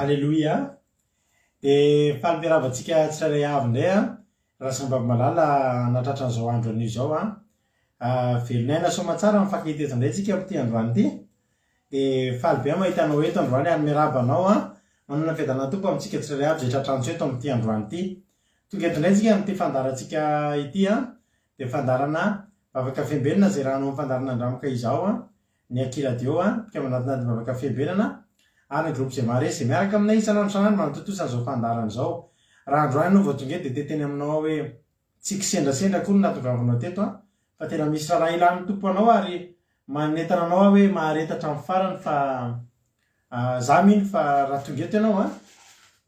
Aleloia! Dia faly miarahaba antsika tsirairay avy indray an, Rasambavimalala nahatratra an'izao andro anio izao an. Velon'aina soamatsara mifankahita eto indray tsika amin'ity androany ity. Dia faly be aho mahita anao eto androany ary miarahaba anao an. Manana fiadanan'ny Tompo amintsika tsirairay avy izay tratrantso eto amin'ity androany ity. Tonga eto indray tsika amin'ity fandaharantsika ity an. Dia fandaharana vavaka fiambenana izay rahanao amin'ny fandaharana Andramoka izao an. Ny Aky Radio, mpikambana anatin'ny Vavaka Fiambenana, ary ny Groupe Izay Maharesy izay miaraka aminay isan'andro isan'andro manatontosa an'izao fandaharana izao. Raha androany ianao vao tonga eto dia te-hiteny aminao aho hoe tsy kisendrasendra akory no nahatongavanao teto an, fa tena misy raharaha ilan'ny Tompo anao ary manentana anao aho hoe mahareta hatramin'ny farany fa za mino fa raha tonga eto ianao an,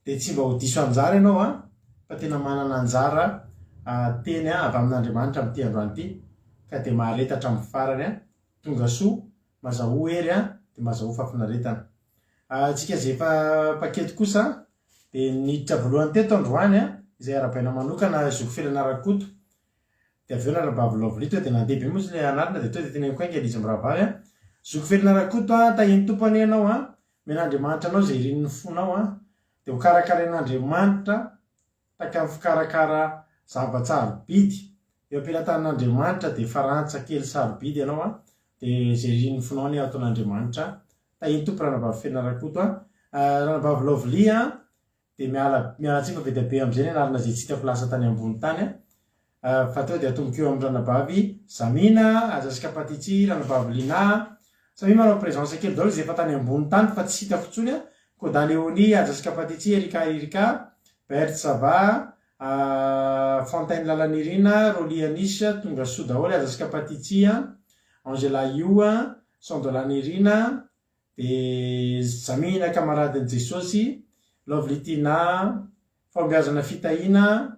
dia tsy mba ho diso anjara ianao an, fa tena manana anjara teny avy amin'Andriamanitra amin'ity androany ity ka dia mahareta hatramin'ny farany an. Tonga soa, mazahoa hery an, dia mazahoa fahafinaretana. Antsika izay efa mpaketo kosa dia niditra voalohany teto androany an, izay arahabaina manokana zoky Felana Rakoto, dia avy eo ny rahavavy Lovely tonga dia nandeha be moa izy ilay anarana dia tonga dia teneniko haingana izy mirahavavy an. Zoky Felana Rakoto an, tahian'ny Tompo anie ianao an, omen'Andriamanitra anao izay irin'ny fonao an, dia ho karakarain'Andriamanitra Tahaka ny fikarakara zava-tsarobidy eo am-pelatanan'Andriamanitra dia farantsa kely sarobidy ianao an, dia izay irin'ny fonao anie ataon'Andriamanitra. Tahian'ny Tompo Ranabavy Fena Rakoto an. Ranabavy Lovely an, dia miala miala tsiny fa be dia be amin'izay ny anarana izay tsy hitako lasa tany ambony tany an. Fa teo dia atomboka eo amin'ny ranabavy Zamina, Azaska Patitsy, ranabavy Lina, samia manao présence kely daholo izay efa tany ambony tany fa tsy hitako intsony an, Koda Léonie, Azaska Patitsy, Erika Erika, Bert ça va, Fontaine Lalanirina, Rolly Anis, tonga soa daholo, Azaska Patitsy, Angela Io, Sandola Nirina, dia Zamina camaradin'i Jesosy, Lovely Tina, Fahombiazana Fitahiana,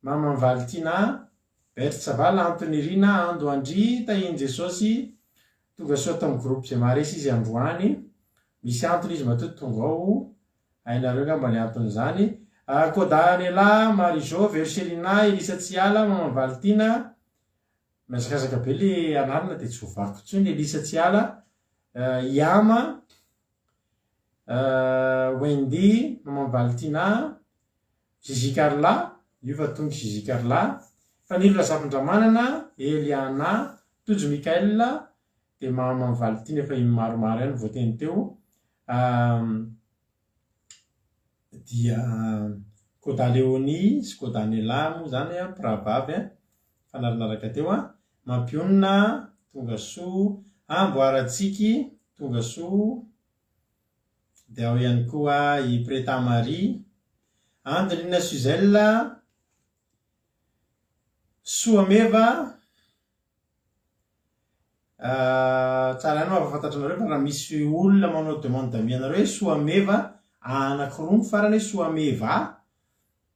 Maman Valtina, Bert Saval, Anto Nirina, Ando Andry, Tahian'i Jesosy, tonga soa ato amin'ny groupe izay maharesy izy androany, misy antony izy matoa tonga ao, hainareo angamba ny anton'izany, Koda Anela, Marie Jo, Vercelina, Elisa Tsiala, Maman Valtina, mihazakazaka be le anarana dia tsy voavakiko intsony, Elisa Tsiala, Iama, Wendy, Maman Valtina, Gigi Carla, io fa tonga Gigi Carla, Fanilo Razafindramanana, Eliana, Tojo Mickaël, dia Mahaman Valintine efa iny maromaro ihany voateny teo, dia Koda Léonie sy Koda Nella moa izany mpirahavavy mifanarinaraka teo, Mampionona, tonga soa, Amboarantsiky, tonga soa, Dia ao ihany koa i Preta Marie, Andrina Suzelle, Soameva, tsara ihany mampahafantatra anareo fa raha misy olona manao demande d'amis anareo hoe Soameva, anakiroa ny farany hoe Soameva,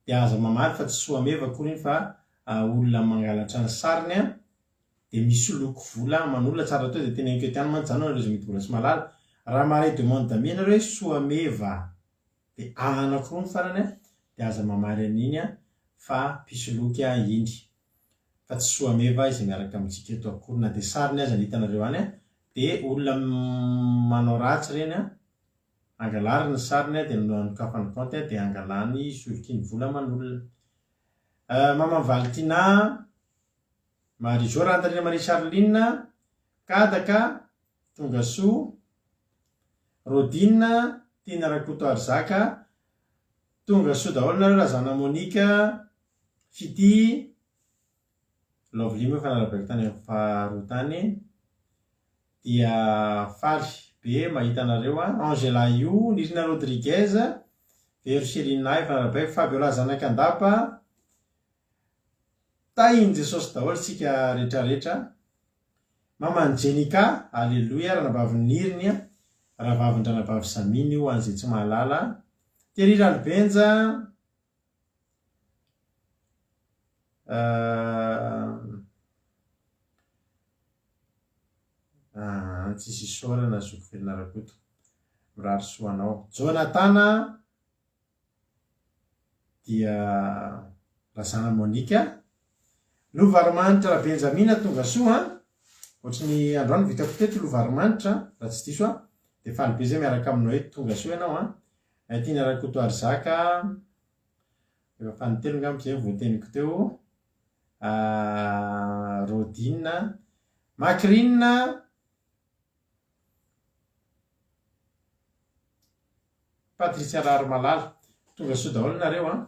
dia aza mamaly fa tsy Soameva akory iny fa olona mangalatra ny sariny an. Dia misoloky vola aman'olona tsara atao dia teneniko eto ihany mantsy zany nareo izay mety mbola tsy mahalala raha mahay demande d'amis ianareo hoe soameva dia A anakiroa ny farany a dia aza mamaly an'iny a fa mpisoloky a iny fa tsy soameva izay miaraka amintsika eto akory na dia sariny aza ny hitanareo any a dia olona manao ratsy ireny a angalariny ny sariny a dia anokafany compte a dia angalany isolokiany vola aman'olona Maman Valtina Marie Jo Rantarina Marie Charline, Kadaka, Tongasoa, Rodine, Tiana Rakotoarizaka, Tongasoa daholo nareo Razana Monica, Fitia, Lovely moa efa narabaiko tany amin'ny faharoa tany, dia faly be mahita anareo an, Angela Io, Nirina Rodriguez, Vero Chelina efa narabaiko, Fabiola Zanakandapa, Tahin'i Jesosy daholo isika retraretra. Maman'i Jenica, Aleloia, ranabavy Niriny, rahavavin-dranabavy Saminy io ho an'izay tsy mahalala. Thierry Ralibenja, ah, tsisy isaorana zoky velona Rakoto. Mirary soa anao. Jonatana, dia Razana Monica. Lova Arimanitra Rabenjamina tonga soa an! Ohatry ny androany no vitako teto Lova Arimanitra raha tsy diso aho. Dia faly be izay miaraka aminao eto tonga soa ianao an! Tiana Rakotoarizaka, efa fanintelony angamba izay no voateniko teo, Rodine, Macrine, Patricia Raharimalala. Tonga soa daholo nareo an!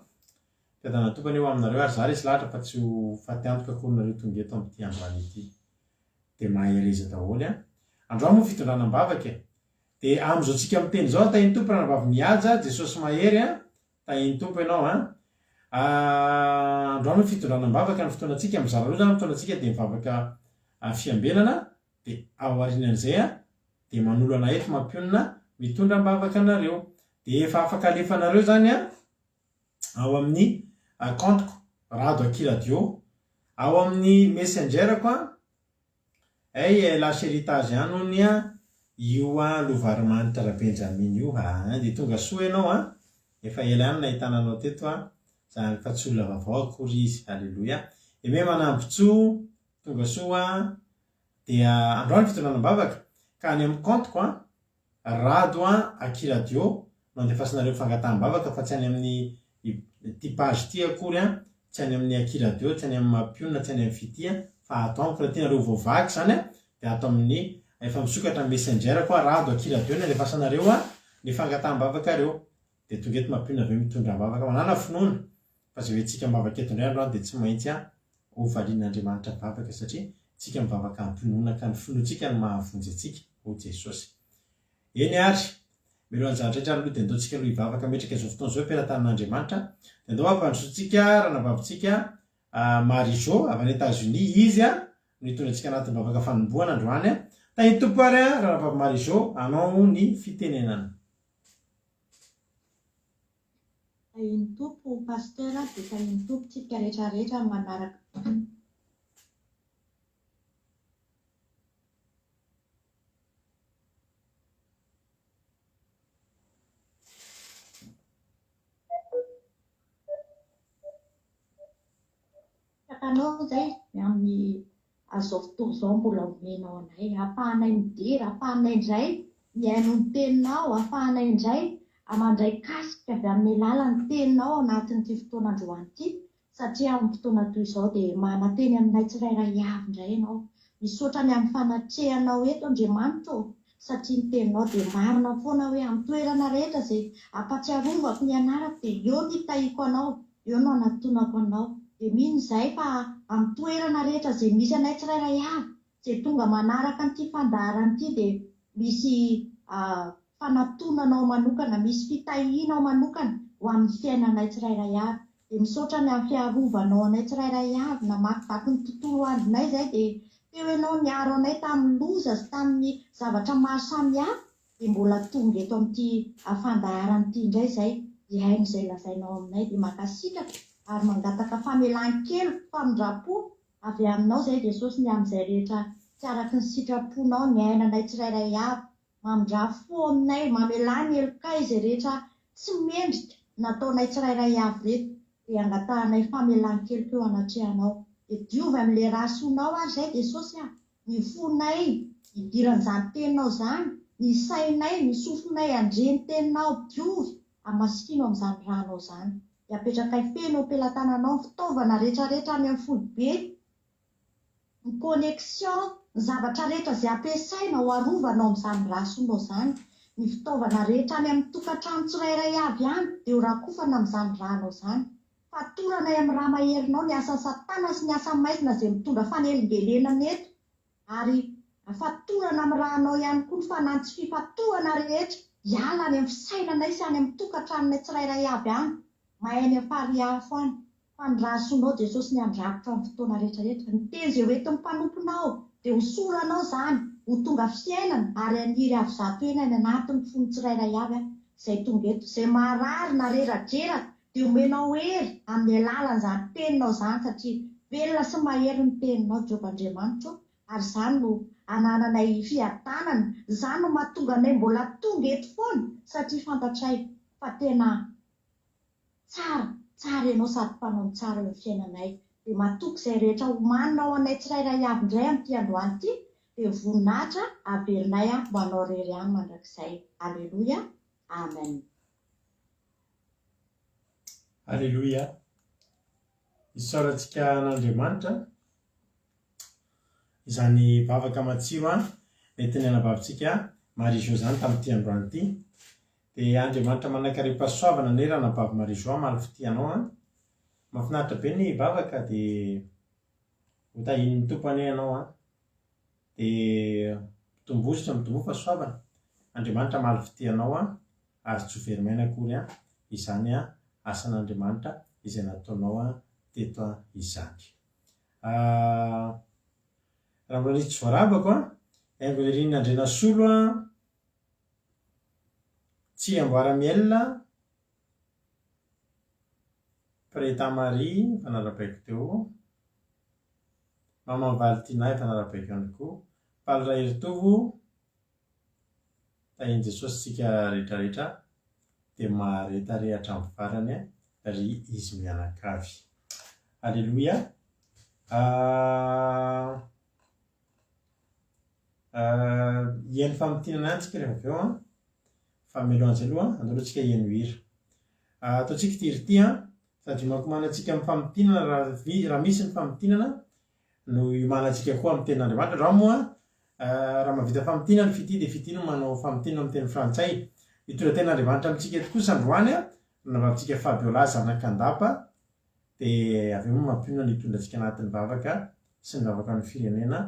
Fiadanana Tompo anie ho aminareo ary za resy lahatra fa tsy ho faty antoka akory nareo tonga eto amin'ity androany ity. Dia mahereza daholo an! Androany moa fitondrana am-bavaka e! Dia amin'izao tsika miteny izao tahin'ny Tompo ranabavy Mihaja, Jesosy mahery an! Tahin'ny Tompo ianao an! Androany moa fitondrana am-bavaka ny fotoanantsika, mizara roa izany ny fotoanantsika dia mivavaka fiambenana dia aorianan'izay an! dia manolo anah eto mampionona mitondra am-bavaka anareo. Dia efa afaka alefanareo izany an, ao amin'ny compte-ko Rado Aky Radio, ao amin'ny messenger-ko an, Hey eh, lâche héritage ihany hono an, io an Lovarimanitra Rabenjamina io aa, dia tonga soa ianao an, efa ela ihany nahitana anao teto an, zany fa tsy olona vaovao akory izy, Aleloia. Aimé Manambotsoa, tonga soa an. Dia androany fitondrana am-bavaka ka any amin'ny compte-ko an, Rado an, Aky Radio no andefasanareo fangataham-bavaka fa tsy any amin'ny ity page ity akory an, tsy any amin'ny Aky Radio, tsy any amin'ny Mampionona, tsy any amin'ny Fitia fa ato amiko raha tianareo ho voavaky izany an dia ato amin'ny efa misokatra ny messenger-ko an, Rado Aky Radio no andefasanareo an ny fangataham-bavakareo. Dia tonga eto Mampionona avy eo mitondra am-bavaka, manàna finoana fa izay hoentsika am-bavaka eto indray androany dia tsy maintsy an Ho valian'Andriamanitra vavaka satria tsika mivavaka am-pinoana ka ny finoantsika no mahavonjy antsika, hoy Jesosy. Eny ary, mialohan'ny zavatra rehetra aloha dia ndao tsika aloha hivavaka metraka izao fotoana izao am-pelatanan'Andriamanitra. Dia ndao hampandrosoantsika ranabavitsika Marie Jo avy any Etats-Unis, izy no hitondra antsika anatin'ny vavaka fanombohana androany. Tahin'ny Tompo ary ranabavy Marie Jo, anao ny fitenenana. Tahin'ny Tompo Pasteur dia tahin'ny Tompo tsika rehetra rehetra manaraka. Sitraka-nao izay ny amin'ny azao fotoana izao mbola omenao anay, ahafahanay midera, ahafahanay indray mihaino ny teninao, ahafahanay indray mandray kasika avy amin'ny alalan'ny teninao ao anatin'ity fotoana androany ity, satria amin'ny fotoana toy izao dia mananteny aminay tsirairay avy indray ianao. Misaotra ny amin'ny fanatrehanao eto Andriamanitra ô, satria ny teninao dia marina foana hoe amin'ny toerana rehetra izay ampatsiarovako ny anarako dia eo no hitahiako anao, eo no anatonako anao. Dia mino izahay fa amin'ny toerana rehetra izay misy anay tsirairay avy, izay tonga manaraka an'ity fandaharana ity dia misy fanatonanao manokana, misy fitahianao manokana ho amin'ny fiainanay tsirairay avy. Dia misaotra ny amin'ny fiarovanao anay tsirairay avy, namakivaky ny tontolo andronay izahay dia teo ianao niaro anay tamin'ny loza sy tamin'ny zavatra maro samihafa dia mbola tonga eto amin'ity fandaharana ity indray izay hihaino izay lazainao aminay dia mankasitraka ary mangataka famelan-keloka, famindram-po avy aminao izay Jesosy ny amin'izay rehetra tsy araky ny sitraponao niainanay tsirairay avy Mamindrà fo aminay, mamelà ny helokay izay rehetra tsy mendrika nataonay tsirairay avy ireto, dia angatahanay famelan-keloka eo anatrehanao. Dia diovy amin'ilay rà soanao ary izay Jesosy a! Ny fonay hidiran'izany teninao izany, ny sainay, ny sofinay handre ny teninao, diovy, hamasikino amin'izany rànao izany. Dia apetrakay feno eo am-pelatananao ny fitaovana rehetrarehetra any amin'ny foibe, ny connexion, ny zavatra rehetra izay ampiasaina ho arovana ao amin'izany race-nao izany, ny fitaovana rehetra any amin'ny tokantrano tsirairay avy any dia ho rakofana amin'izany rà-nao izany. Fatoranay amin'ny rà maherinao ny asan'i satana sy ny asa maizina izay mitondra fanelingelenana eto ary fatorana amin'ny rà-nao ihany koa ny fanahy tsy fifantohana rehetra hiala any amin'ny fisainanay sy any amin'ny tokantranonay tsirairay avy any, mahay any amin'ny farihy afo any. Fa ny rà soanao Jesosy ny handrakotra ny fotoana rehetra rehetra. Ny teny izay ho entin'ny mpanomponao dia hosoranao izany ho tonga fiainana ary haniry avo zato heny any anatin'ny fon'ny tsirairay avy izay tonga eto. Izay marary na reradreraka dia omenao hery amin'ny alalan'izany teninao izany satria velona sy mahery ny teninao Joba Andriamanitro ary izany no anananay fiadanana, izany no mahatonga anay mbola tonga eto foana satria fantatray fa tena Tsara, tsara ianao sady mpanao ny tsara eo amin'ny fiainanay. Dia matoky izay rehetra omanina ho anay tsirairay avy indray amin'ity androany ity, dia voninahitra averinay ho anao irery ihany mandrakizay. Aleloia. Amen. Aleloia! Isaorantsika an'Andriamanitra izany vavaka matsiro nentin'ny anabavintsika Marie Jo izany tamin'ity androany ity. Dia Andriamanitra manankarem-pahasoavana anie ranabavy Marie Jo hamaly fitia anao an! Mahafinaritra be ny vavaka dia ho tahian'ny Tompo anie ianao an! Dia mitomboa sy mitomboa fahasoavana. Andriamanitra hamaly fitia anao an! Ary tsy ho very maina akory an! Izany an! Asan'Andriamanitra izay nataonao an! Teto an! Izany. Raha mbola nisy tsy voarabako an! Haingonirina Andrianasolo an! Tsiamboara Miel an! Preta Marie efa narabaiko teo. Maman Valentina efa narabaiko ihany koa. Paly Raheritovo. Tahin'i Jesosy tsika rehetra rehetra dia mahareta re hatramin'ny farany ry izy mianakavy. Aleloia. Hihaino famintinana ihany tsika rehefa avy eo an. Fa mialohan'izay aloha, andao aloha tsika hihaino hira. Ataontsika ity hira ity an, sady hiomankomana antsika amin'ny famintinana raha misy ny famintinana no iomanantsika koa amin'ny tenin'Andriamanitra. Androany moa raha mahavita famintinana Fitia dia Fitia no manao famintinana amin'ny teny frantsay. Hitondra tenin'Andriamanitra amintsika eto kosa androany ny navavintsika Fabiola zanak'Andapa dia avy eo moa mampionona ny hitondra antsika anatin'ny vavaka sy ny vavaka ny firenena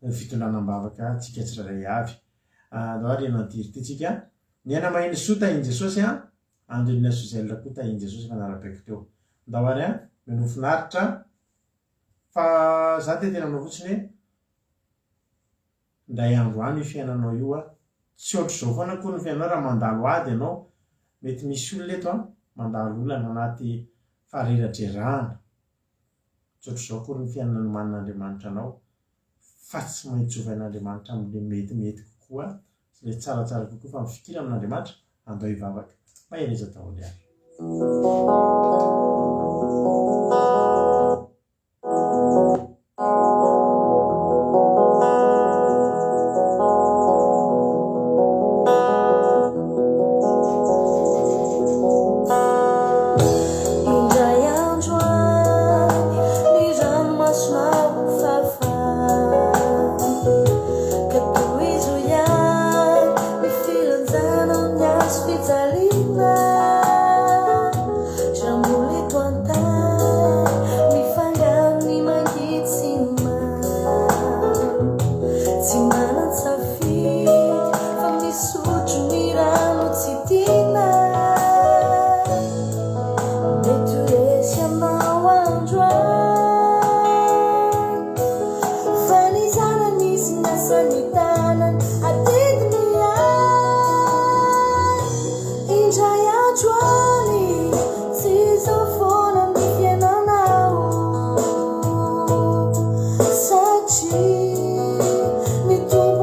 ny fitondrana am-bavaka antsika tsirairay avy. Andao ary hanantiry ity tsika. Ny aina maheno soa tahin'i Jesosy an! Angelina Suzelle koa tahin'i Jesosy efa narabaiko teo. Andao ary an! Minoa finaritra. Fa za te hiteny aminao fotsiny hoe indray andro any io fiainanao io a, tsy ohatr'izao foana akory ny fiainanao raha mandalo ady ianao, mety misy olona eto an, mandalo olana anaty fahareradrerahana, tsy ohatr'izao akory ny fiainana nomanin'Andriamanitra anao fa tsy maintsy ovain'Andriamanitra amin'ilay metimety kokoa sy ilay tsaratsara kokoa fa mifikira amin'Andriamanitra, andao hivavaka. Mahereza daholo ary. Indray andro any ny ranomasonao ho fafana Ka tohizo ihany ny filanjana ny hazo fijaliana Raha mbola eto an-tany mifangaro ny mangidy sy ny mamy Tsy manan-tsafidy fa misotro ny rano tsy tiana Mety ho resy ianao androany Fa ny zanany sy ny asan'ny tanany adidiny ihany Indray andro any tsy izao foana ny fiainanao Satria ny Tompo.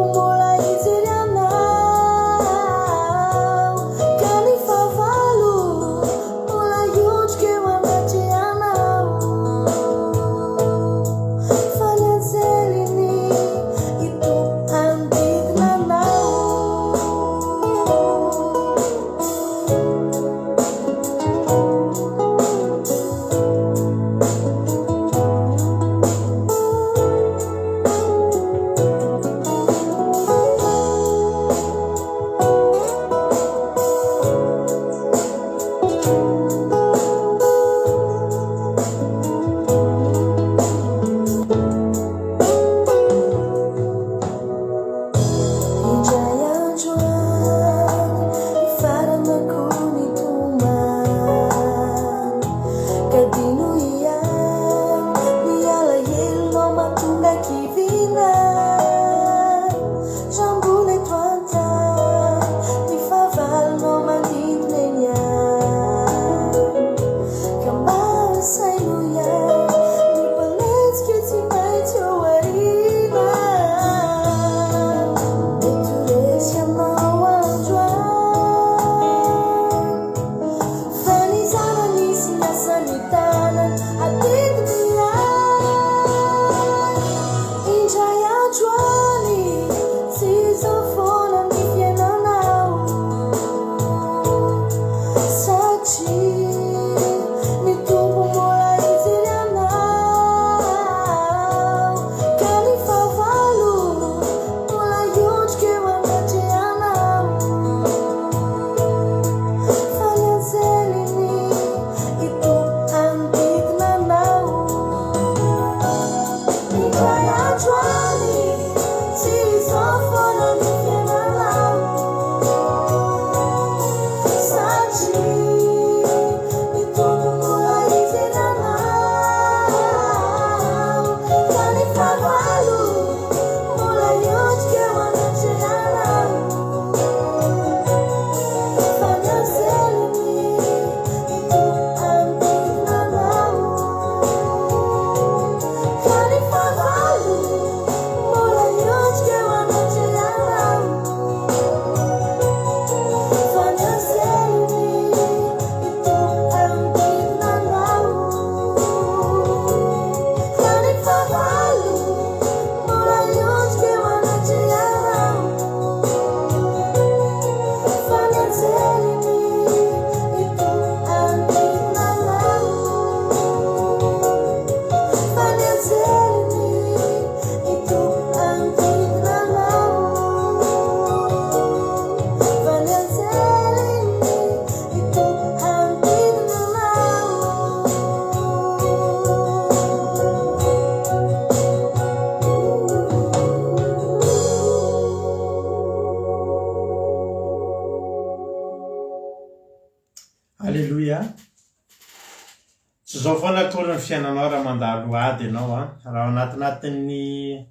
Tsy izao foana akory ny fiainanao raha mandalo ady ianao an! Raha ao anatinatin'ny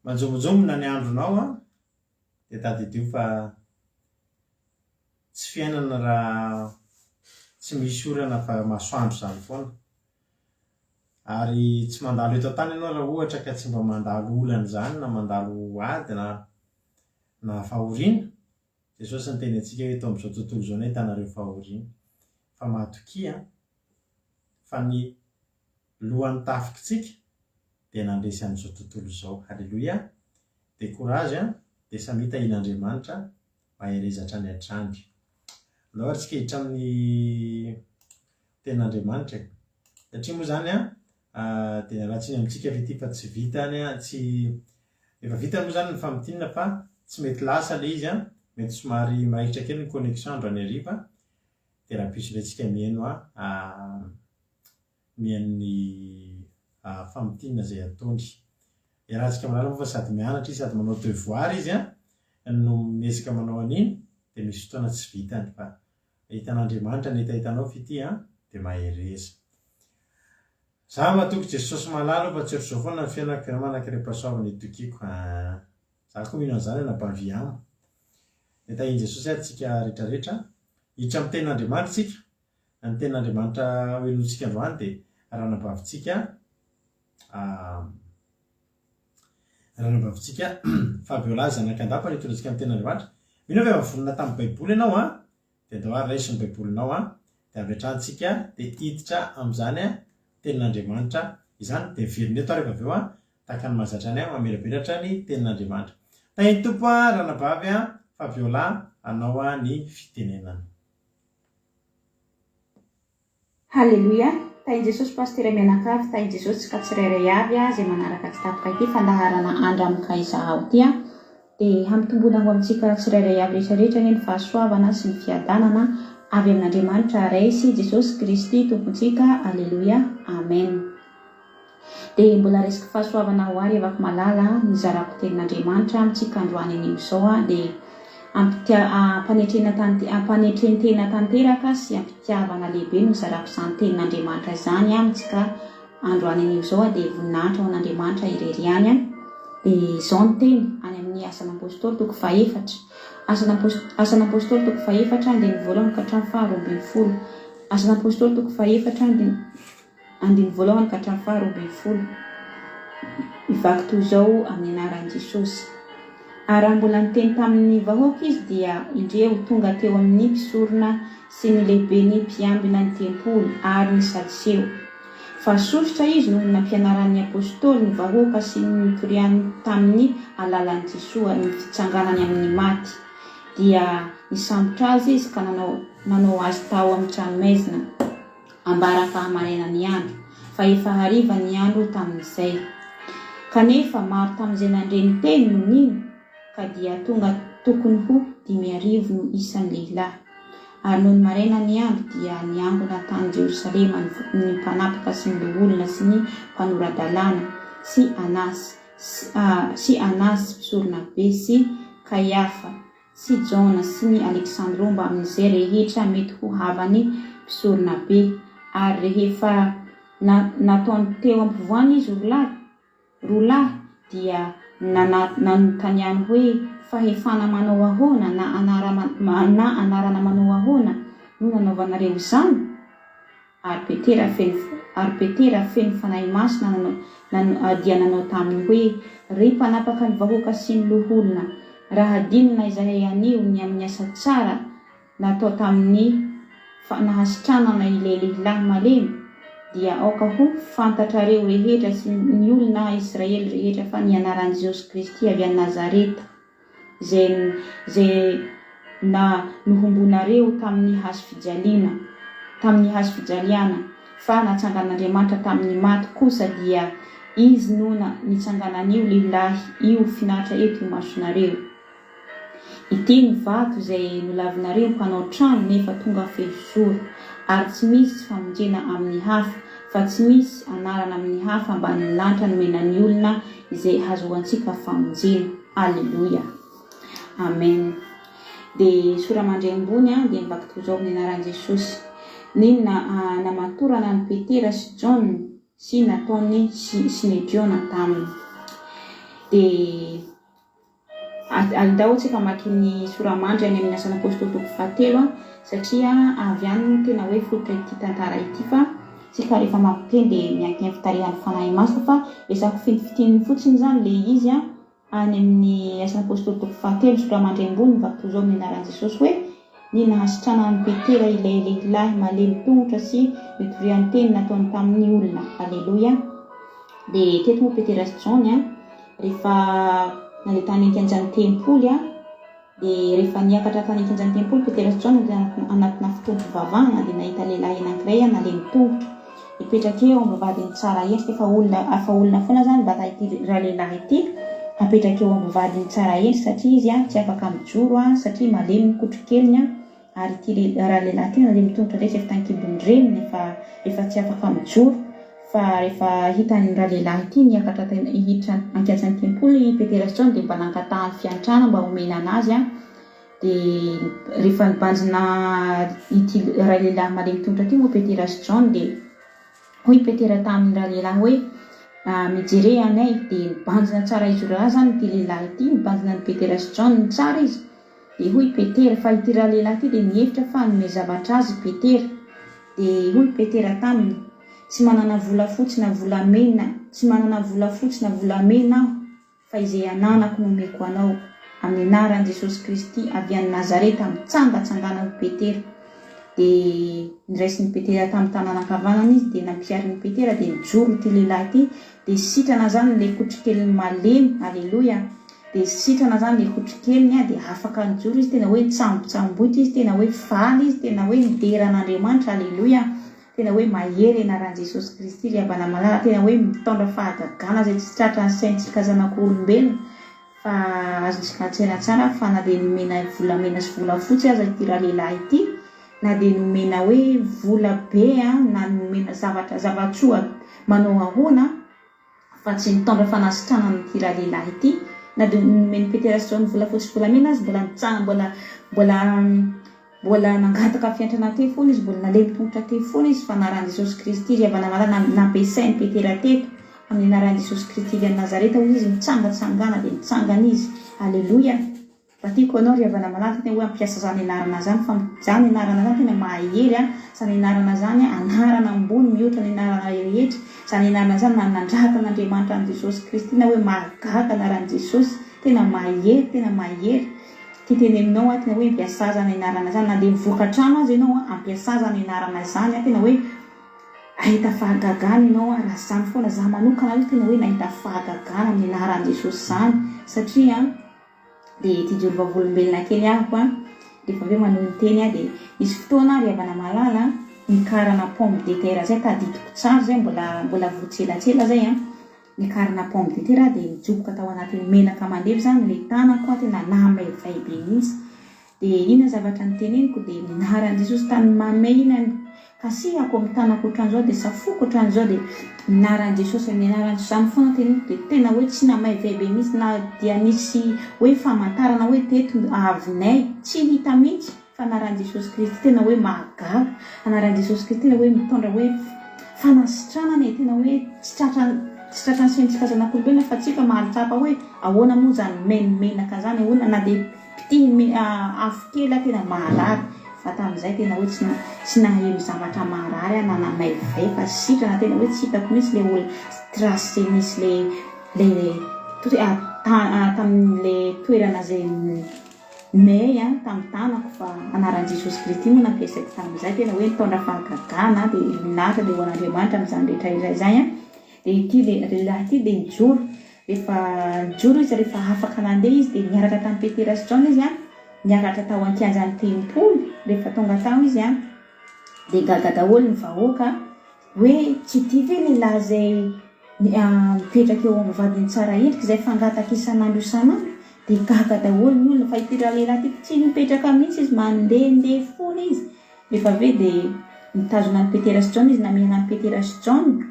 manjombonjombona ny andronao an, dia tadidio fa tsy fiainana raha tsy misy orana fa masoandro izany foana. Ary tsy mandalo eto an-tany ianao raha ohatra ka tsy mba mandalo olana izany na mandalo ady na na fahoriana. Jesosy niteny antsika hoe eto amin'izao tontolo izao no ahitanareo fahoriana. Fa matokia fa ny lohan'ny tafikitsika dia nandresy an'izao tontolo izao. Haleloia! Dia courage an! Dia samia tahian'Andriamanitra, mahereza hatrany hatrany. Aleo ary tsika hiditra amin'ny tenin'Andriamanitra e. Satria moa izany an, dia miala tsiny amintsika ve ity fa tsy vitany an, tsy, efa vita moa izany ny famintinana fa tsy mety lasa ilay izy an, mety somary miraikitra kely ny connexion androany hariva, dia rahampitso indray tsika mihaino an, mihaino ny famintinana izay ataony. Iarahantsika mahalala moa fa sady mianatra izy sady manao devoir izy an, no miezaka manao an'iny, dia misy fotoana tsy vitany fa hitan'Andriamanitra ny hetahetanao fitia an, dia mahereza. Za matoky Jesosy malala fa tsy ohatr'izao foana ny fiainako eo manakirem-pahasoavana itokiako aa. Za koa mino an'izany anabavy Yama. Dia tahian'i Jesosy ary tsika retraretra. Hiditra amin'ny tenin'Andriamanitra tsika. Ny tenin'Andriamanitra ho henointsika androany dia ranabavintsika ranabavintsika Fabiola zanak'Andapa no hitondrantsika ny tenin'Andriamanitra. Mino aho fa efa vonona tamin'ny baiboly ianao an. Dia andao ary raiso ny baibolinao an. Dia avy hatrany tsika dia hiditra amin'izany tenin'Andriamanitra izany. Dia miverina eto aho rehefa avy eo an. Tahaka ny mahazatra anay mamelabelatra ny tenin'Andriamanitra. Tahin'ny Tompo an ranabavy an Fabiola anao an ny fitenenana. Haleloia! Tahin'i Jesosy Pasitera mianakavy, tahin'i Jesosy tsika tsirairay avy izay manaraka tsy tapaka ity fandaharana Andramo Izahao ity an! Dia hampitomboina ho amintsika tsirairay avy rehetra rehetra anie ny fahasoavana sy ny fiadanana avy amin'Andriamanitra Ray sy Jesosy Kristy Tompontsika. Aleloia! Amen! Dia mbola resaka fahasoavana ho ahy ry havako malala a, nizarako tenin'Andriamanitra amintsika androany anio izao a, dia ampitia-ampanetren ampanetren-tena tanteraka sy ampitiavana lehibe no nizarako izany tenin'Andriamanitra izany amintsika androany anio izao a, dia voninahitra ho an'Andriamanitra irery ihany a. Dia izao ny teny any amin'ny Asan'Apostoly toko fahefatra, Asan'Apostoly toko fahefatra andininy voalohany ka hatramin'ny faharoambinifolo, Asan'Apostoly toko fahefatra andininy. Andininy voalohany ka hatramin'ny faharoambinifolo. Mivaky toy izao amin'ny anaran'i Jesosy. Ary raha mbola niteny tamin'ny vahoaka izy, dia indreo tonga teo amin'ny mpisorona sy ny lehiben'ny mpiambina ny tempoly ary ny Sadoseo. Fa sosotra izy noho ny nampianaran'ny apostoly ny vahoaka sy ny nitoriany tamin'ny alalan'i Jesoa ny fitsanganany amin'ny maty. Dia nisambotra azy izy ka nanao nanao azy tao amin'ny tranomaizina. Ambara fahamaraina ny andro, fa efa hariva ny andro tamin'izay. Kanefa maro tamin'izay nandre ny teny no nino, ka dia tonga tokony ho 5000 no isan'ny lehilahy. Ary nony maraina ny andro, dia niangona tany Jerosalema ny mpanapaka sy ny loholona sy ny mpanora-dalàna sy Anasy sy Anasy mpisoronabe sy Kaiafa, sy Jaona sy ny Aleksandro mbamin'izay rehetra mety ho havan'ny mpisoronabe, ary rehefa na nataony teo ampovoany izy rolahy, roa lahy, dia nana nanontaniany hoe, Fahefana manao ahoana na anarama na anarana manao ahoana no nanaovanareo izany? Ary Petera feno ary Petera feno Fanahy Masina nanao nanao dia nanao taminy hoe, Ry mpanapaka ny vahoaka sy ny loholona, raha hadinona izahay anio ny amin'ny asa tsara natao tamin'ny fa nahasitranana ilay lehilahy malemy, dia aoka ho fantatrareo rehetra sy ny olona Israely rehetra fa ny anaran'i Jesosy Kristy avy any Nazareta, izay izay na nohombonareo tamin'ny hazo fijaliana, tamin'ny hazo fijaliana, fa natsangan'Andriamanitra tamin'ny maty kosa dia Izy no na nitsanganan'io lehilahy io finaritra eto imasonareo. Ity ny vato izay nolavinareo mpanao trano nefa tonga fehizoro, ary tsy misy famonjena amin'ny hafa, fa tsy misy anarana amin'ny hafa ambanin'ny lanitra nomena ny olona izay hazoantsika famonjena. Aleloia. Amen. Dia sora mandray ambony an, dia mivaky toy izao amin'ny anaran'i Jesosy. Ny namatorana an'i Petera sy Jaona sy nataon'ny Synedriona taminy. Dia Andao tsika hamaky ny sora-mandry any amin'ny Asan'ny Apostoly toko fahatelo satria avy any no tena hoe fototra ity tantara ity fa tsika rehefa mampiteny dia miankina amin'ny fitarihan'ny Fanahy Masina fa ezahako fintifintininy fotsiny izany ilay izy any amin'ny Asan'ny Apostoly toko fahatelo sora-mandry ambony mivaky toy izao amin'ny anaran'i Jesosy hoe ny nahasitranan'i Petera ilay lehilahy malemy tongotra sy nitoriany teny nataony tamin'ny olona. Aleloia. Dia teto moa Petera sy Jaona rehefa nandeha tany an-kianjan'ny tempoly, dia rehefa niakatra tany an-kianjan'ny tempoly Petera sy Jaona dia anatina fotoam-pivavahana dia nahita lehilahy anankiray nalemy tongotra. Nipetraka eo am-bavahadin'ny tsara endrika fa olona fa olona foana izany mba ity ralehilahy ity hapetraka eo am-bavahadin'ny tsara endrika satria izy tsy afaka mijoro satria malemy ny kotrokeliny ary ity ralehilahy ity nalemy tongotra indray tsy efa tan-kibon'ny reniny efa efa tsy afaka mijoro fa rehefa hitan'ny ralehilahy ity niakatra hiditra an-kianjan'ny tempoly i Petera sy Jaona dia mba nangatahany fiantrana mba homena anazy Dia rehefa nibanjina ity ralehilahy malemy tongotra ity moa Petera sy Jaona dia hoy Petera tamin'ny ralehilahy hoe, Mijere anay. Dia nibanjina tsara izy roa lahy izany ity lehilahy ity, nibanjina an'i Petera sy Jaona tsara izy. Dia hoy Petera, fa ity ralehilahy ity dia nihevitra fa hanome zavatra azy i Petera. Dia hoy Petera taminy, Tsy manana volafotsy na volamena, tsy manana volafotsy na volamena aho, fa izay ananako no omeko anao, amin'ny anaran'i Jesosy Kristy avy any Nazareta, mitsangatsangana ho Petera. Dia noraisin'i Petera tamin'ny tanana ankavanana izy, dia nampiharin'i Petera, dia nijoro ity lehilahy ity, dia sitrana izany ilay kotrokeliny malemy, aleloia, dia sitrana izany ilay kotrokeliny, dia afaka nijoro izy, tena hoe nitsambotsambotra izy, tena hoe faly izy, tena hoe nidera an'Andriamanitra, aleloia. Tena hoe mahery anaran'i Jesosy Kristy ry havana malala, tena hoe mitondra fahagagana izay tsy tratran'ny saintsika zanak'olombelona fa azontsika an-tsaina tsara fa na dia nomena volamena sy volafotsy aza ity ralehilahy ity, na dia nomena hoe vola be na nomena zavatra zava-tsoa manao ahoana, fa tsy nitondra fanasitranana ity ralehilahy ity, na dia nomen'i Petera sy Jaona volafotsy sy volamena aza, mbola nitsanga, mbola, mbola, mbola nangataka fiantrana teo foana izy, mbola nalemy tongotra teo foana izy, fa anaran'i Jesosy Kristy ry havana malala nampiasain'i Petera teto, amin'ny anaran'i Jesosy Kristy avy any Nazareta, hoy izy, mitsangatsangana, dia nitsangana izy, Aleloia. Mba tiako anao ry havana malala tena hoe hampiasa zany anarana zany fa zany anarana zany tena mahery a, zany anarana zany anarana ambony mihoatra ny anarana rehetra, zany anarana zany nanandratan'Andriamanitra an'i Jesosy Kristy na hoe mahagaga anaran'i Jesosy, tena mahery tena mahery, ty teneninao a tena hoe ampiasa zany anarana zany na dia mivoaka trano aza ianao a ampiasa zany anarana zany a tena hoe ahita fahagagana ianao a, raha zany foana za manokana aloha tena hoe nahita fahagagana amin'ny anaran'i Jesosy zany satria Dia ity joro vavolombelona kely aho an, rehefa avy eo manohy ny teny aho dia nisy fotoana aho ry havana malala an, nikarana pomme de terre zay tadidiko tsara zay mbola mbola voa tselatsela zay an, nikarana pomme de terre aho dia nijoboka tao anatin'ny menaka mandevy zany ilay tanako an, tena namaivay be mihitsy. Dia inona ny zavatra noteneniko dia ny anaran'i Jesosy tany Mamey iny an, kasihako amin'ny tanako ohatran'izao dia safoko ohatran'izao dia ny anaran'i Jesosy amin'ny anaran'i Jesosy izany foana teneniko dia tena hoe tsy namaivay be mihitsy na dia nisy hoe famantarana hoe teto avinay tsy hita mihitsy fa anaran'i Jesosy Kristy tena hoe mahagaga anaran'i Jesosy Kristy tena hoe mitondra hoe fanasitranana e tena hoe tsy tratra tsy tratran'ny saintsika zanak'olombelona fa tsika mahatsapa hoe ahoana moa izany menomenaka izany ahoana na dia Pitihiny afo kely aho tena maharary fa tamin'izay tena hoe tsy tsy naheno zavatra maharary aho na namaivay fa sitrana tena hoe tsy hitako mihitsy le olona trace nisy le le tamin'le toerana zay may an tamin'ny tanako fa anaran'i Jesosy Kristy moa nampiasaiko tamin'izay tena hoe nitaona fahagagana dia voninahitra dia ho an'Andriamanitra amin'izany rehetra izay izay an. Dia ity lehilahy ity dia nijoro. Rehefa nijoro izy, rehefa afaka nandeha izy, dia niaraka tamin'i Petera sy Jaona izy, niakatra tao an-kianjan'ny tempoly. Rehefa tonga tao izy, dia gaga daholo ny vahoaka hoe tsy ity ve lehilahy izay mipetraka eo amin'ny vavahadin'ny Tsaraendrika, izay fangataka isan'andro isan'andro? Dia gaga daholo ny olona fa ity ralehilahy ity tsy mipetraka mihitsy izy, mandehandeha foana izy. Rehefa avy eo dia nitazona an'i Petera sy Jaona izy, namehana an'i Petera sy Jaona.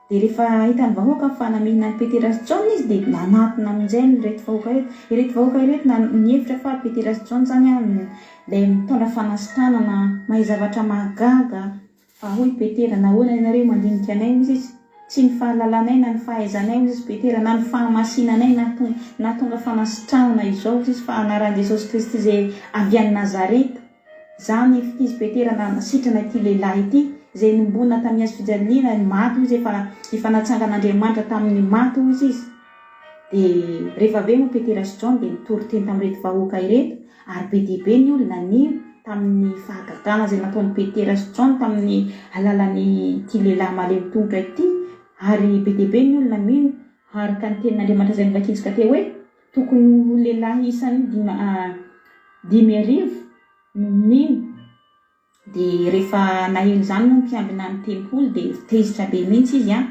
Dia rehefa hitan'ny vahoaka fa namihina an'i Petera sy Jaona izy dia nanatona amin'izay ireto vahoaka ireto. Ireto vahoaka ireto nihevitra fa Petera sy Jaona izany ilay mitondra fanasitranana, mahay zavatra mahagaga. Fa hoy Petera, Nahoana ianareo mandinika anay, hozy izy? Tsy ny fahalalanay na ny fahaizanay, hozy izy Petera, na ny fahamasinanay nahatonga fanasitranana izao, hozy izy, fa anaran'i Jesosy Kristy izay avy any Nazareta. Izany fitia izy Petera nanasitrana ity lehilahy ity, izay nombona tamin'ny hazo fijaliana, maty hozy efa efa natsangan'Andriamanitra tamin'ny maty hozy izy. Dia rehefa avy eo moa Petera sy Jaona dia nitory teny tamin'ireto vahoaka ireto, ary be dia be ny olona nino tamin'ny fahagagana izay nataon'i Petera sy Jaona tamin'ny alalan'ity lehilahy malemy tongotra ity, ary be dia be ny olona mino araka ny tenin'Andriamanitra izay novakintsika teo hoe, Tokony ho lehilahy isan'ny 5000 no nino. Dia rehefa naheno izany moa ny mpiambina ny tempoly dia tezitra be mihitsy izy an.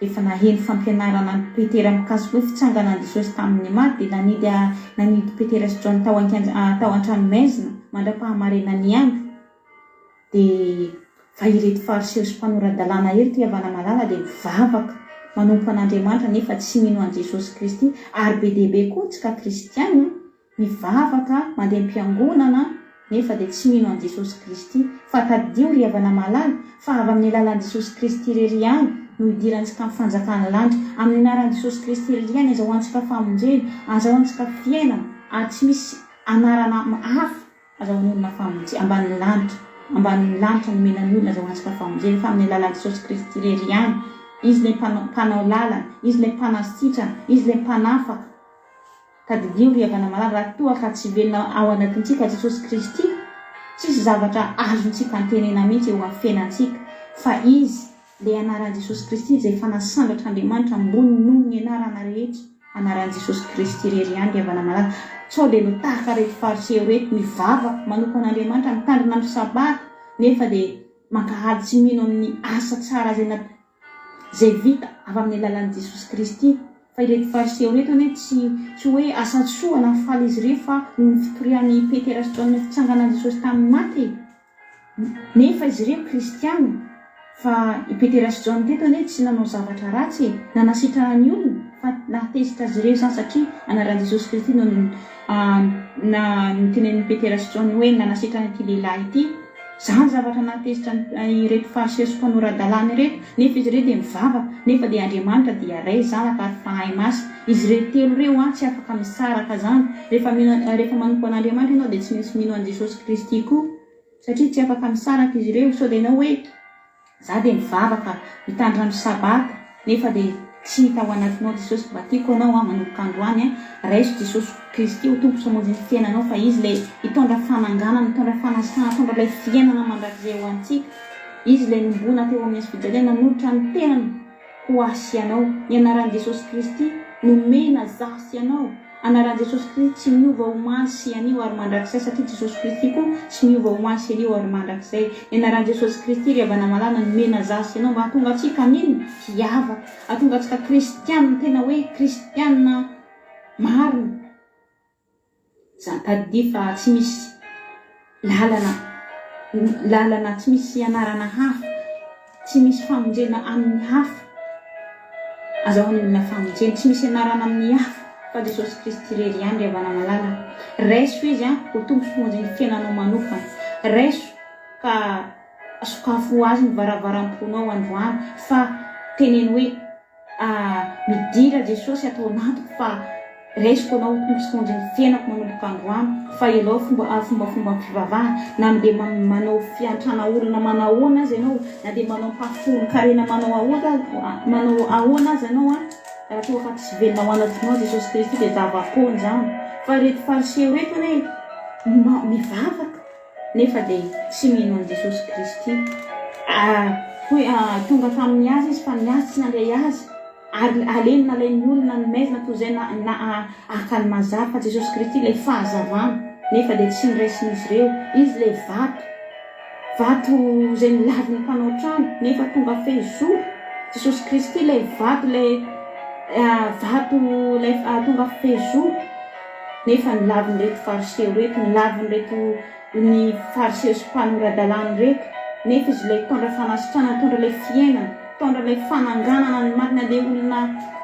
Rehefa naheno fampianarana an'i Petera mikasika hoe fitsanganan'i Jesosy tamin'ny maty dia nanidy nanidy Petera sy Jaona tao an-kianja tao an-tranomaizina mandra-pahamarinan'ny andro. Dia fa ireto fariseo sy mpanora-dalàna ireto ry havana malala dia mivavaka, manompo an'Andriamanitra nefa tsy mino an'i Jesosy Kristy ary be dia be koa tsika kristiana mivavaka, mandeha am-piangonana nefa dia tsy mino an'i Jesosy Kristy. Fa tadidio ry havana malala fa avy amin'ny alalan'i Jesosy Kristy irery ihany no hidirantsika amin'ny fanjakan'ny lanitra. Amin'ny anaran'i Jesosy Kristy irery ihany azahoantsika famonjena, azahoantsika fiainana ary tsy misy anarana hafa Azahoan'ny olona famonjena, ambanin'ny lanitra, ambanin'ny lanitra nomena ny olona azahoantsika famonjena, fa amin'ny alalan'i Jesosy Kristy irery ihany. Izy ilay mpanao, mpanao lalana, Izy ilay mpanasitrana, Izy ilay mpanafaka. Tadidio ry havana malala, raha toa ka tsy velona ao anatintsika Jesosy Kristy, tsisy zavatra azontsika antenena mihitsy eo amin'ny fiainantsika, fa Izy, Ilay anaran'i Jesosy Kristy izay efa nasandratr'Andriamanitra ambony noho ny anarana rehetra, anaran'i Jesosy Kristy irery ihany ry havana malala. Sao dia no tahaka ireto Fariseo ireto, mivavaka, manompo an'Andriamanitra, mitandrina amin'ny Sabata, nefa dia mankahala tsy mino amin'ny asa tsara izay na izay vita avy amin'ny alalan'i Jesosy Kristy. Fa ireto Fariseo ireto anie tsy tsy hoe asa soa nahafaly izy ireo fa noho ny fitorian'i Petera sy Jaona ny fitsanganan'i Jesosy tamin'ny maty e! Nefa izy ireo kristiana, fa i Petera sy Jaona teto anie tsy nanao zavatra ratsy e, nanasitrana ny olona, fa nahatezitra azy ireo izany satria anaran'i Jesosy Kristy no na notenenin'i Petera sy Jaona hoe nanasitrana ity lehilahy ity. Izany zavatra nahatezitra ireto Fariseo sy mpanora-dalàna ireto, nefa izy ireo dia mivavaka, nefa dia Andriamanitra dia Ray, Zanaka ary Fanahy Masina. Izy ireo telo ireo an, tsy afaka misaraka izany. Rehefa mino, rehefa manompo an'Andriamanitra ianao dia tsy maintsy mino an'i Jesosy Kristy koa. Satria tsy afaka misaraka izy ireo. Sao dia ianao hoe, za dia mivavaka, mitandrina ny sabata, nefa dia tsy hita ao anatinao Jesosy. Mba tiako ianao an, manomboka androany an, raiso Jesosy Kristy ho Tompo sy Mpamonjy ny fiainanao fa Izy ilay hitondra fananganana, hitondra fanasana, hitondra ilay fiainana mandrakizay ho antsika. Izy ilay nombona teo amin'ny hazofijaliana, nanolotra ny tenany. ho ahy sy ianao. Ny anaran'i Jesosy Kristy nomena zaho sy ianao. Anaran'i Jesosy Kristy tsy miova omaly sy anio ary mandrakizay satria Jesosy Kristy koa tsy miova omaly sy anio ary mandrakizay. Ny anaran'i Jesosy Kristy ry havana malala nomena zaho sy ianao mba hahatonga antsika haninona? Hiavaka. Hahatonga antsika kristiana tena hoe kristiana marina. Za tadidio fa tsy misy lalana lalana tsy misy anarana hafa, tsy misy famonjena amin'ny hafa azahoan'ny olona famonjena, tsy misy anarana amin'ny hafa fa Jesosy Kristy irery ihany ry havana malala. Raiso Izy an, ho Tompo sy Mpamonjy ny fiainanao manokana. Raiso ka sokafo ho Azy ny varavaram-ponao androany fa teneno hoe. Ah midira Jesosy ato anatiko fa raisiko anao ho Tompo sy Mpamonjy ny fiainako manomboka androany fa ialao fomba fombafomba fivavahana na dia manao fiantrana olona manahoana aza ianao na dia manao mpahafolon-karena manao ahoana manao ahoana aza ianao an raha toa ka tsy velona ao anatinao Jesosy Kristy dia zava-poana izany fa ireto fariseo ireto anie mivavaka nefa dia tsy mino an'i Jesosy Kristy. Hoy, tonga tamin'ny azy izy fa ny azy tsy nandray azy, ary aleny nalain'ny olona ny maizina toy izay na, na haka ny mazava, fa Jesosy Kristy ilay fahazavana, nefa dia tsy noraisin'izy ireo. Izy ilay vato, vato izay nolavin'ny mpanao trano, nefa tonga fehizoro. Jesosy Kristy ilay vato, ilay vato ilay tonga fehizoro. Nefa nolavin'ireto Fariseo ireto, nolavin'ireto ny Fariseo sy mpanora-dalàna ireto, nefa izy ilay nitondra fanasitranana, nitondra ilay fiainana. Mitondra ilay fananganana ny maty na le olona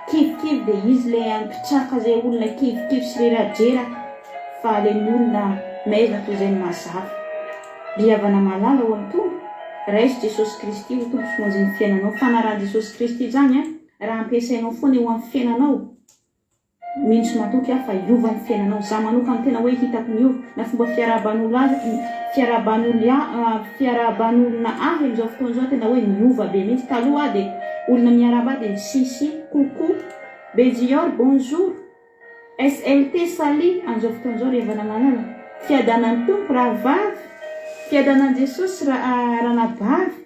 kivikivy dia izy le mpitraka izay olona kivikivy sy reradreraka fa aleon'ny olona maizina toy izay ny mazava. Ry havana malala ao amin'ny Tompo, raiso Jesosy Kristy ho Tompo sy Mpamonjy ny fiainanao. Fanarahan'i Jesosy Kristy izany an, raha ampiasainao foana eo amin'ny fiainanao. Mino sy matoky aho fa hiova ny fiainanao. Za manokana tena hoe hitako niova. Na fomba fiarahaban'olo azy, fiarahaban'olo fiarahaban'olona ahy amin'izao fotoana izao tena hoe niova be mihitsy. Taloha aho dia olona miarahaba ahy dia si si, coucou, bejior, bonjour, SLT, salut, amin'izao fotoana izao ry havana malala. Fiadanan'ny Tompo rahavavy, fiadanan'i Jesosy ranabavy.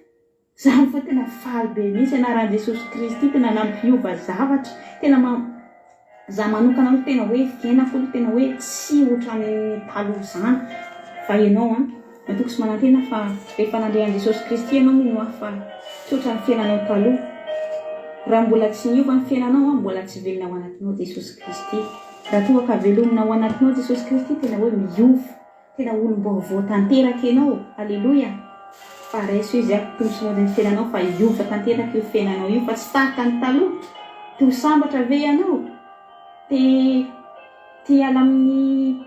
Zany fa tena faly be mihitsy anaran'i Jesosy Kristy tena nampiova zavatra tena ma za manokana aloha tena hoe fiainako aloha tena hoe tsy otran'ny taloha zany fa ianao an matoky sy manantena fa rehefa nandre an'i Jesosy Kristy ianao mino aho fa tsy otran'ny fiainanao taloha raha mbola tsy niova ny fiainanao an mbola tsy velona ao anatinao Jesosy Kristy raha toa ka velomina ao anatinao Jesosy Kristy tena hoe miova Tena olom-baovao tanteraka ianao, Aleloia! Fa raiso Izy aho Tompo sy Monjy ny fiainanao fa hiova tanteraka io fiainanao io fa tsy tahaka ny taloha. Te ho sambatra ve ianao? Te te hiala amin'ny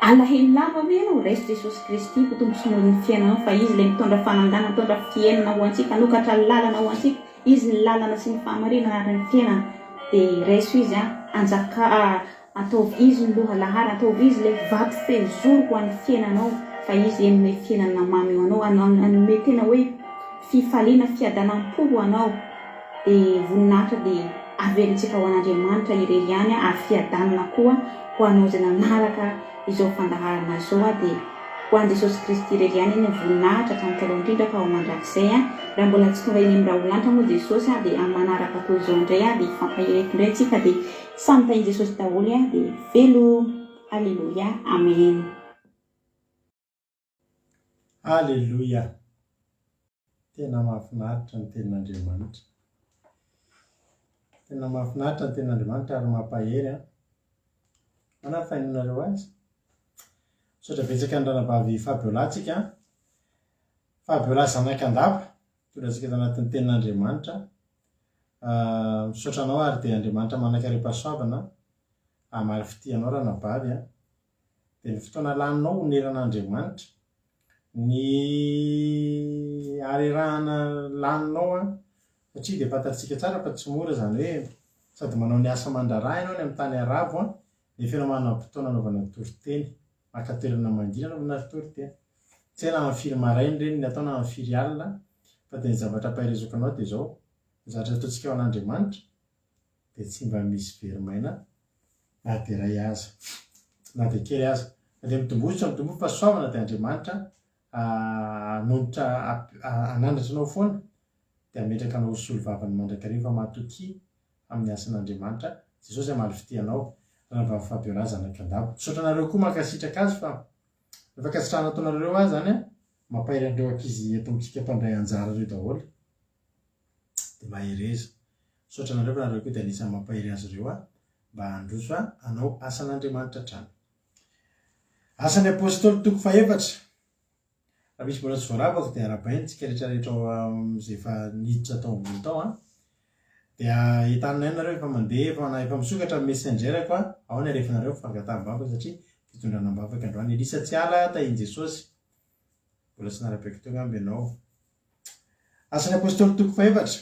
alahelo lava ve ianao? Raiso Jesosy Kristy ho Tompo sy Monjy ny fiainanao fa Izy ilay mitondra fananganana, mitondra fiainana ho antsika, hanokatra lalana ho antsika. Izy ny lalana sy ny fahamarinana ary ny fiainana. Dia raiso Izy an, anjaka Ataovy Izy ny loha laharana, ataovy Izy ilay vato fehizoro ho an'ny fiainanao, fa Izy hanome fiainana mamy ho anao, hanome tena hoe fifaliana, fiadanam-po ho anao. Dia voninahitra dia averintsika ho an'Andriamanitra irery ihany ary fiadanana koa ho anao izay nanaraka izao fandaharana izao dia ho an'i Jesosy Kristy irery ihany anie ny voninahitra hatramin'ny taloha indrindra ka ho mandrakizay. Raha mbola tsy tonga eny amin'ny raholanitra moa Jesosy dia amin'ny manaraka toy izao indray dia hifampahery eto indray tsika dia Samy tahin'i Jesosy daholo a dia veloma Aleloia Amen. Aleloia! Tena mahafinaritra ny tenin'Andriamanitra. Tena mahafinaritra ny tenin'Andriamanitra ary mampahery an. Ahoana ny fainonareo azy? Misaotra betsaka ny ranabavy Fabiola tsika an. Fabiola zanak'Andapa, mitondra antsika ato anatin'ny tenin'Andriamanitra. Misaotra anao ary dia Andriamanitra manankarem-pahasoavana hamaly fitia anao ranabavy a. Dia ny fotoana laninao honerana Andriamanitra, ny harerahana laninao a, satria dia fantatsika tsara fa tsy mora izany hoe sady manao ny asa aman-draharaha ianao any amin'ny tany arabo a, nefa ianao manam-potoana anaovana toriteny, maka toerana mangina anaovana toriteny. Tsy hay na amin'ny firy maraina ireny ny atao na amin'ny firy alina fa dia ny zavatra ampaherezako anao dia izao, ny zavatra ataontsika ho an'Andriamanitra dia tsy mba misy very maina na dia iray aza, na dia kely aza. Na dia mitomboa mitomboa fahasoavana dia Andriamanitra hanonitra hanandratra anao foana dia hametraka anao ho solovavany mandrakariva matokia amin'ny asan'Andriamanitra. Jesosy hamaly fitia anao Ranabavy Fabiola zanak'Andabo. Misaotra anareo koa mankasitraka azy fa ny fankasitrahana ataonareo ahy izany mampahery an'ireo ankizy eto amintsika mpandray anjara ireo daholo. Dia mahereza. Misaotra anareo fa nareo koa dia anisan'ny mampahery azy ireo aho mba handroso hanao asan'Andriamanitra hatrany. Asan'ny Apostoly toko fahefatra. Raha misy mbola tsy voarabako dia arahabaina tsika rehetra rehetra ao amin'izay efa niditra tao ambony tao an. Dia entanina ihany nareo efa mandeha efa na efa misokatra ny messenger-ko an, ao ny alefanareo fangataham-bavaka satria fitondrana am-bavaka androany. Elisa Tsiala tahin'i Jesosy. Mbola tsy narabaiko teo angamba ianao. Asan'ny Apostoly toko fahefatra.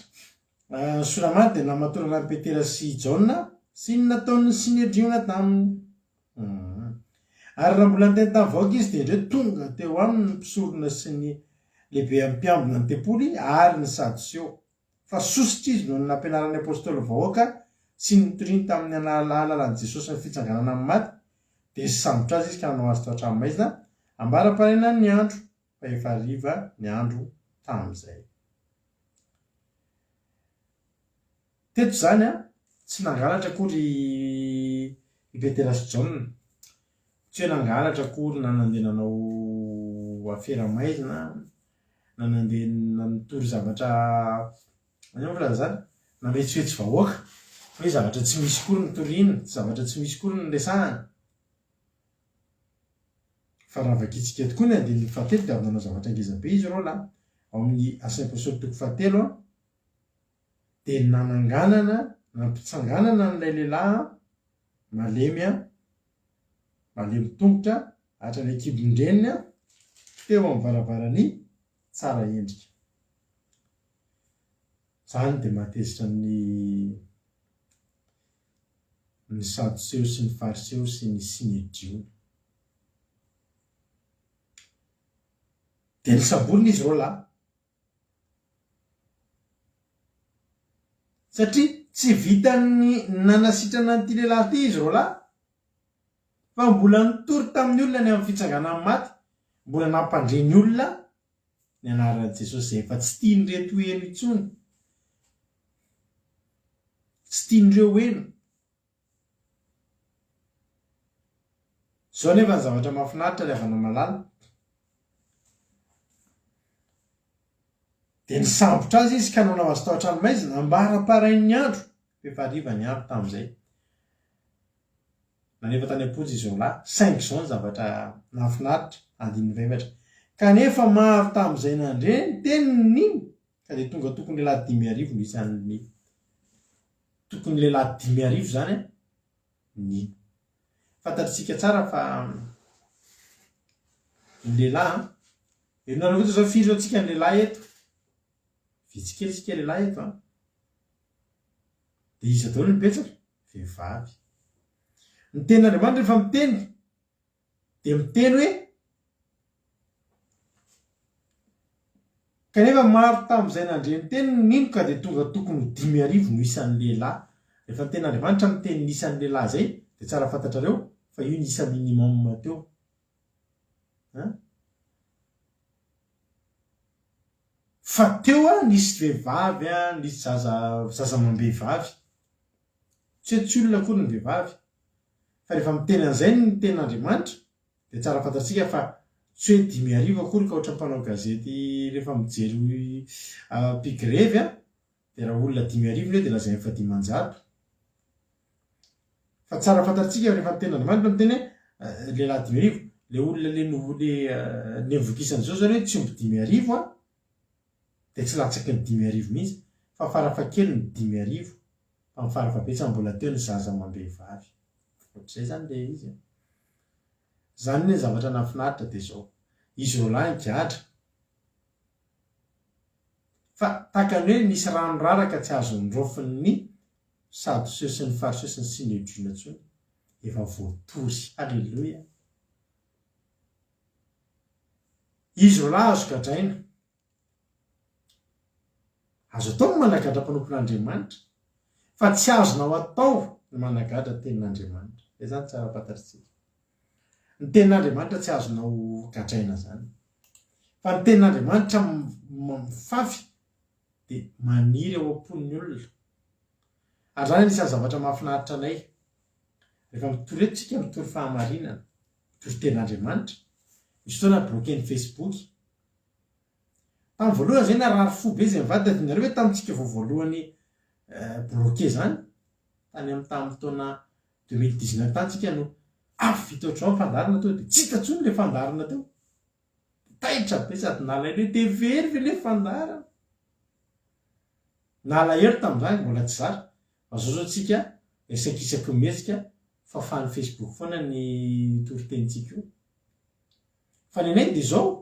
Ny Soramady dia namatorana an'i Petera sy i Jaona sy ny nataon'ny Synedriona taminy. Ary raha mbola niteny tamin'ny vahoaka izy, dia indreo tonga teo aminy ny mpisorona sy ny lehiben'ny mpiambina ny tempoly ary ny Sadoseo. Fa sosotra izy noho ny nampianaran'ny apostoly vahoaka sy ny nitoriany tamin'ny alalan'i Jesosy ny fitsanganana amin'ny maty, dia nisambotra azy izy ka nanao azy tao an-tranomaizina ambara-paharenan'ny andro. fa efa hariva ny andro tamin'izay. Teto izany an, tsy nangalatra akory i Petera sy Jaona. Tsy hoe nangalatra akory na nandeha nanao afera maizina na nandeha nitory zavatra, inona moa filaza izany? Nametsoetso vahoaka fa hoe zavatra tsy misy akory no toriana, zavatra tsy misy akory no resahana. Fa raha vakintsika tokoa ny andininy fahatelo dia avy nanao zavatra ngeza be izy ireo lahy. Ao amin'ny Asan'ny Apostoly toko fahatelo. Dia nananganana, nampitsanganana an'ilay lehilahy malemy, malemy tongotra hatrany an-kibon-dreniny teo amin'ny varavaran'i tsara endrika. Izany dia mahatezitra ny ny Sadoseo sy ny Fariseo sy ny Synedriona. Dia nosamborina izy roalahy. Satria tsy vitan'ny nanasitrana an'ity lehilahy ity izy roalahy, fa mbola nitory tamin'ny olona ny amin'ny fitsanganan'ny maty, mbola nampandre ny olona ny anaran'i Jesosy izay efa tsy tian'ireto heno intsony. Tsy tian'ireo heno. Izao anefa ny zavatra mahafinaritra ry havana malala, dia nisambotra azy izy ka nanao azy tao an-tranomaizina ambara-parain'ny andro, efa hariva ny andro tamin'izay. Nalefa tany am-ponja izy roalahy, saingy izao ny zavatra nahafinaritra, andininy fahefatra, Kanefa maro tamin'izay nandre ny teniny nino, ka dia tonga tokony lehilahy 5000 no isan'ny Tokony lehilahy 5000 izany nino. Fantatritsika tsara fa ny lehilahy an, herinareo fotsiny izao firy izao tsika ny lehilahy eto? Vitsy kely tsika lehilahy eto an. Dia iza daholo no betsaka? Vehivavy. Ny tenin'Andriamanitra rehefa miteny dia miteny hoe, Kanefa maro tamin'izay nandre ny teniny no nino ka dia tonga tokony ho 5000 no isan'ny lehilahy. Rehefa ny tenin'Andriamanitra miteny ny isan'ny lehilahy izay dia tsara fantatrareo fa io ny isa minimum teo. An? Fa teo an, nisy vehivavy an, nisy zaza, zaza amam-behivavy. Tsy hoe tsy olona akory ny vehivavy. Fa rehefa miteny an'izay ny tenin'Andriamanitra dia tsara fantatsika fa tsy hoe 5000 akory ka ohatran'ny mpanao gazety rehefa mijery mpigrevy an, dia raha olona 5000 ny eo dia lazainy fa 500. Fa tsara fantatsika rehefa ny tenin'Andriamanitra miteny hoe lehilahy 5000, le olona le no le nevokisan'izao zany hoe tsy omby 5000 an, dia tsy latsaky ny 5000 mihitsy fa farafahakeliny 5000 fa ny farafahabetsany mbola teo ny zaza amam-behivavy. Ohatr'izay izany ilay izy e. Izany anie ny zavatra nahafinaritra dia izao, izy roalahy nigadra fa tahaka ny hoe nisy rano raraka tsy azo noraofin'ny Sadoseo sy ny Fariseo sy ny Synedriona intsony, efa voatory. Haleloia! Izy roalahy azo gadraina. Azo atao ny managadra mpanompon'Andriamanitra, fa tsy azonao atao ny managadra tenin'Andriamanitra. Izay izany tsara fantatritsika. Ny tenin'Andriamanitra tsy azonao gadraina izany. Fa ny tenin'Andriamanitra mifafy dia maniry ao am-pon'ny olona. Ary izany anisan'ny zavatra mahafinaritra anay. Rehefa mitory eto isika, mitory fahamarinana, mitory tenin'Andriamanitra. Misy fotoana bloquer-n'ny Facebook. Tamin'ny voalohany zay narary fo be zay mivady tadidinareo ve tamintsika vao voalohany bloqué zany tany amin'ny tamin'ny taona 2019 tany tsika no avy vita ohatr'izao ny fandaharana tonga dia tsy hita intsony le fandaharana teo taitra be sady nalahelo hoe dia very ve le fandaharana nalahelo tamin'izany mbola tsy zatra fa zao zao tsika isakisaky mihetsika fafan'ny Facebook foana ny toritenintsika io fa ny anay dia zao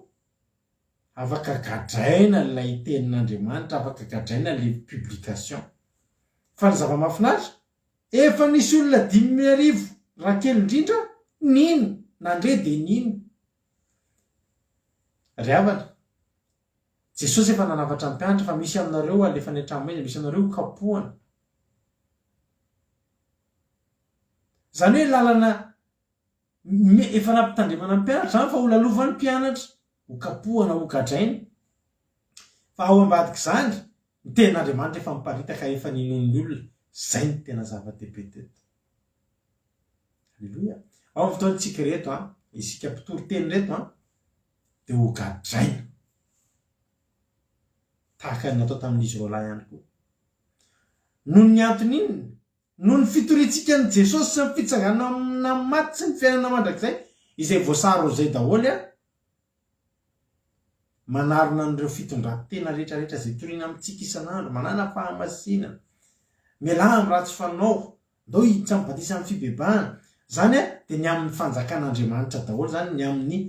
Afaka gadraina ilay tenin'Andriamanitra, afaka gadraina ilay publication. Fa ny zava-mahafinaritra, efa nisy olona 5000 raha kely indrindra nino, nandre dia nino. Ry havana, Jesosy efa nanafatra ny mpianatra fa misy aminareo alefa any an-tranomaizina, misy aminareo hokapohana. Izany hoe lalana Efa nampitandremana ny mpianatra izany fa ho lalovan'ny mpianatra, ho kapohana, ho gadraina. Fa ao ambadik'izany, ny tenin'Andriamanitra efa miparitaka, efa ninoan'ny olona. Izay no tena zava-dehibe teto. Aleloia. Ao amin'ny fotoantsika ireto, an, isika mpitory teny ireto, an, dia ho gadraina. Tahaka ny natao tamin'izy roalahy ihany koa. Noho ny antony inona? Noho ny fitoriantsika an'i Jesosy sy ny fitsanganana amin'ny maty sy ny fiainana mandrakizay izay voasary ho izay daholo an! Manarona an'ireo fitondran-tena rehetra rehetra izay toriana amintsika isan'andro, manàna fahamasinana, mialà amin'ny ratsy fanao, ndao hiditra amin'ny batisa amin'ny fibebahana. Izany dia ny amin'ny fanjakan'Andriamanitra daholo izany, ny amin'ny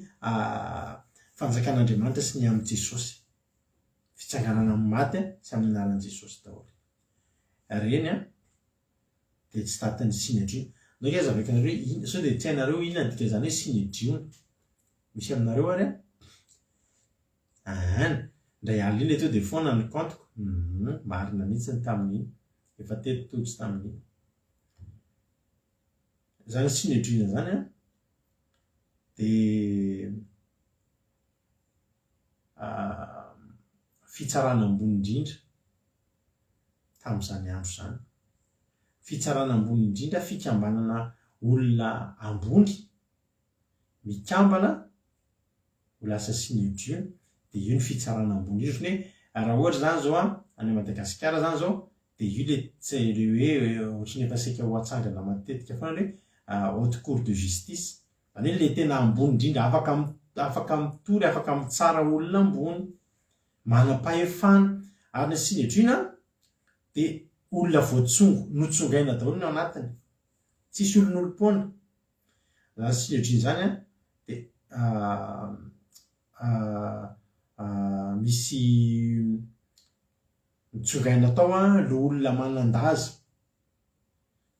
fanjakan'Andriamanitra sy ny amin'i Jesosy. Fitsanganana amin'ny maty sy amin'ny anaran'i Jesosy daholo. Ireny an, dia tsy tatin'ny Synedriona. Ndao ange hazavaiko anareo hoe inona, sao dia tsy hainareo inona ny dikan'izany hoe Synedriona. Misy aminareo ary an? An, indray alina iny etoa dia foana ny compte-ko. Hum, marina mihitsy ny tamin'iny. Efa teto tojo tamin'iny. Izany Synedriona izany an, dia fitsarana ambony indrindra tamin'izany andro izany. Fitsarana ambony indrindra, fikambanana olona ambony mikambana ho lasa Synedriona, dia io ny fitsarana ambony indrindra. Ohatran'ny hoe raha ohatra izany izao an, any Madagasikara izany izao, dia io ilay tsy ilay hoe ohatran'ny efa saika ho atsangana matetika foana ny hoe haute cour de justice. Izany hoe ilay tena ambony indrindra, afaka afaka mitory, afaka mitsara olona ambony, manam-pahefana. Ary ny Synedriona dia olona voatsongo, notsongaina daholo ny ao anatiny. Tsisy olon'olom-poana. Izany Synedriona izany an, dia misy notsongaina tao an, loholona manan-daza.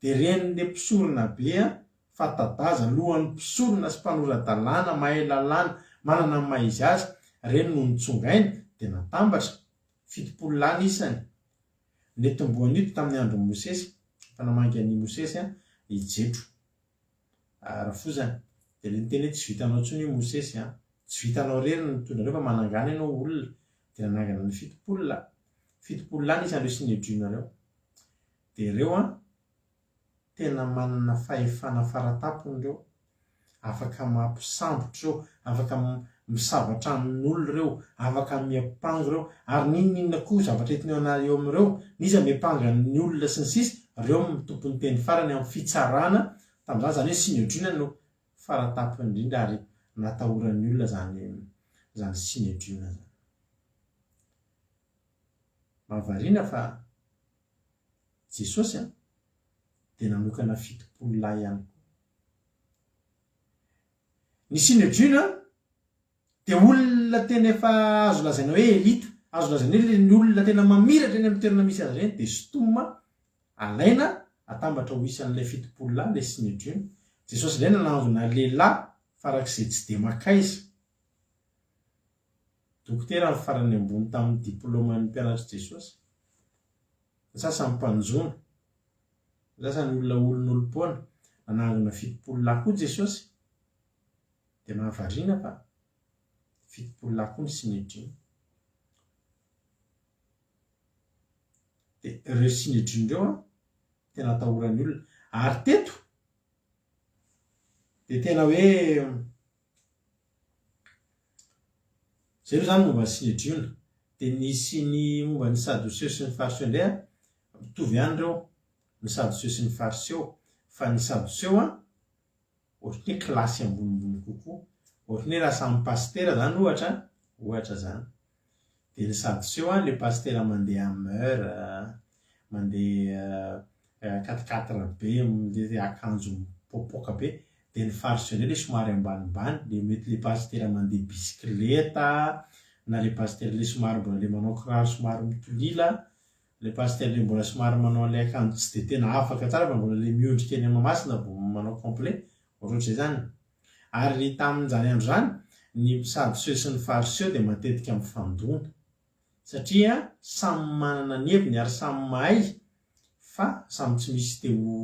Dia ren'ilay mpisorona be fanta-daza, lohan'ny mpisorona sy mpanora-dalàna, mahay lalàna, manana ny maha izy azy, ireny no notsongaina, dia natambatra, 70 lahy ny isany. Netombohan'io dia tamin'ny andron'i Mosesy, efa namangy an'i Mosesy i Jetro, rafozany. Dia ilay niteny hoe, Tsy vitanao intsony io Mosesy a! Tsy vitanao irery ny mitondra an'ireo fa manangana ianao olona. Dia nanangana ny 70 lahy. 70 lahy ny isan'ireo Synedriona ireo. Dia ireo an, tena manana fahefana faratampony ireo, afaka mampisambotra ireo, afaka misava tranon'olona ireo, afaka miampanga ireo, ary n'inon'inona koa zavatra entina eo ana eo amin'ireo, n'iza miampanga ny olona sy ny sisa, ireo no tompon'ny teny farany amin'ny fitsarana tamin'izany, izany hoe Synedriona no faratampony indrindra ary natahoran'ny olona izany izany Synedriona izany. Mahavariana fa Jesosy dia nanokana 70 lahy ihany koa. Ny Synedriona dia olona tena efa azo lazaina hoe elite, azo lazaina hoe ny olona tena mamiratra eny amin'ny toerana misy azy ireny dia sintomina, alaina, atambatra ho isan'ilay 70 lahy, ilay Synedriona. Jesosy indray nanangona lehilahy farak'izay tsy dia mankaiza. Dokotera ny farany ambony tamin'ny diplaoman'ny mpianatr'i Jesosy. Ny sasany mpanjono, ny sasany olona olon'olom-poana. Nanangona 70 lahy koa Jesosy. Dia mahavariana fa 70 lahy koa ny Synedriona. Dia ireo Synedriona ireo an, tena atahoran'ny olona. Ary teto dia tena hoe Izay aloha izany momba ny Synedriona. Dia nisy ny momba ny Sadoseo sy ny Fariseo indray an, mitovy ihany ireo, ny Sadoseo sy ny Fariseo, fa ny Sadoseo an, ohatran'ny hoe kilasy ambonimbony kokoa, ohatran'ny hoe raha samy pasitera izany ohatra, ohatra izany, Dia ny sadoseo an, le pasitera mandeha Hummer, mandeha quatre quatre be, le akanjo mipoapoaka be, dia ny fariseo indray le somary ambanimbany, le mety le pasitera mandeha bisikileta, na le pasitera le somary mbola le manao kiraro somary mitolila, le pasitera le mbola somary manao an'ilay akanjo tsy dia tena afaka tsara fa mbola le miondrika eny Mahamasina vao manao complet, ohatrohatr'izay zany. Ary tamin'izany andro izany, ny Sadoseo sy ny Fariseo dia matetika mifandona, satria samy manana ny heviny ary samy mahay fa samy tsy misy te ho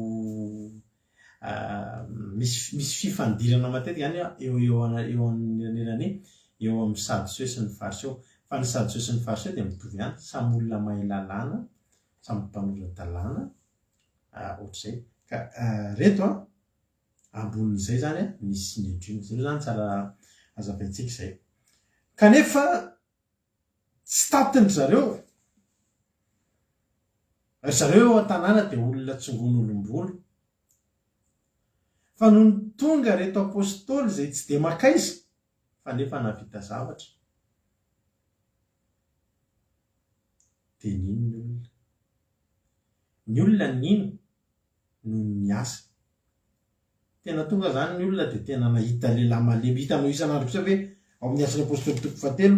misy misy fifandirana matetika izany eo eo eo anelanelany eo amin'ny Sadoseo sy ny Fariseo. Fa ny Sadoseo sy ny Fariseo dia mitovy ihany, samy olona mahay lalàna, samy mpanora-dalàna, ohatr'izay. Ka ireto an! Ambonin'izay izany ny Synedriona. Izay aloha izany tsara hazavaintsika izay. Kanefa tsy tatin-dry zareo. Ry zareo eo an-tanàna dia olona tsongon'olom-bolo. Fa nony tonga ireto Apostoly izay tsy dia mankaiza fa nefa nahavita zavatra. Dia nino ny olona. Ny olona nino noho ny asa. Tena tonga izany ny olona dia tena nahita lehilahy malemy. Hitanao isan'andro kosa ve ao amin'ny Asan'ny Apostoly toko fahatelo,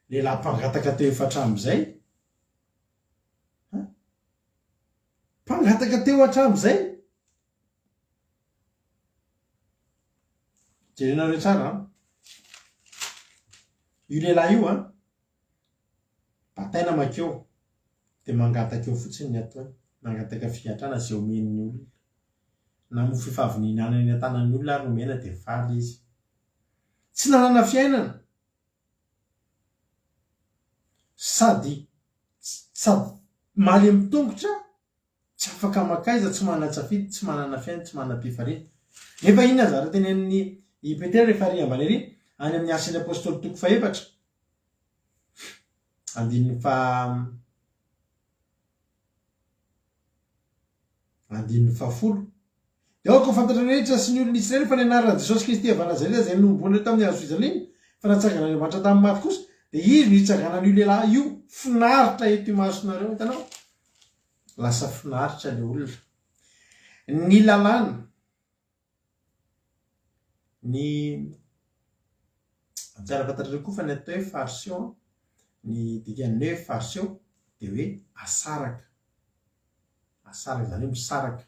lehilahy mpangataka teo efa hatramin'izay? Ha? Mpangataka teo hatramin'izay? Jerenareo tsara an. Io lehilahy io an, bataina mankeo, dia mangataka eo fotsiny ny ataony, mangataka fiantrana izay omen'ny olona. Na mofo efa avy nihinanany eny an-tanan'ny olona ary nomena dia faly izy. Tsy nanana fiainana. Sady sady malemy tongotra Tsy afaka mankaiza, tsy manan-tsafidy, tsy manana fiainana, tsy manam-pifaliana. Nefa inona ny zavatra tenenin'i i Petera rehefa ary ambany ary, any amin'ny Asan'ny Apostoly toko fahefatra, andininy faha andininy fahafolo. Dia aoka ho fantatra rehetra sy ny olon'i Israely fa ny anaran'i Jesosy Kristy avy any Nazareta izay nohomboana tamin'ny hazo fijaliana, fa natsangan'Andriamanitra tamin'ny maty kosa, dia izy no hitsanganan'io lehilahy io finaritra eto imasonareo. Hitanao? Lasa finaritra le olona. Ny lalàna, ny tsara fantatrareo koa fa ny atao hoe fariseo an, ny dikan'ny hoe fariseo dia hoe asaraka, asaraka izany hoe misaraka.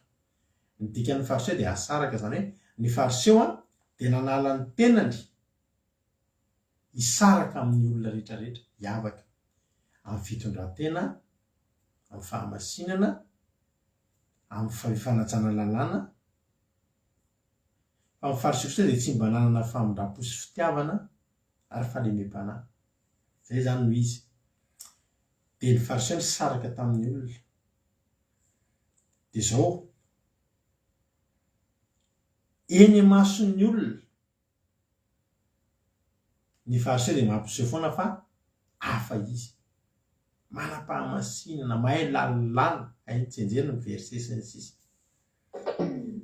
Ny dikan'ny fariseo dia asaraka izany hoe ny fariseo an dia nanala ny tenany hisaraka amin'ny olona rehetra rehetra, hiavaka amin'ny fitondran-tena, amin'ny fahamasinana, amin'ny fanajana lalàna, fa ny Fariseo kosa dia tsy mba nanana famindram-po sy fitiavana ary fahalemem-panahy. Izay izany no izy. Dia ny Fariseo nisaraka tamin'ny olona. Dia izao, eny imason'ny olona, Ny Fariseo dia mampiseho foana fa hafa izy. Manam-pahamasinana, mahay lalàna, hainy tsianjery ny verset sy ny sisa.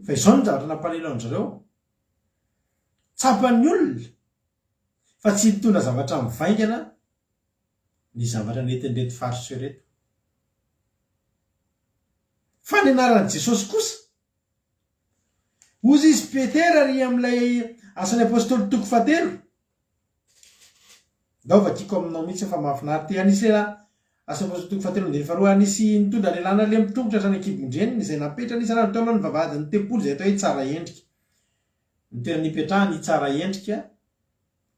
Fa izao no zavatra nampalahelo an-dry zareo, tsapan'ny olona fa tsy nitondra zavatra mivaingana ny zavatra nentin'ireto Fariseo ireto. Fa ny anaran'i Jesosy kosa Hozy izy Petera ary amin'ilay Asan'ny Apostoly toko fahatelo. Ndao vakiko aminao mihitsy fa mahafinaritra. Te hanisy lehilahy Asan'ny Apostoly toko fahatelo andininy faharoa ary nisy nitondra lehilahy nalemy tongotra hatrany an-kibon-dreniny izay napetrany isan'andro teo alohan'ny vavahadin'ny tempoly izay atao hoe Tsaraendrika. Ny toerana ipetrahany i Tsaraendrika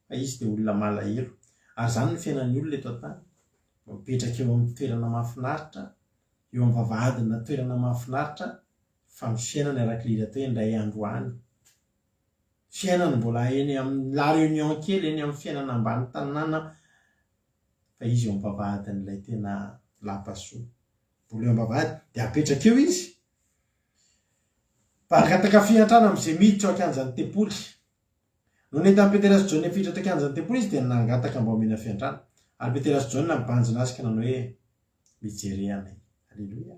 fa izy dia olona malahelo. Ary izany no fiainan'ny olona eto an-tany. Mipetraka eo amin'ny toerana mahafinaritra, eo amin'ny vavahadina toerana mahafinaritra fa ny fiainana araka ilay hira teo indray andro any. Fiainana mbola eny amin'ny La Réunion kely, eny amin'ny fiainana ambany tanàna fa izy eo am-bavahadin'ilay tena lapasoa. Mbola eo am-bavahady dia apetraka eo izy. Mpangataka fiantrana amin'izay miditra ao an-kianjan'ny tempoly. Nony nahitan'i Petera sy Jaona nifiditra tao an-kianjan'ny tempoly izy dia nangataka mba homena fiantrana. Ary Petera sy Jaona nibanjina azy ka nanao hoe, Mijere anay. Aleloia.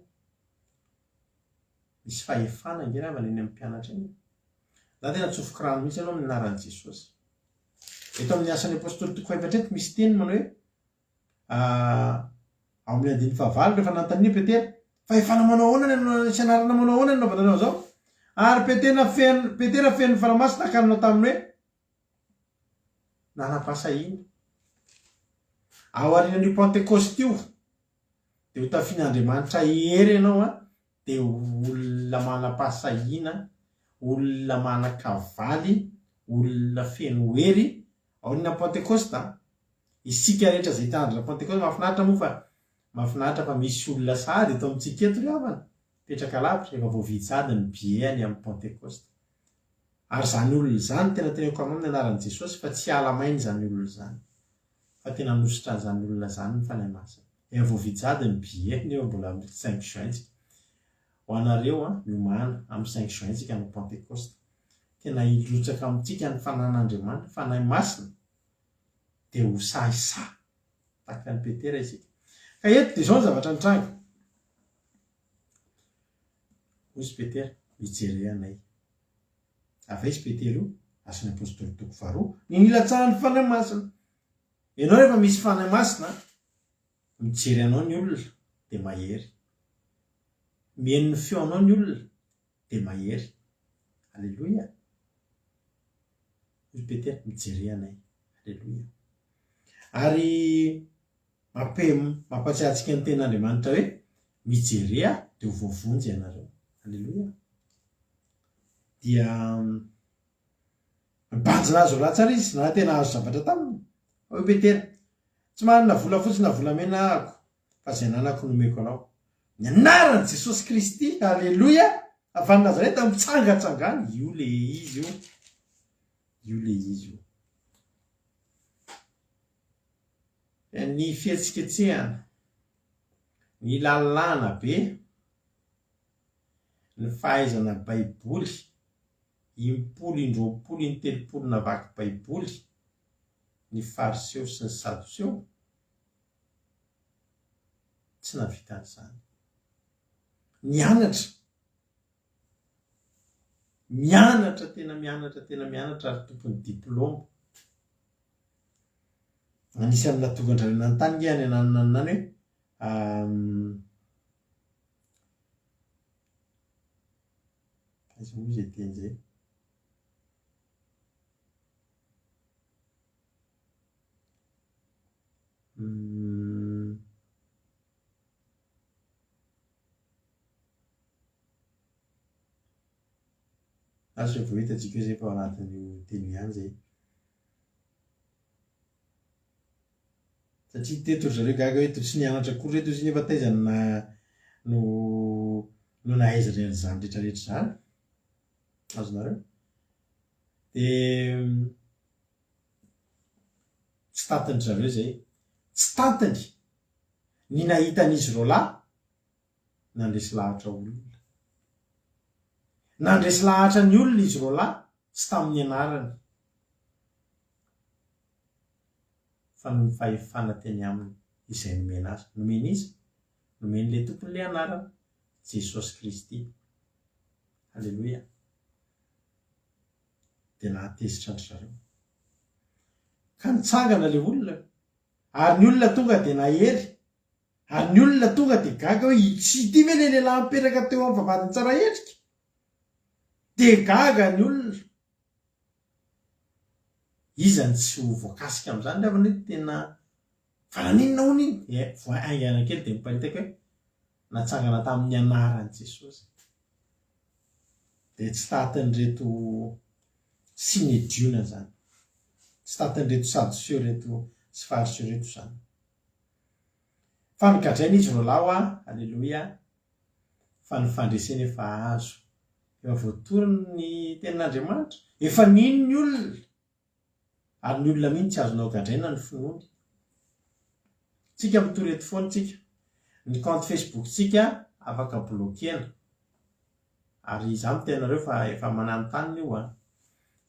Misy fahefana ange ravana eny amin'ny mpianatra eny e. Za tena tsofiko rano mihitsy aloha amin'ny anaran'i Jesosy. Eto amin'ny Asan'ny Apostoly toko fahefatra eto misy teny manao hoe ao amin'ny andininy fahavalo rehefa nanontaniana i Petera, fahefana manao ahoana ny sy anarana manao ahoana ny nanaovanareo an'izao? Ary Petera feno Petera feno ny Fanahy Masina ka nanao taminy hoe, nanam-pahasahiana. Ao aorianan'io Pantekosta io, dia ho tafian'Andriamanitra hery ianao an, dia ho olona manam-pahasahiana, olona manan-kavaly, olona feno hery, aorianan'ny Pantekosta an. Isika rehetra izay hitandrina Pantekosta, mahafinaritra moa fa mahafinaritra fa misy olona sahady eto amintsika eto ry havana, mipetraka lavitra, efa voavidy sahady ny billet any amin'ny Pantekosta. Ary izany olona izany, tena teneniko aminao amin'ny anaran'i Jesosy fa tsy hiala maina izany olona izany. Fa tena hanosotra an'izany olona izany ny Fanahy Masina. Efa voavidy sahady ny billet nefa mbola amin'ny cinq juin tsika. Ho anareo an, miomàna, amin'ny cinq juin tsika hanao Pantekosta. Tena hirotsaka amintsika ny Fanahin'Andriamanitra, Fanahy Masina, dia ho sahisahy tahaka an'i Petera isika. Ka eto dia izao ny zavatra nitranga. Hoy izy Petera, Mijere anay. Avy aiza Petera io? Asan'ny Apostoly toko faharoa, ny nilatsahan'ny Fanahy Masina. Ianao rehefa misy Fanahy Masina, mijery anao ny olona. dia mahery. Mihaino ny feonao ny olona dia mahery. Aleloia! Hoy Petera, Mijere anay. Aleloia! Ary mampatsiahy antsika ny tenin'Andriamanitra hoe, Mijere ahy dia ho voavonjy ianareo. Aleloia! Dia mibanjina azy ho ratsy ary izy, na tena hahazo zavatra taminy. Hoy Petera, Tsy manana volafotsy na volamena ahako, fa izay ananako no omeko anao. Ny anaran'i Jesosy Kristy, Aleloia! Avy any Nazareta, mitsangantsangana. Io le izy io. Io le izy io. Ny fihetsiketsehana, ny lalàna be, ny fahaizana Baiboly, impolo, indroapolo, intelopolo navaky Baiboly, ny Fariseo sy ny Sadoseo, tsy nahavita an'izany. Nianatra, mianatra, tena mianatra, tena mianatra ary tompon'ny diplaoma. Anisan'ny nahatonga an-dRainy nanontany nge any ananona any hoe aiza moa izay teny izay? Asa vao hitantsika eo izay fa ao anatin'io teny io ihany izay. Satria teto ry zareo gaga hoe toa tsy nianatra akory reto izy nefa taiza no no no nahaizany an'izany rehetra rehetra izany. Azonareo? Dia tsy tantiny ry zareo izay. Tsy tantiny ny nahita an'izy roalahy nandresy lahatra olona. Nandresy lahatra ny olona izy roalahy tsy tamin'ny anarany fa noho ny fahefana teny aminy izay nomena azy. Nomen'iza? Nomen'ilay tompon'ilay anarana, Jesosy Kristy. Aleloia. Dia nahatezitra an-dry zareo. Ka nitsangana ilay olona, ary ny olona tonga dia nahery, ary ny olona tonga dia gaga hoe tsy ity ve ilay lehilahy nipetraka teo amin'ny vavahadin'i Tsaraendrika? Dia gaga ny olona. Iza no tsy ho voakasika amin'izany ry havana hoe tena fa naninona hono iny? Dia vao haingana kely dia miparitaka hoe natsangana tamin'ny anaran'i Jesosy. Dia tsy tatin'ireto Synedriona izany. Tsy tatin'ireto Sadoseo ireto sy Fariseo ireto izany. Fa nogadraina izy roalahy hoa, aleloia, fa ny fandresena efa azo. Efa voatory ny tenin'Andriamanitra, efa nino ny olona, ary ny olona mino tsy azonao gadraina ny finoany. Tsika mitory eto foana tsika. Ny compte Facebook tsika afaka bloquer-na. Ary izaho miteny anareo fa efa mananontanona io an.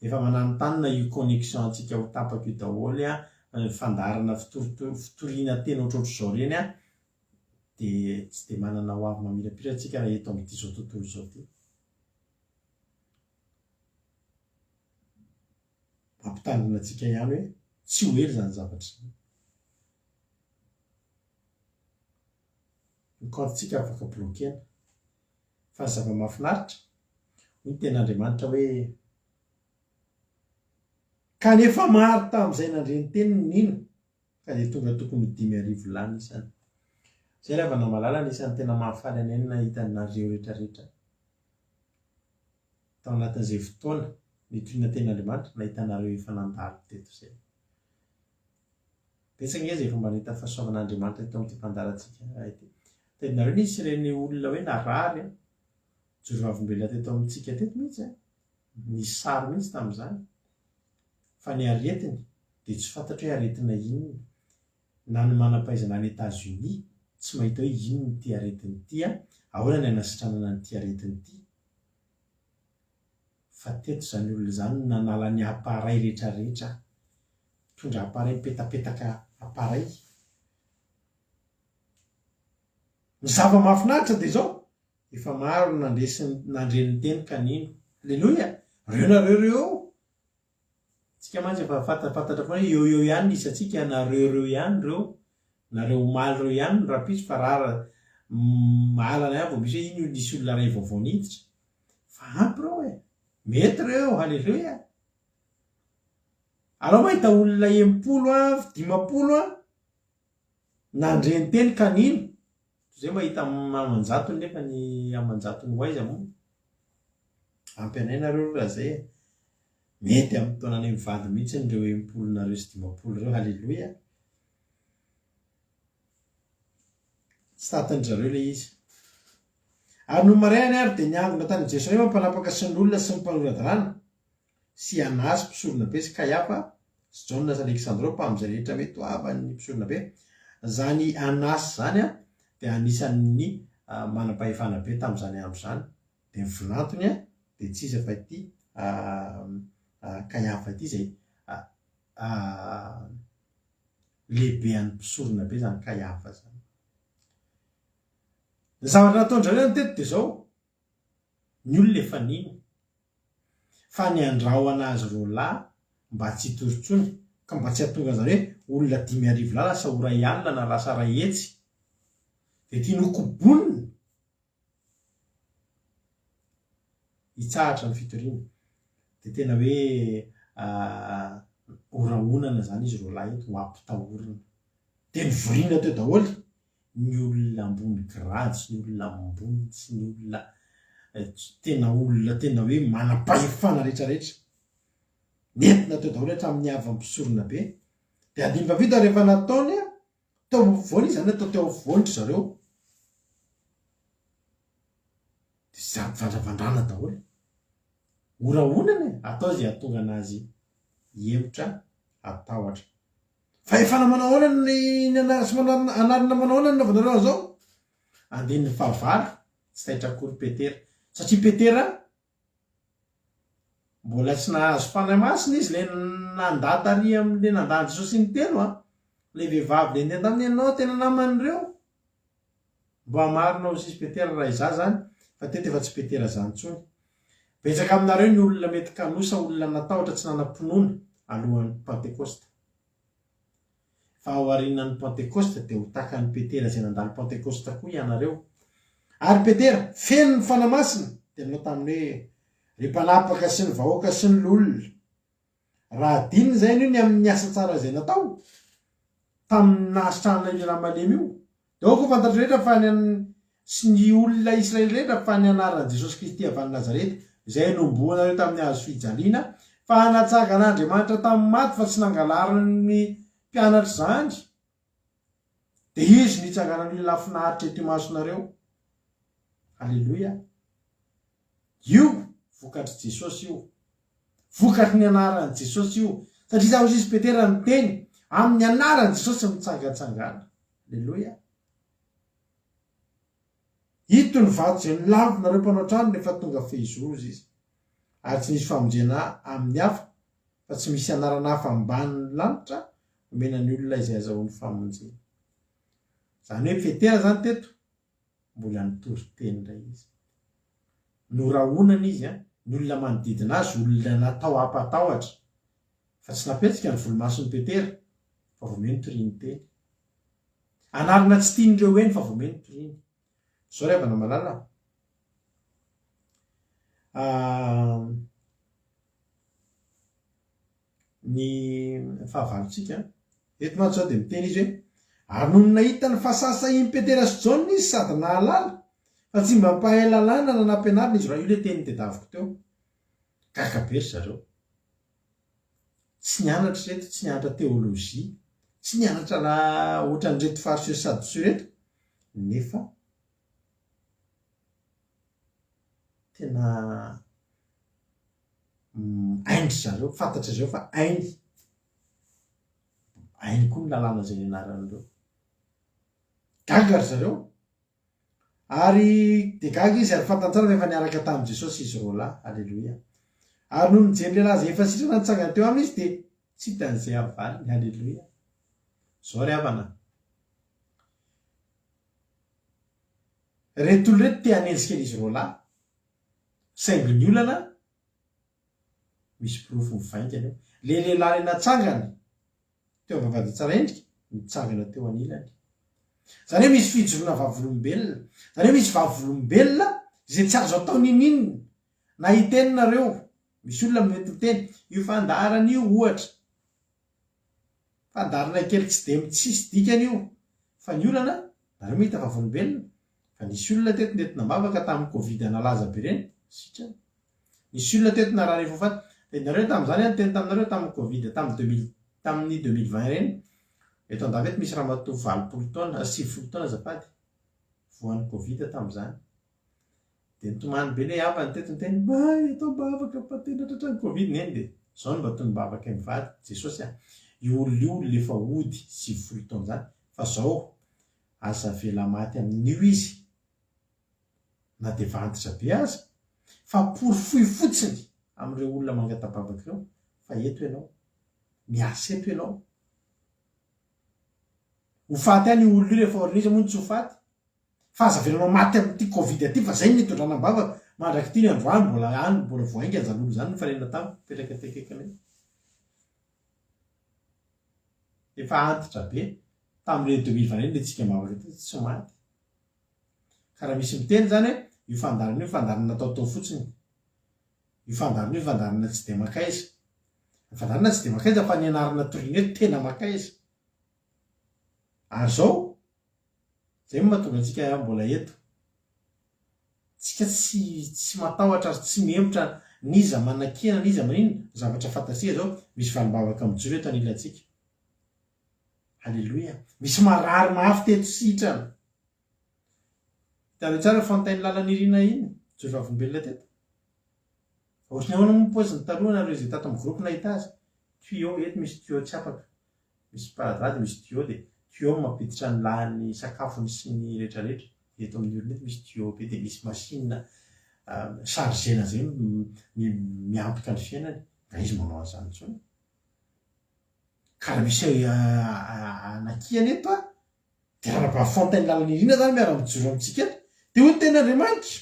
Efa mananontanona io connexion antsika ho tapaka io daholo an, fandaharana fitoriana teny ohatrohatr'izao ireny an, dia tsy dia manana ho avy mamirapiratra tsika raha eto amin'ity izao tontolo izao ity. Mampitandrina antsika ihany hoe tsy ho ela izany zavatra izany. Ny compte-tsika afaka bloquer-na. Fa ny zava-mahafinaritra, hoy ny tenin'Andriamanitra hoe, Kanefa maro tamin'izay nandre ny teniny nino, ka dia tonga tokony ho 5000 lahy ny isany. Izay ry havana malala anisan'ny tena mahafaly anay ny nahita anareo rehetra rehetra tao anatin'izay fotoana nitoriana tenin'Andriamanitra, nahita anareo efa nandalo teto izay. Betsaka ange izay efa mba nahita fahasoavan'Andriamanitra teto amin'ity fandaharantsika ity. Tadidinareo nisy ireny olona hoe narary an, nijoro vavolombelona teto amintsika teto mihitsy an, nisy sary mihitsy tamin'izany, fa ny aretiny dia tsy fantatra hoe aretina inona, na ny manam-pahaizana any Etats-Unis tsy mahita hoe inona ity aretina ity an, ahoana ny hanasitranana an'ity aretina ity. Fa teto izany olona izany no nanala ny appareil rehetra rehetra, mitondra appareil mipetapetaka appareil. Ny zava-mahafinaritra dia izao, efa maro no nandre sy nandre ny teny ka nino. Aleloia! Reo nareo reo eo. Tsika mantsy efa fantatra foana hoe eo eo ihany ny isantsika, nareo reo ihany reo, nareo omaly reo ihany no rahampitso fa rara. Mahalana ihany vao misy hoe iny nisy olona iray vaovao niditra. Fa ampy ireo e! Mety ireo, haleloia! Alao mahita olona 60 an, 50 an, nandre ny teny ka nino. Toy izay mahita aman-jatony nefa ny aman-jatony ho aiza moa? Ampy anay nareo raha izay e! Mety amin'ny taonanay mivady mihitsy ireo 60 nareo sy 50 ireo, haleloia! Tsy tatin-dry zareo ilay izy. Ary nony maraina ary dia niangona tany Jerosalema ny mpanapaka sy ny loholona sy ny mpanora-dalàna, sy i Anasy mpisoronabe sy Kaiafa sy Jaona sy Aleksandro mpamin'izay rehetra mety ho havan'ny mpisoronabe. Izany Anasy izany dia anisan'ny manam-pahefana be tamin'izany andro izany. Dia ny vinantony dia tsy iza fa ity Kaiafa ity izay lehibean'ny mpisorona be izany Kaiafa izany. Ny zavatra nataon-dry zareo teto dia izao, ny olona efa nino fa ny handrahona azy roalahy mba tsy hitory intsony, ka mba tsy hahatonga an'izany hoe olona 5000 lahy lasa ho 1000 na lasa 100, dia tiany hokobonina Hitsahatra ny fitoriana. Dia tena hoe horahonana izany izy roalahy eto, ho ampitahorina. Dia nivoriana teo daholo ny olona ambony grady sy ny olona ambony sy ny olona tena olona tena hoe manam-pahefana rehetra rehetra. Nentina teo daholo hatramin'ny havan'ny mpisorona be. Dia andininy fahafito ary efa nataony Teo afovoany izy zany atao teo afovoany ry zareo. Dia samy vandravandrana daholo. Horahonana e, atao izay hahatonga anazy hihemotra, hatahotra. Fahefana manao ahoana ny ny anarana sy manarina anarana manao ahoana ny nanaovanareo an'izao? Andininy fahavalo, tsy taitra akory Petera. Satria Petera Mbola tsy nahazo Fanahy Masina izy ilay nandà tary amin'ilay nandà an'i Jesosy intelo an! Ilay vehivavy ilay niteny taminy ianao tena naman'ireo. Mba marina hozy izy Petera raha izaho izany fa teto efa tsy Petera izany intsony. Betsaka aminareo ny olona mety kanosa olona natahotra tsy nanam-pinoana alohan'ny Pantekosta. Fa ao aorianan'ny Pantekosta dia ho tahaka an'i Petera izay nandalo Pantekosta koa ianareo. Ary Petera, feno ny Fanahy Masina, dia nanao taminy hoe, Ry mpanapaka sy ny vahoaka sy ny loholona, raha adinina izay anio ny amin'ny asa tsara izay natao, tamin'ny nahasitranana io lehilahy malemy io, Dia aoka ho fantatrareo rehetra fa ny sy ny olona Israely rehetra fa ny anaran'i Jesosy Kristy avy any Nazareta, izay nohomboanareo tamin'ny hazo fijaliana, fa natsangan'Andriamanitra tamin'ny maty fa tsy nangalarin'ny mpianatra izany, dia Izy no hitsanganan'io lehilahy finaritra eto imasonareo. Aleloia. Io vokatr'i Jesosy io. Vokatry ny anaran'i Jesosy io. Satria izaho hoy izy Petera niteny, amin'ny anaran'i Jesosy mitsangantsangana. Aleloia. Ito ny vato izay nolavinareo mpanao trano rehefa tonga fehizoro izy. Ary tsy nisy famonjena amin'ny hafa, fa tsy misy anarana hafa ambanin'ny lanitra omena ny olona izay azahoany famonjena. Izany hoe Petera izany teto, mbola nitory teny indray izy. Norahonana izy an, ny olona manodidina azy olona natao hampatahotra, fa tsy nampihetsika ny volomason'i Petera, fa vao meo nitoriany teny. Anarana tsy tian'ireo eny fa vao meo nitoriany. Zao ry havana malala a, ny fahavalontsika. Eto mantsy izao dia miteny izy hoe, Ary nony nahita ny fahasahisahian'i Petera sy Jaona izy sady nahalala fa tsy mba mpahay lalàna na nampianarina izy ireo, io ilay teny notadiaviko teo. Gaga be ry zareo. Tsy nianatra ireto, tsy nianatra teolojia, tsy nianatra na ohatran'ireto fariseo sy sadoseo ireto, nefa tena Hain-dry zareo, fantatry zareo fa hainy, hainy koa ny lalàna izay nianaran'ireo. Gaga ry zareo. Ary dia gaga izy ary fantany tsara fa efa niaraka tamin'i Jesosy izy roalahy. Aleloia. Ary nony nijery lehilahy izay efa sitrana nitsangana teo aminy izy dia tsy hitany izay havaliny. Aleloia. Izao ry havana. Ireto olona ireto te hanenjika an'izy roalahy. Saingy ny olana, misy porofo mivaingana eo. Le lehilahy le natsangana teo am-bavahadin-Tsaraendrika, nitsangana teo anilany. Izany hoe misy fijoroana vavolombelona. Izany hoe misy vavolombelona izay tsy azo atao n'inon'inona. Na hiteny nareo, misy olona mety miteny, io fandaharana io ohatra, fandaharana kely tsy dia tsisy dikany io. Fa ny olana, nareo mahita vavolombelona, fa nisy olona teto nentina am-bavaka tamin'ny covid nalaza be ireny, sitrana. Nisy olona teto narary efa ho faty. Dia nareo tamin'izany aho niteny taminareo tamin'ny covid tamin'ny 2000 tamin'ny 2020 ireny, eto an-dafy eto misy ramatoa 80 taona, 90 taona azafady, voan'ny covid tamin'izany. Dia nitomany be ilay havany teto niteny, Mbay atao am-bavaka fa tena tratran'ny covid neny dia izao no mba tonom-bavakay mivady, Jesosy a, io olona io olona efa hody 90 taona izany fa zao aza avela maty amin'io izy na dia efa antitra be aza fa porofoy fotsiny amin'ireo olona mangata-bavaka ireo fa eto ianao, miasa eto ianao. Ho faty any io olona io rehefa aoriana iza moa no tsy ho faty? Fa aza avelanao maty amin'ity covid ity fa zay no nitondrana am-bavaka mandrak'ity ny androany mbola any mbola vao haingana zany olona zany nifanena tamiko mipetraka aty akaikinay. Efa antitra be tamin'ireny 2020 ireny le tsika am-bavaka teo tsy maty. Ka raha misy miteny zany hoe io fandaharana io fandaharana nataotao fotsiny, io fandaharana io fandaharana tsy dia mankaiza. Ny fandaharana tsy dia mankaiza fa ny anarana toriana eto tena mankaiza. Ary zao, zay no mahatonga antsika mbola eto. Tsika tsy tsy matahotra ary tsy mihemotra n'iza manakiana n'iza maninona, zavatra fantatsika zao, misy valim-bavaka mijoro eto anilantsika. Aleloia. Misy marary mafy teto sitrana. Hitanareo tsara Fontaine Lalanirina iny, Joy Vavolombelona teto. Ohatran'ny ahoana moa ny paoziny taloha nareo izay tato amin'ny groupe nahita azy? Tuyau, eto misy tuyau tsy afaka. Misy sparadrap dia misy tuyau dia tuyau no mampiditra ny lahy sakafony sy ny retraretra. Eto amin'ny olona eto misy tuyau be dia misy machine chargena izay miantoka ny fiainany. Nga izy manao an'izany intsony? Ka raha misy anakihana eto a, dia Ranabavy Fontaine Lalanirina zany miara-mijoro amintsika eto, dia hoy ny tenin'Andriamanitra.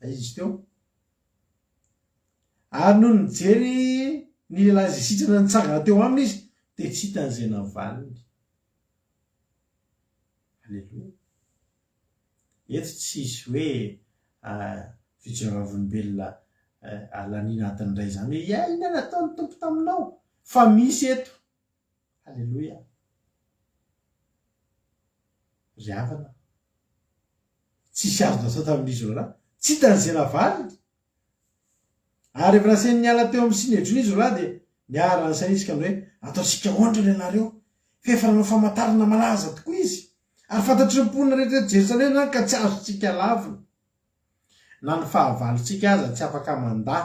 Aiza izy teo? Ary nony nijery ny lehilahy izay sitrana nitsangana teo aminy izy, dia tsy hitany izay navaliny. Aleloia. Eto tsisy hoe fijoroavolombelona alaniana adiny iray izany hoe ya inona nataon'ny Tompo taminao fa misy eto. Aleloia. Ry havana, tsisy azo natao tamin'izy roalahy. Tsy hitany izay navaliny. Ary rehefa nasainy niala teo amin'ny Synedriona izy roalahy dia niara-nisaina izy ka nanao hoe, Ataontsika ahoana ry ianareo? Fa efa nanao famantarana malaza tokoa izy, ary fantatry ny mponina rehetra eto Jerosalema izany ka tsy azontsika lavina. Na ny fahavalontsika aza tsy afaka mandà,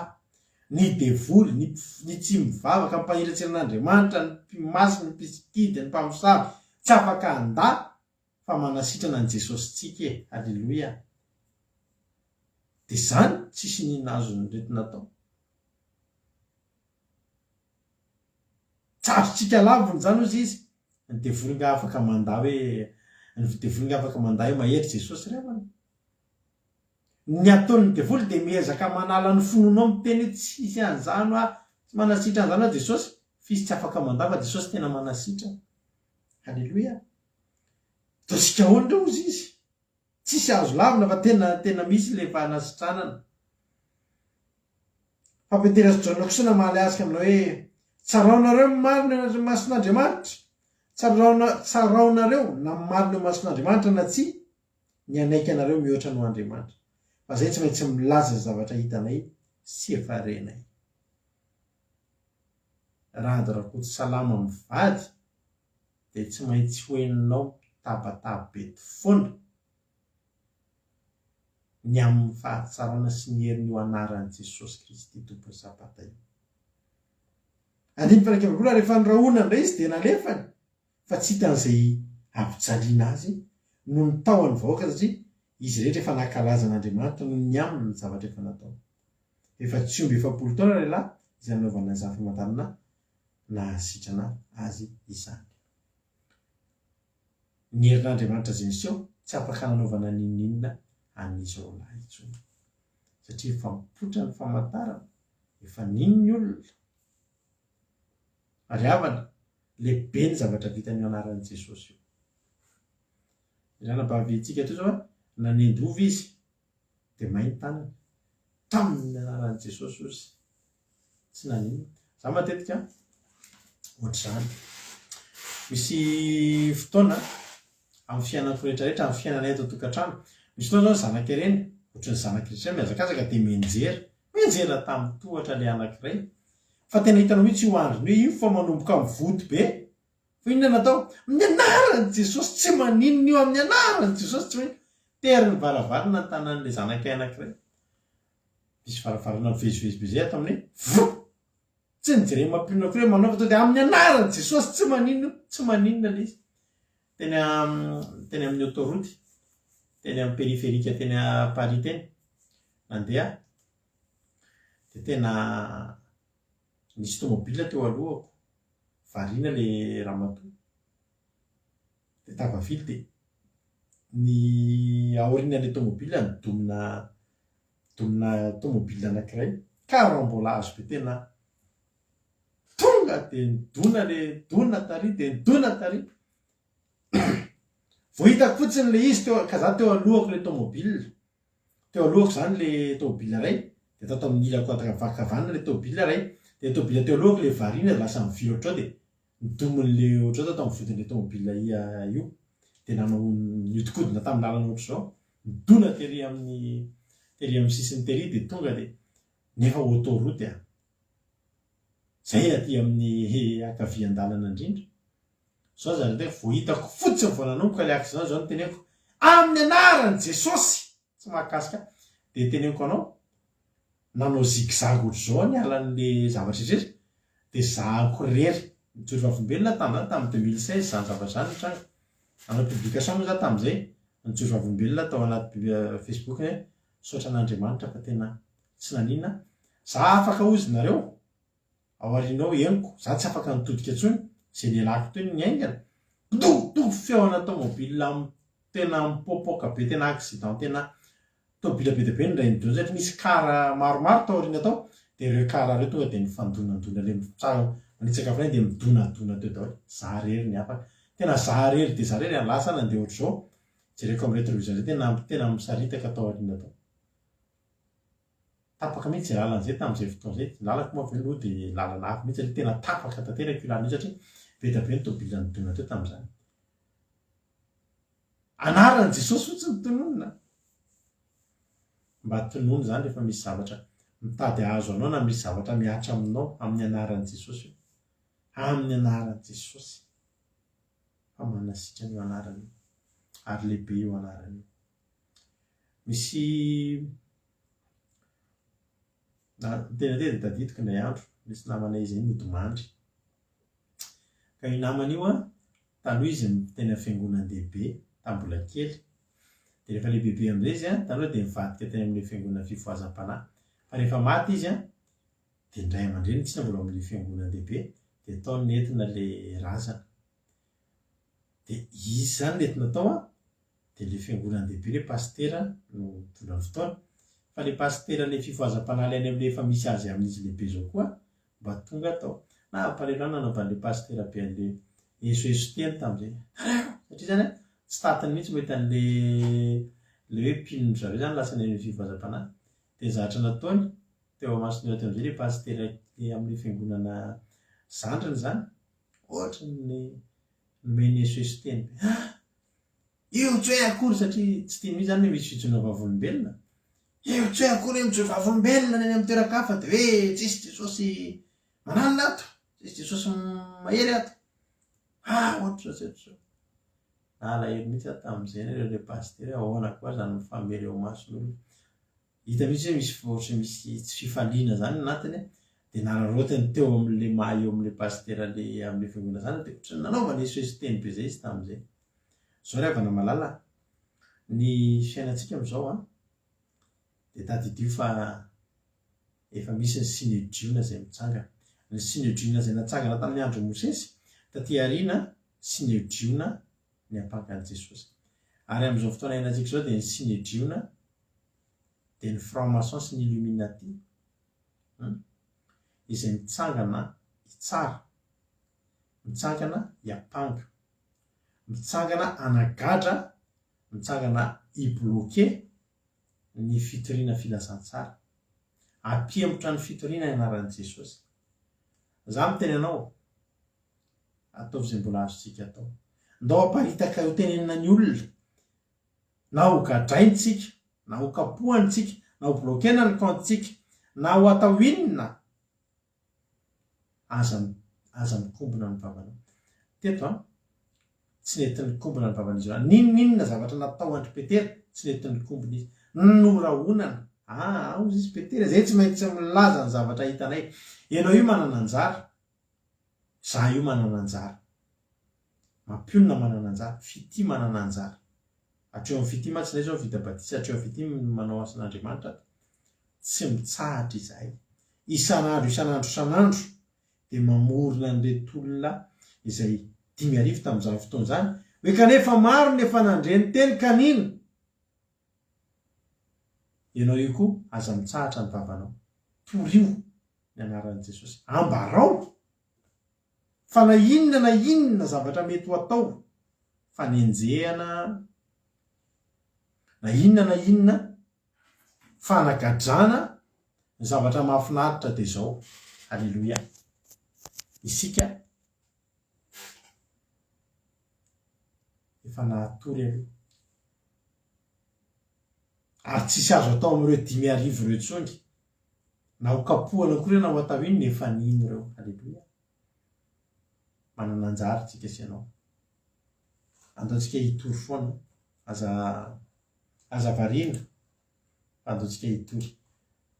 ny devoly, ny ny tsy mivavaka, ny mpaniratsira an'Andriamanitra, ny mpimasy, ny mpisikidy, ny mpamosavy, tsy afaka handà fa manasitrana an'i Jesosintsika e! Aleloia! Dia izany tsisy n'inona azon'ireto natao. Tsy azontsika lavina izany hozy izy. Ny devoly nga afaka mandà hoe, ny devoly nga afaka mandà hoe mahery Jesosy ry havana? Ny ataon'ny devoly dia miezaka manala ny finoanao miteny hoe tsisy an'izany hoa, tsy manasitrana an'izany hoa Jesosy, f'izy tsy afaka mandà fa Jesosy tena manasitrana. Aleloia. Ataontsika ahoana indray hozy izy? Tsisy azo lavina fa tena tena misy le fanasitranana. Fa Petera sy Jaona kosa namaly azy ka nanao hoe, Tsaraonareo ny marina eo imason'Andriamanitra, tsaraona tsaraonareo na ny marina eo imason'Andriamanitra na tsia, ny hanaiky anareo mihoatra noho Andriamanitra. Fa izay tsy maintsy milaza izay zavatra hitanay sy efa renay. Rado Rakoto Salama mivady dia tsy maintsy ho henonao mitabataba eto foana ny amin'ny fahatsarana sy ny herin'io anaran'i Jesosy Kristy Tompon'ny Sabata io. Andininy faha-21, Ary rehefa norahonana indray izy dia nalefany, fa tsy hitany izay hampijaliana azy noho ny tahoan'ny vahoaka, satria izy rehetra efa nankalaza an'Andriamanitra noho ny aminy ny zavatra efa nataony. Efa tsy omby 40 taona ralehilahy izay nanaovana izany famantarana nahasitrana azy izany. Ny herin'Andriamanitra izay niseho tsy afaka nanaovana n'inon'inona an'izy roalahy intsony. Satria efa mipoitra ny famantarana, efa nino ny olona. Ary havana, Lehibe ny zavatra vitan'io anaran'i Jesosy io. Ny anabavintsika teo zao nanendy ovy izy dia may ny tanany. Tamin'ny anaran'i Jesosy ozy. Tsy naninona. Za matetika ohatr'izany. Misy fotoana amin'ny fiainako rehetra rehetra, amin'ny fiainanay eto an-tokantrano, misy fotoana zao ny zanaka ireny, ohatran'ny zanaka rehetra mihazakazaka dia mianjera. Mianjera tamin'ny tohatra ilay anankiray. Fa tena hitanao mihitsy io andriny io, io fa manomboka mivoto be. Fa inona no atao? Amin'ny anaran'i Jesosy tsy maninona io, amin'ny anaran'i Jesosy tsy maninona. Tery ny varavarana ny tanan'ilay zanakay anankiray. Misy varavarana mivezivezy be izay ato aminay. Voa! Tsy nijerena mampionona akory hoe manao fa tonga dia amin'ny anaran'i Jesosy tsy maninona io, tsy maninona ilay izy. Teny teny amin'ny autoroute, teny amin'ny périphérique teny Paris teny, nandeha aho. Dia tena nisy tomobile teo alohako, variana ilay ramatoa. Dia tafavily dia ny aorian'ilay tomobile nidomina domina tomobile anankiray, carambolage be tena tonga dia nidona ilay dona tary dia nidona tary. Vao hitako fotsiny ilay izy teo, ka za teo alohako ilay tomobile, Teo alohako izany ilay tômôbila iray, dia tato amin'ny ilako ankavanana ilay tômôbila iray, dia ilay tômôbila teo alohako ilay variana dia lasa nivily ohatr'izao dia nidomin'ilay ohatr'izao tato amin'ny vodin'ilay tômôbila io, dia nanao nihodinkodina tamin'ny lalana ohatr'izao, nidona tery amin'ny tery amin'ny sisiny tery dia tonga dia nefa autoroute an! Izay aty amin'ny ankavian-dalana indrindra. Zao zany ndray vao hitako fotsiny vao nanomboka le accident zao no teneniko amin'ny anaran'i Jesosy tsy mahakasika ahy de teneniko anao nanao zig zag ohatr'izao aho niala an'le zavatra rehetra de zahako irery nijoro vavolombelona tamin'izany tamin'ny 2016 zany zavatra zany nitranga nanao publication moa za tamin'izay nijoro vavolombelona tao anaty facebook hoe misaotra an'Andriamanitra fa tena tsy naninona za afaka hozy nareo Ao aoriana ao henoko, za tsy afaka nitodika intsony, ze nialako teo ny niaingana, kidogidog feo ana tomobile tena mipoapoaka be, tena accident tena tobile be dia be no nindray nidona satria nisy car maromaro tao aoriana tao, dia ireo car ireo tonga dia nifandonandona le mitsara manitsaka frein dia midonadona teo daholo, za rery ny afaka, tena za rery dia za rery, lasa nandeha ohatr'izao, jereko amin'ny retroviseur tena tena misaritaka tao aoriana tao. Tapaka mihitsy izay lalana izay tamin'izay fotoana izay. Ny lalako moa avy eo nody lalana hafa mihitsy satria tena tapaka tanteraka io lalana io satria be dia be ny tôbila nidona teo tamin'izany. Anaran'i Jesosy fotsiny no tononina. Mba tonony izany rehefa misy zavatra mitady hahazo anao na misy zavatra mihatra aminao amin'ny anaran'i Jesosy io. Amin'ny anaran'i Jesosy. Fa manasitrana io anarana io. Ary lehibe io anarana io. Misy na tena tena tadidiko indray andro, nisy namanay izay nodimandry. Ka io namana io an, taloha izy teny amin'ny fiangonan-dehibe, tamin'ny mbola kely. Dia rehefa lehibebe amin'izay izy an, taloha dia nivadika teny amin'ilay fiangonana fifohazam-panahy. Fa rehefa maty izy an, dia ny ray aman-dreniny tsy mbola ao amin'ilay fiangonan-dehibe, dia tao no nentina ilay razana. Dia izy izany nentina tao an, dia ilay fiangonan-dehibe ilay pasitera no nitondra ny fotoana. Fa ilay pasitera ilay fifohazam-panahy ilay any amin'ilay efa misy azy amin'izy lehibe izao koa mba tonga tao. Nampalahelo ahy nanaovan'ilay pasitera be an'ilay esoeso teny tamin'izay. Nareo! Satria izany an, tsy tantiny mihitsy mahita an'ilay ilay hoe mpino-dry zareo izany lasa any amin'ny fifohazam-panahy. Dia ny zavatra nataony teo imason'ny olona teo amin'izay ilay pasitera ilay amin'ilay fiangonana zandriny izany, ohatran'ny nomeny esoeso teny be. Ah! Io tsy hoe akory satria tsy tiany mihitsy izany hoe misy fijoroana vavolombelona. Io tsy hoe akory hoe mijoro vavolombelona ny any amin'ny toeran-kafa dia hoe tsisy Jesosy mananona ato, tsisy Jesosy mahery ato. Ah, ohatr'izao sy ohatr'izao. Nalahelo mihitsy aho tamin'izay nareo ilay pasitera hoe ahoana koa izany mifamely eo imason'olona. Hita mihitsy hoe misy ohatry ny misy tsy fifaliana izany anatiny dia nararaotiny teo amin'ilay maha eo amin'ilay pasitera ilay amin'ilay fiangonana izany dia ohatry ny nanaovana esoeso teny be izay izy tamin'izay. Izao ry havana malala a, ny fiainantsika amin'izao an, dia tadidio fa efa misy ny synedriona izay mitsangana. Ny synedriona izay natsangana tamin'ny andron'i Mosesy, taty aoriana synedriona niampanga an'i Jesosy. Ary amin'izao fotoana iainantsika izao dia ny synedriona dia ny franc maçon sy ny illuminati hum izay mitsangana hitsara. Mitsangana hiampanga. Mitsangana hanagadra, mitsangana hi-bloquer ny fitoriana filazantsara. Hampihemotra ny fitoriana ny anaran'i Jesosy. Za miteny anao, ataovy izay mbola azontsika atao. Ndao aparitaka ho tenenina ny olona, na ho gadraina tsika, na ho kapohana tsika, na ho bloquer-na ny compte-tsika, na ho atao inona, aza aza mikombona ny vavanao. Teto an, tsy nety nikombona ny vavan'izy ireo. N'inon'inona zavatra natao an-dry Petera, tsy nety nikombona izy. Norahonana. Ah, hozy izy Petera, izay tsy maintsy milaza ny zavatra hitanay. Ianao io manana anjara. Za io manana anjara. Mampionona manana anjara. Fitia manana anjara. Hatreo amin'ny fitia mantsy indray izao vita batisa, hatreo amin'ny fitia manao asan'Andriamanitra ato. Tsy mitsahatra izahay. Isan'andro isan'andro isan'andro dia mamorona an'ireto olona izay 5000 tamin'izany fotoana izany, hoe kanefa maro ny efa nandre ny teny ka nino. Ianao io koa aza mitsahatra ny vavanao. Torio ny anaran'i Jesosy. Ambarao fa na inona na inona zavatra mety ho atao, fanenjehana, na inona na inona fanagadrana, ny zavatra mahafinaritra dia izao, Aleloia, isika efa nahatory aloha. Ary tsisy azo atao amin'ireo 5000 ireo intsony. Na ho kapohana akory na ho atao inona efa nino ireo. Aleloia. Manana anjara tsika sy ianao. Andao tsika hitory foana. Aza aza variana fa andao tsika hitory.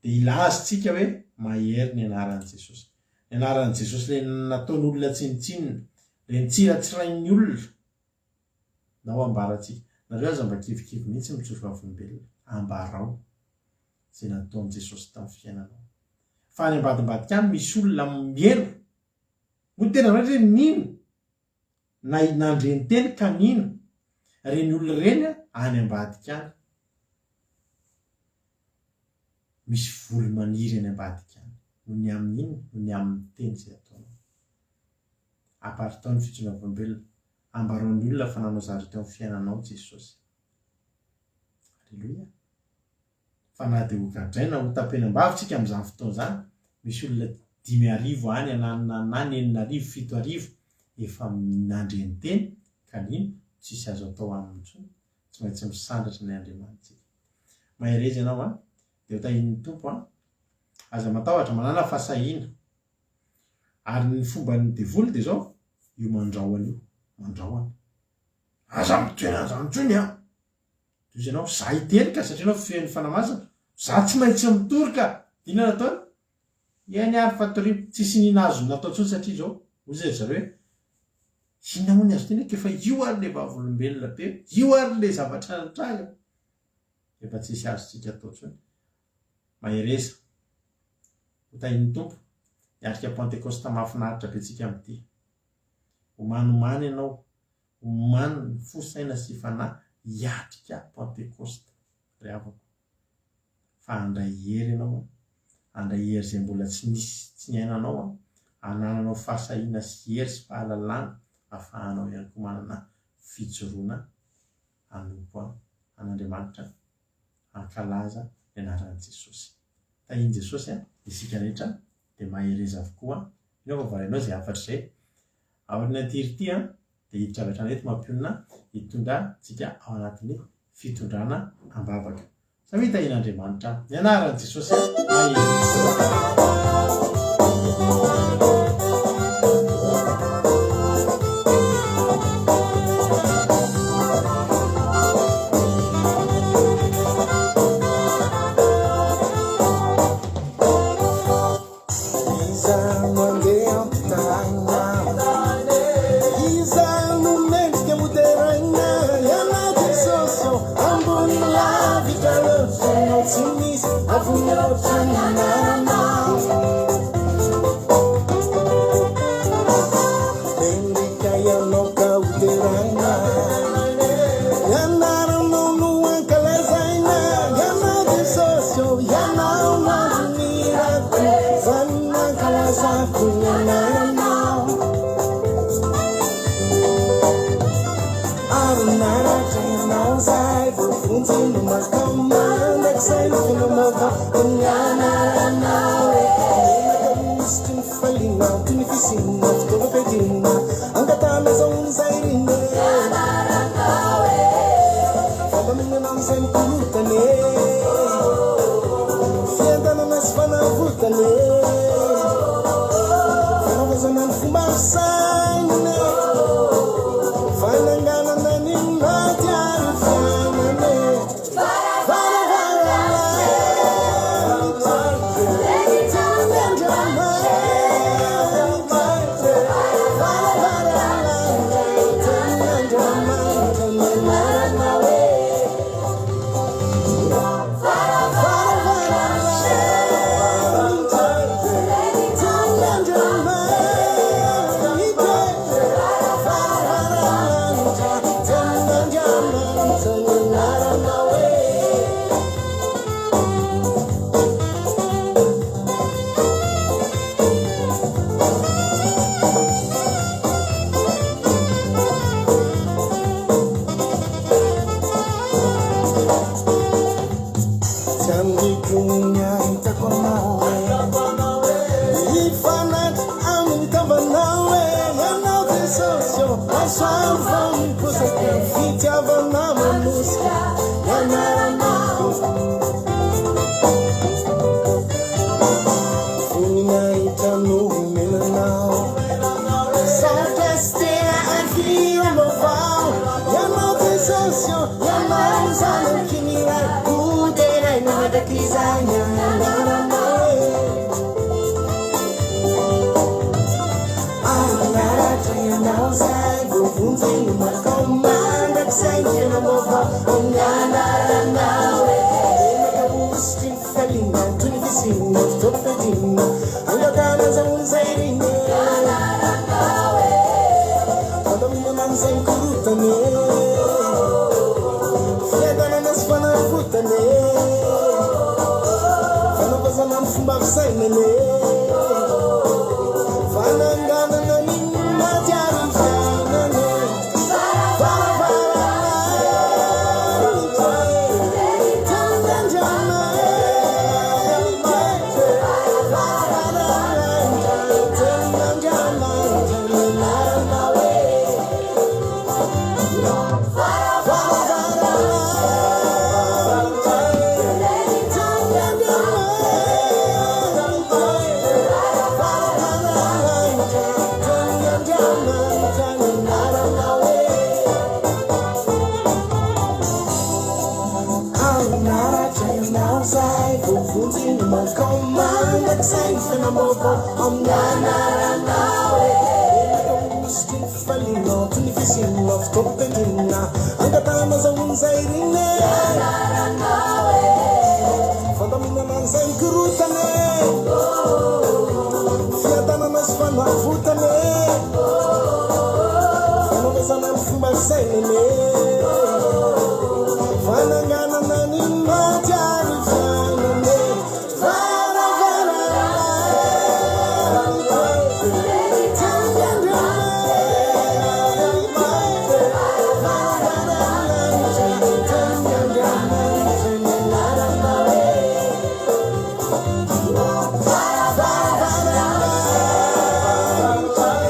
Dia hilaza tsika hoe mahery ny anaran'i Jesosy. Ny anaran'i Jesosy ilay nataon'olona tsinontsinona, ilay nitsiratsirain'ny olona. Ndao ambarantsika. Nareo aza mba kivikivy mihitsy mijoro vavolombelona. Ambarao izay nataon'i Jesosy tamin'ny fiainanao. Fa any ambadimbadika any misy olona mielo. Moa ny tena marina hoe nino na nandre ny teny ka nino. Ireny olona ireny any ambadika any. Misy voly maniry any ambadika any. Noho ny amin'ny inona? Noho ny amin'ny teny izay ataonao. Aparitao ny fijoroana vavolombelona. Ambarao ny olona fa nanao zavatra teo amin'ny fiainanao Jesosy. Aleloia. Fa na dia ho gadraina, ho tapenam-bava tsika amin'izany fotoana izany, misy olona 5000 any ananona any, 6000, 7000 efa nandre ny teny ka nino, tsisy azo atao aminy intsony. Tsy maintsy misandratra ny Andriamanitsika. Mahereza ianao an, dia ho tahian'ny Tompo an. Aza matahotra, manàna fahasahiana. Ary ny fomban'ny devoly dia izao, io mandrahona io, mandrahona. Aza miteny an'izany intsony an! Dia hoy ianao, za hiteny ka, satria ianao feno Fanahy Masina, za tsy maintsy mitory ka! Inona no ataony? Eny ary fa torio. Tsisy nina azony natao intsony satria izao, hoy ry zareo hoe, inona moa ny azo teneniko, efa io ary ilay vavolombelona be, io ary ilay zavatra nitranga. Efa tsisy azontsika atao intsony. Mahereza. Ho tahin'ny Tompo. Hiatrika Pantekosta mahafinaritra be tsika amin'ity. Omanomana ianao. Omano ny fo, saina sy fanahy hiatrika Pantekosta ry havako. Fa handray hery ianao, handray hery izay mbola tsy nisy, tsy niainanao, hanananao fahasahiana sy hery sy fahalalana ahafahanao ihany koa manana fijoroana hanompo an'Andriamanitra. hankalaza ny anaran'i Jesosy. Tahin'i Jesosy isika rehetra dia mahereza avokoa. Mino aho fa voarainao izay hafatra izay. Aorian'ity hira ity dia hiditra avy hatrany eto Mampionona hitondra antsika ao anatin'ny fitondrana am-bavaka. Samia tahin'Andriamanitra. Ny anaran'i Jesosy mahereza. Iza no andeha ampitahaina? Iza no mendrika hoderaina? Ianao Jesosy ô, ambony lavitra loatra Ianao, tsy misy avo mihoatra ny anaranao. Mendrika Ianao ka hoderaina. Ny anaranao no ankalazaina. Ianao Jesosy ô, Ianao no admirako. Izany no ankalazako ny anaranao. ny fiainam-baovao amin'ny anaranao e. Menaka hosotry ny fifaliana toy ny fisiana fitaovam-piadiana angatahana izao izay irina e. Anaranao e. Fandaminana amin'izay mikorontana e. Fiadanana sy fanavotana e. Fanavaozana ny fomba fisainana e. Fananganana ny maty ary fiainana e. Tsy andriko ny ahitako anao e Hifanandrina amin'ny tavanao e Ianao Jesosy ô Masoandro vao miposaka Fitiavana manosika Ny anaranao Voninahitra no omena anao Sarotra sy tena ary fiainam-baovao Ianao Jesosy ô Ianao Zanaky ny Ray Hoderaina mandrakizay ny anaranao e Anaratra ianao zay voavonjy no mankao mandrakizay ny fiainam-baovao amin'ny anaranao e Menaka hosotry ny fifaliana toy ny fisiana fotoam-piadiana angatahana azahoana izay irina e Anaranao e Fandaminana an'izay mikorontana e Fiadanana sy fanavotana e Fanavaozana ny fomba fisainana e Fananganana ny maty ary ny fiainana e Varavarana lanitra e Tenin'Andriamanitra e Varavarana lanitra Tenin'Andriamanitra ny anaranao e Varavarana lanitra e Tenin'Andriamanitra e Varavarana lanitra Tenin'Andriamanitra ny anaranao e Anaratra ianao zay voavonjy no mankao mandrakizay ny fiainam-baovao amin'ny anaranao e Menaka hosotry ny fifaliana toy ny fisiana fotoam-piadiana angatahana azahoana izay irina e Anaranao e Fandaminana an'izay mikorontana e Fiadanana sy fanavotana e Fanaovazana ny fomba fisainana e Fananganana ny maty ary fiainana e Varavarana lanitra e Tenin'Andriamanitra e Varavarana lanitra Tenin'Andriamanitra ny anaranao e Varavarana lanitra e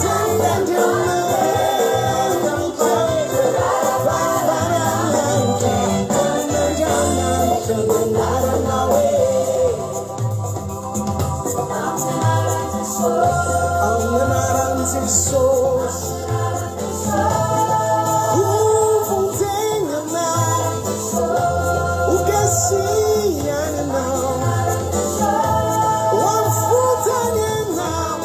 Tenin'Andriamanitra e Varavarana lanitra Tenin'Andriamanitra ny anaranao e Amin'ny anaran'i Jesosy Hovonjena anao Hokasihana anao Hoavotany ianao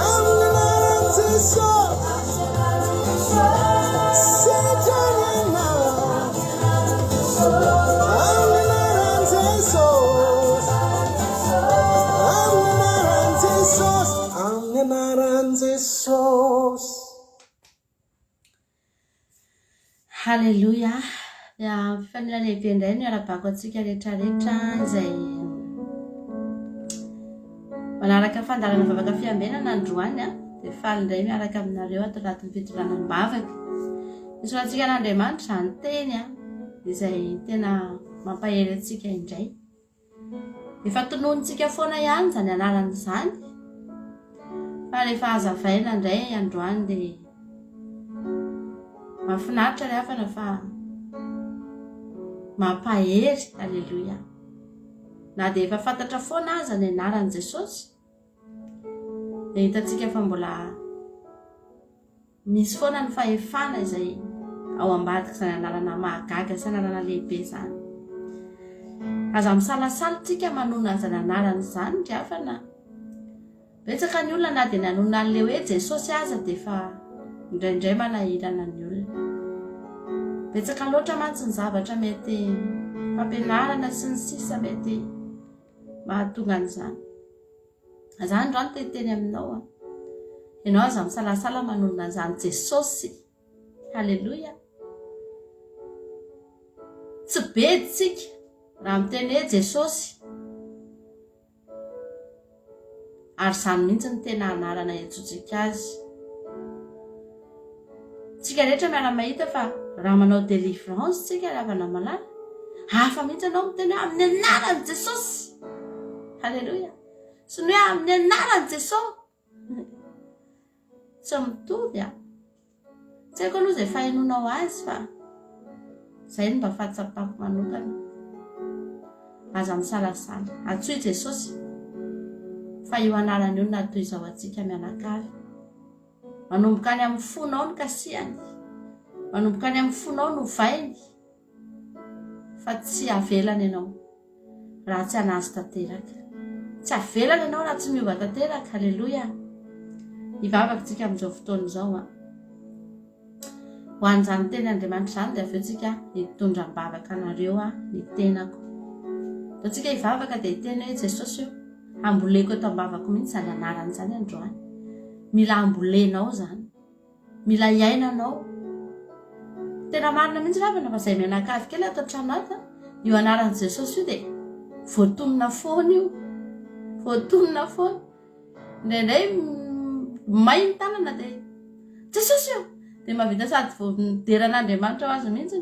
Amin'ny anaran'i Jesosy Sitrana ianao Amin'ny anaran'i Jesosy Amin'ny anaran'i Jesosy Amin'ny anaran'i Jesosy Haleloia! Fifaliana lehibe indray no iarabako antsika rehetrarehetra izay manaraka fandaharana vavaka fiambenana androany a dia faly indray miaraka aminareo ato anatin'ny fitondrana am-bavaka. Isaorantsika an'Andriamanitra izany teny a. Izay tena mampahery antsika indray. Efa tononintsika foana ihany izany anarana izany fa rehefa hazavaina indray androany dia mahafinaritra ry havana fa mampahery, aleloia. Na dia efa fantatra foana aza ny anaran'i Jesosy dia hitantsika fa mbola Misy foana ny fahefana izay ao ambadik'izany anarana mahagaga sy anarana lehibe izany. Aza misalasala tsika manonona an'izany anarana izany ry havana. Betsaka ny olona na dia ny hanonona an'ilay hoe Jesosy aza dia efa indraindray manahirana ny olona. Betsaka loatra mantsy ny zavatra mety fampianarana sy ny sisa mety mahatonga an'izany. Za androany te hiteny aminao a. Ianao aza misalasala manonona an'izany Jesosy. Haleloia. Tsy bedy tsika raha miteny hoe Jesosy. Ary izany mihitsy ny tena anarana iantsoantsika azy. Tsika rehetra miara-mahita fa raha manao délivrance tsika ry havana malala, hafa mihitsy ianao miteny hoe amin'ny anaran'i Jesosy. Haleloia. Sy ny hoe amin'ny anaran'i Jesosy. Tsy mitovy a. Tsy haiko aloha izay fahenoanao azy fa izay no mba fahatsapako manokana. Aza misalasala. Antsoy Jesosy fa io anarana io no natoy izao antsika mianakavy. Manomboka any amin'ny fonao ny kasihany. Manomboka any amin'ny fonao no ovainy fa tsy avelany ianao raha tsy hanazo tanteraka. Tsy avelany ianao raha tsy miova tanteraka. Aleloia. Hivavaka tsika amin'izao fotoana izao an. Ho an'izany teny Andriamanitra izany dia avy eo tsika hitondra am-bavaka anareo ny tenako. Ataontsika hivavaka dia hiteny hoe Jesosy o, hamboleko eto am-bavako mihitsy izany anarana izany androany. Mila ambolenao izany. Mila iainanao. Tena marina mihitsy ry havana fa izay mianakavy kely ato an-trano ato, io anaran'i Jesosy io dia voatonona foana io. Voatonona foana. Indraindray may ny tanana dia Jesosy ô! Dia mahavita sady vao midera an'Andriamanitra ho azy mihitsy.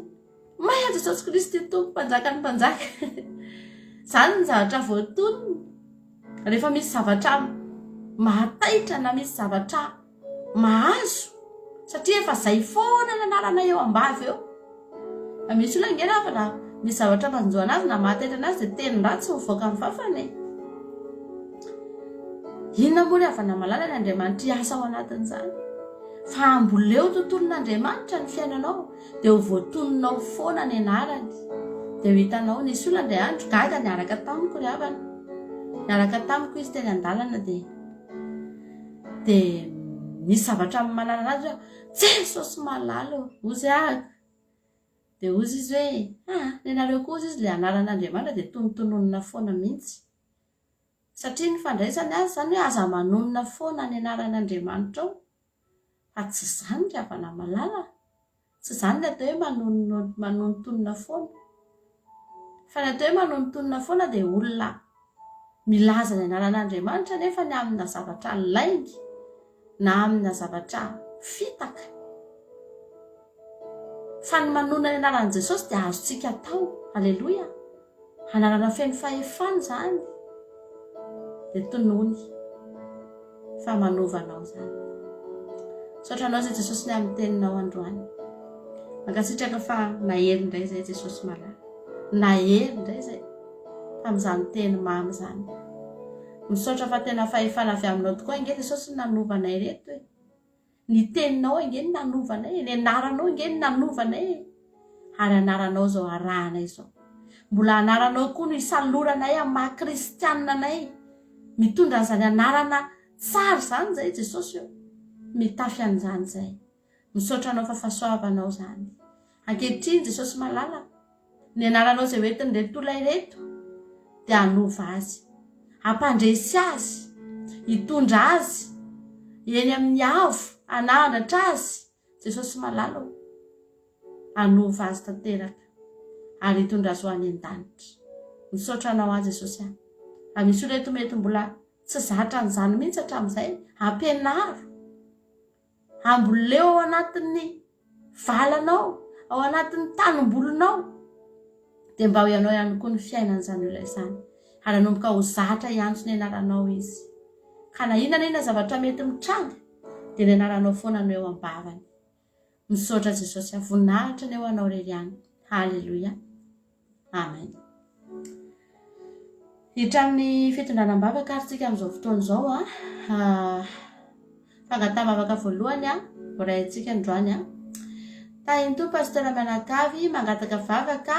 May aho Jesosy Kristy Tompo Mpanjakan'ny mpanjaka. Izany ny zavatra voatonona. Rehefa misy zavatra mahataitra na misy zavatra mahazo satria efa zay foana ny anarana eo ambava eo. Fa misy olona ange raha raha misy zavatra manjo anazy na mahataitra anazy dia teny ratsy mivoaka amin'ny vavany e. Inona moa ry havana malala ny Andriamanitra hiasa ao anatin'izany? Fa amboleo tontolon'Andriamanitra ny fiainanao dia ho voatononao foana ny anarany. Dia ho hitanao, nisy olona indray andro gaga niaraka tamiko ry havana. Niaraka tamiko izy teny an-dalana dia Dia misy zavatra manala anazy hoe Jesosy malala ô! Hozy aho. Dia hozy izy hoe ah, nenareo koa hozy izy ilay anaran'Andriamanitra dia tonontononina foana mihitsy. Satria ny fandraisany azy izany hoe aza manonona foana ny anaran'Andriamanitra ao. Fa tsy izany ry havana malala a! Tsy izany ny atao hoe manonontonona foana. Fa ny atao hoe manonontonona foana dia olona milaza ny anaran'Andriamanitra nefa ny amina zavatra lainga na amina zavatra fitaka. Fa ny manonona ny anaran'i Jesosy dia azontsika atao. Aleloia! Anarana feno fahefana izany dia tonony fa manova anao izany. Misaotra anao izay Jesosy ny amin'ny teninao androany. Mankasitraka fa nahery indray izay Jesosy malala. Nahery indray izay tamin'izany teny mamy izany. Misaotra fa tena fahefana avy aminao tokoa ange Jesosy no nanova anay ireto e. Ny teninao ange no nanova anay e, ny anaranao ange no nanova anay e. Ary anaranao izao arahanay izao. Mbola anaranao koa no isaloranay amin'ny maha kristianina anay. Mitondra an'izany anarana tsara izany izay Jesosy o. Mitafy an'izany izay. Misaotra anao fa fahasoavanao izany. Ankehitriny Jesosy malala, ny anaranao izay hoentin'ireto olona ireto dia hanova azy, hampandresy azy, hitondra azy eny amin'ny avo, hanandratra azy Jesosy malala o, hanova azy tanteraka ary hitondra azy ho any an-danitra. Misaotra anao aho Jesosy a. Raha misy olona eto mety mbola tsy zatra an'izany mihitsy hatramin'izay, ampianaro, amboleo ao anatin'ny valanao, ao anatin'ny tanimbolinao. Dia mba ho ianao ihany koa ny fiainan'izany olona izany. Ary hanomboka ho zatra hiantso ny anaranao izy. Ka na inona na inona zavatra mety mitranga, dia ny anaranao foana no eo am-bavany. Misaotra Jesosy a, voninahitra anie ho anao irery ihany. Haleloia. Amen. Hiditra amin'ny fitondrana am-bavaka ary tsika amin'izao fotoana izao a. Ah, fangataham-bavaka voalohany a, voaraintsika androany a. Tahin'ny Tompo Pasteur mianakavy mangataka vavaka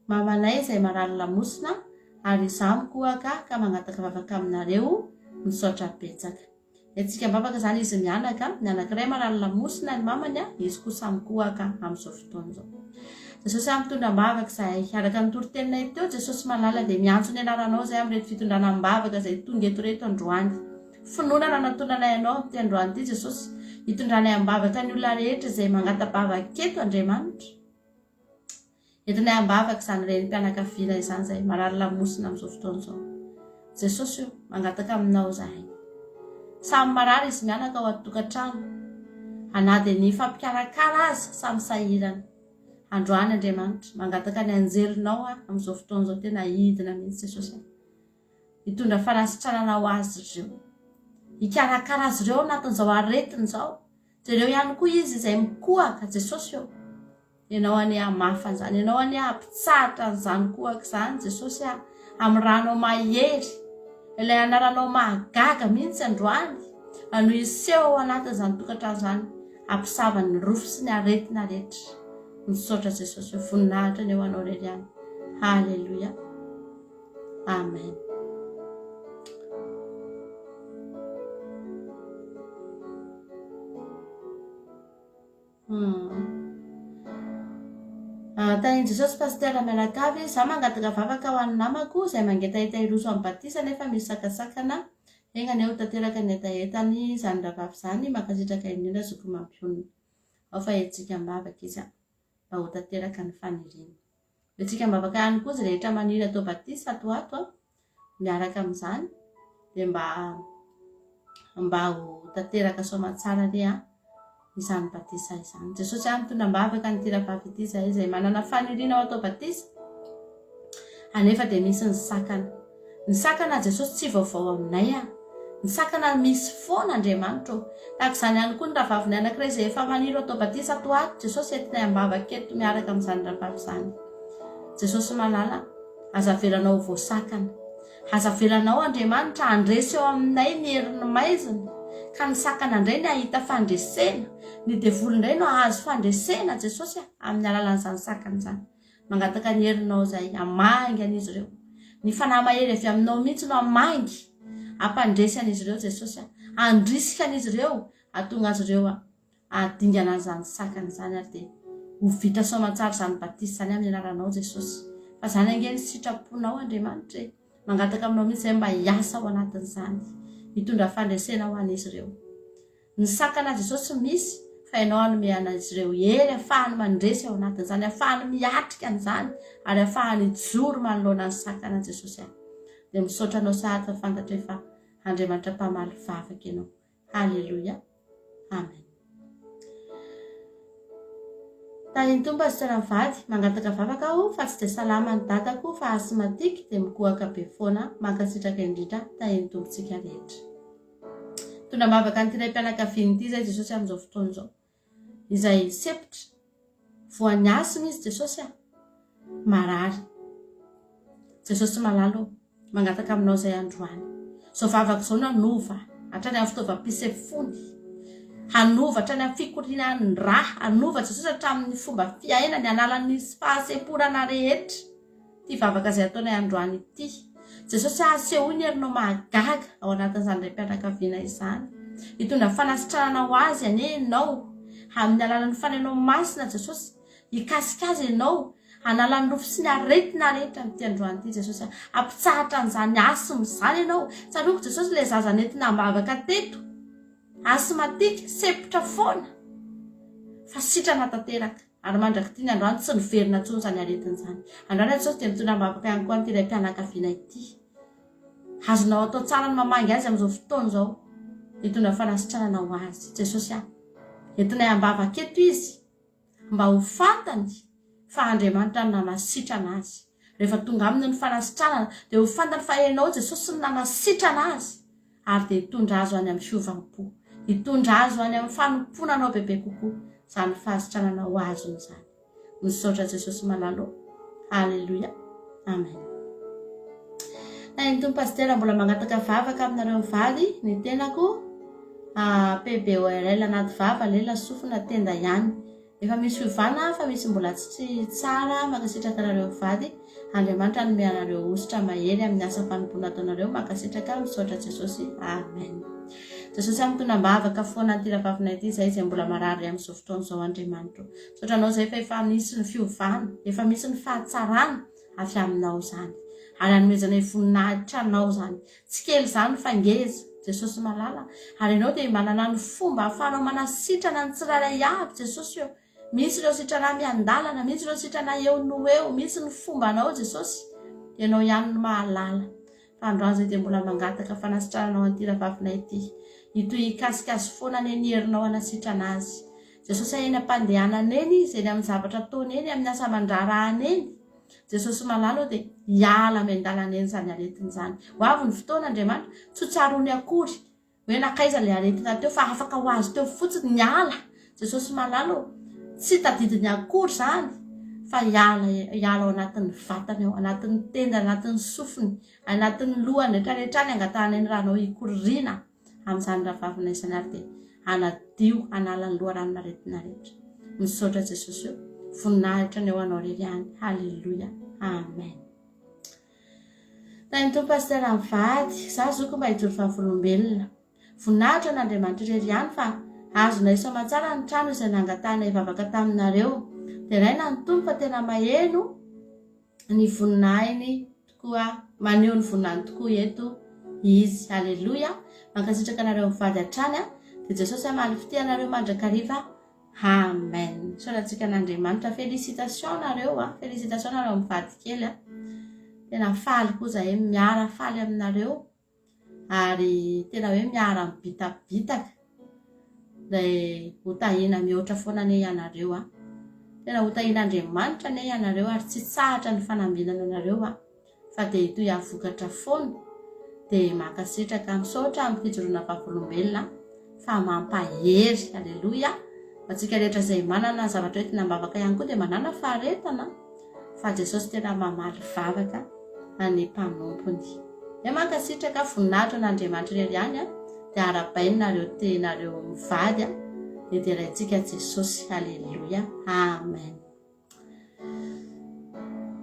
mamanay izay marary lamosina ary izaho mikohaka ka mangataka vavaka aminareo misaotra betsaka. Hetsika am-bavaka izany izy mianaka, ny anankiray marary lamosina ny mamany, izy kosa mikohaka amin'izao fotoana izao. Jesosy ah mitondra am-bavaka izahay. Araka ny toriteninay teo Jesosy malala dia miantso ny anaranao izahay amin'ireto fitondrana am-bavaka izay tonga eto ireto androany. Finoana nanatonanay anao amin'ity androany ity Jesosy, hitondranay am-bavaka ny olona rehetra izay mangata-bavaka eto Andriamanitra. Entinay am-bavaka izany renim-pianakaviana izany izay marary lamosina amin'izao fotoana izao. Jesosy o, mangataka aminao izahay. Samy marary izy mianaka ao an-tokantrano. Na dia ny hifampikarakara aza samy sahirana. Androany Andriamanitra, mangataka ny anjelinao aho amin'izao fotoana izao tena hidina mihitsy Jesosy a. Hitondra fanasitranana ho azy ireo. Hikarakara azy ireo ao anatin'izao aretina izao. Jereo ihany koa izy izay mikohaka, Jesosy ô. Ianao anie hamafa an'izany, Ianao anie hampitsahatra an'izany kohaka izany, Jesosy a, amin'ny ranao mahery, ilay anaranao mahagaga mihitsy androany, no hiseho ao anatin'izany tokantrano izany, hampisava ny rofy sy ny aretina rehetra. Misaotra Jesosy, voninahitra anie ho anao irery ihany. Haleloia. Amen. Tahin'i Jesosy Pasteur mianakavy, za mangataka vavaka ho an'ny namako izay mangetaheta hiroso amin'ny batisa nefa misy sakasakana, enga anie ho tanteraka ny hetahetany izany rahavavy izany, mankasitraka indrindra zoky mampionona. Ao fa hetsika am-bavaka izy mba ho tanteraka ny faniriany. Hetsika am-bavaka ihany koa izay rehetra maniry atao batisa ato ho ato miaraka amin'izany dia mba mba ho tanteraka soamantsara anie an izany batisa izany. Jesosy an mitondra am-bavaka an'ity rahavavy ity izay izay manana faniriana ho atao batisa anefa dia misy ny sakana. Ny sakana Jesosy tsy vaovao aminay an. Ny sakana misy foana Andriamanitra ô. Tahaka izany ihany koa ny rahavavinay anankiray izay efa maniry ho atao batisa ato ho ato Jesosy entinay am-bavaka eto miaraka amin'izany rahavavy izany. Jesosy malala Aza avelanao ho voasakana. Aza avelanao Andriamanitra handresy eo aminay ny herin'ny maizina, ka ny sakana indray ny hahita fandresena, ny devoly indray no hahazo fandresena Jesosy a, amin'ny alalan'izany sakana izany. Mangataka ny herinao izay hamangy an'izy ireo. Ny fanahy mahery avy aminao mihitsy no hamangy, hampandresy an'izy ireo Jesosy a, handrisika an'izy ireo, hahatonga azy ireo Hadingana an'izany sakana izany ary dia ho vita soamantsara izany batisa izany amin'ny anaranao Jesosy. Fa izany ange ny sitraponao Andriamanitra e. Mangataka aminao mihitsy izay mba hiasa ao anatin'izany. Hitondra fandresena ho an'izy ireo. Ny sakana Jesosy misy fa ianao hanome an'izy ireo hery afahany mandresy ao anatin'izany, afahany miatrika an'izany ary afahany hijoro manoloana ny sakana Jesosy a. Dia misaotra anao sahady fa fantatro efa Andriamanitra mpamaly vavaka ianao. Haleloia. Amen. Tahin'ny Tompo Pasteur mivady, mangataka vavaka aho fa tsy dia salama ny dadako fa asthmatique dia mikohaka be foana, mankasitraka indrindra, tahin'ny Tompo tsika rehetra. Mitondra am-bavaka an'ity raim-pianakaviana ity izay Jesosy amin'izao fotoana izao. Izay sempotra, voan'ny asthme izy Jesosy a! Marary. Jesosy malala ô, mangataka aminao izay androany. Izao vavaka izao no hanova hatrany amin'ny fitaovam-pisefoany, hanova hatrany amin'ny fikorianan'ny rà, hanova Jesosy hatramin'ny fomba fiainany, hanala ny fahasemporana rehetra. Ity vavaka izay ataonay androany ity. Jesosy asehoy ny herinao mahagaga ao anatin'izany raim-pianakaviana izany. Hitondra fanasitranana ho azy anie ianao amin'ny alalan'ny fanahinao masina Jesosy. Hikasika azy ianao, hanala ny rofy sy ny aretina rehetra amin'ity androany ity Jesosy. Hampitsahatra an'izany asthme izany ianao. Tsaroako Jesosy ilay zaza nentina am-bavaka teto. Asthmatique, sempotra foana. Fa sitrana tanteraka. Ary mandrak'ity ny androany tsy niverina intsony izany aretina izany. Androany Jesosy dia mitondra am-bavaka ihany koa an'ity raim-pianakaviana ity. Azonao atao tsara ny mamangy azy amin'izao fotoana izao. Hitondra fanasitranana ho azy. Jesosy ah. Entinay am-bavaka eto izy. Mba ho fantany. Fa Andriamanitra no nanasitrana azy. Rehefa tonga aminy ny fanasitranana, dia ho fantany fa Ianao Jesosy no nanasitrana azy, ary dia hitondra azy ho any amin'ny fiovam-po, hitondra azy ho any amin'ny fanompoana Anao bebe kokoa izany fahasitranana ho azony izany. Misaotra Jesosy malala ô. Alléluia. Amen. Tahin'ny Tompo Pasitera mbola mangataka vavaka aminareo mivady ny tenako PBORL anaty vava, lela, sofina, tenda ihany. Efa misy fiovana fa misy mbola tsy tsara mankasitraka anareo mivady Andriamanitra hanome anareo hosotra mahery amin'ny asa fanompoana ataonareo mankasitraka misaotra Jesosy Amen Jesosy a mitondra ambavaka foana an'ity rahavavinay ity izay izay mbola marary amin'izao fotoana izao Andriamanitro misaotra anao izay fa efa misy ny fiovana efa misy ny fahatsarana avy aminao izany ary hanomezanay voninahitra anao izany Tsy kely izany fa ngeza, Jesosy malala, ary Ianao dia manana ny fomba ahafahanao manasitrana ny tsirairay avy, Jesosy ô. Misy ireo sitrana miandalana, misy ireo sitrana eo no eo, misy ny fombanao, Jesosy. Ianao ihany no mahalala. Fa androany izay dia mbola mangataka fanasitranana ho an'ity rahavavinay ity. Hitohy hikasika azy foana anie ny herinao hanasitrana azy. Jesosy a, eny am-pandehanana eny izy, eny amin'ny zavatra ataony eny, amin'ny asa aman-draharahany eny. Jesosy malala ô dia hiala miandalana eny izany aretina izany. Ho avy ny fotoana Andriamanitra, tsy ho tsaroany akory hoe nankaiza ilay aretina teo fa afaka ho azy teo fotsiny niala. Jesosy malala ô, tsy tadidiny akory izany fa hiala hiala ao anatin'ny vatany ao, anatin'ny tendany, anatin'ny sofiny, anatin'ny lohany rehetra rehetra any angatahana ny ranao hikoriana. amin'izany rahavavinay izany ary dia hanadio hanala ny loharanon'aretina rehetra. Misaotra Jesosy o. Voninahitra ny eo anao irery ihany. Haleloia. Amen. Tahin'ny Tompo Pasteur mivady, za zoky mba hijoro vavolombelona. Voninahitra an'Andriamanitra irery ihany fa azonay soamantsara ny trano izay nangatahanay vavaka taminareo. Deraina ny Tompo fa tena maheno ny voninahiny tokoa maneho ny voninahiny tokoa eto izy aleloia mankasitraka anareo mivady hatrany a dia Jesosy hamaly fitia anareo mandrakariva amen misaotra an'Andriamanitra félicitation nareo a félicitation nareo mivady kely a tena faly koa zahay miara faly aminareo ary tena hoe miara mibitabitaka dia ho tahiana mihoatra foana anie ianareo a! Tena ho tahian'Andriamanitra anie ianareo ary tsy hitsahatra ny fanambinana anareo a! Fa dia hitohy hahavokatra foana dia mankasitraka misaotra amin'ny fijoroana vavolombelona fa mampahery aleloia ho antsika rehetra izay manana zavatra hoentina am-bavaka ihany koa dia manàna faharetana fa Jesosy tena mamaly vavaka ny mpanompony. Dia mankasitraka, voninahitra an'Andriamanitra irery ihany a, dia arahabaina nareo tenareo mivady a, dia deraintsika Jesosy, Aleloia, Amen.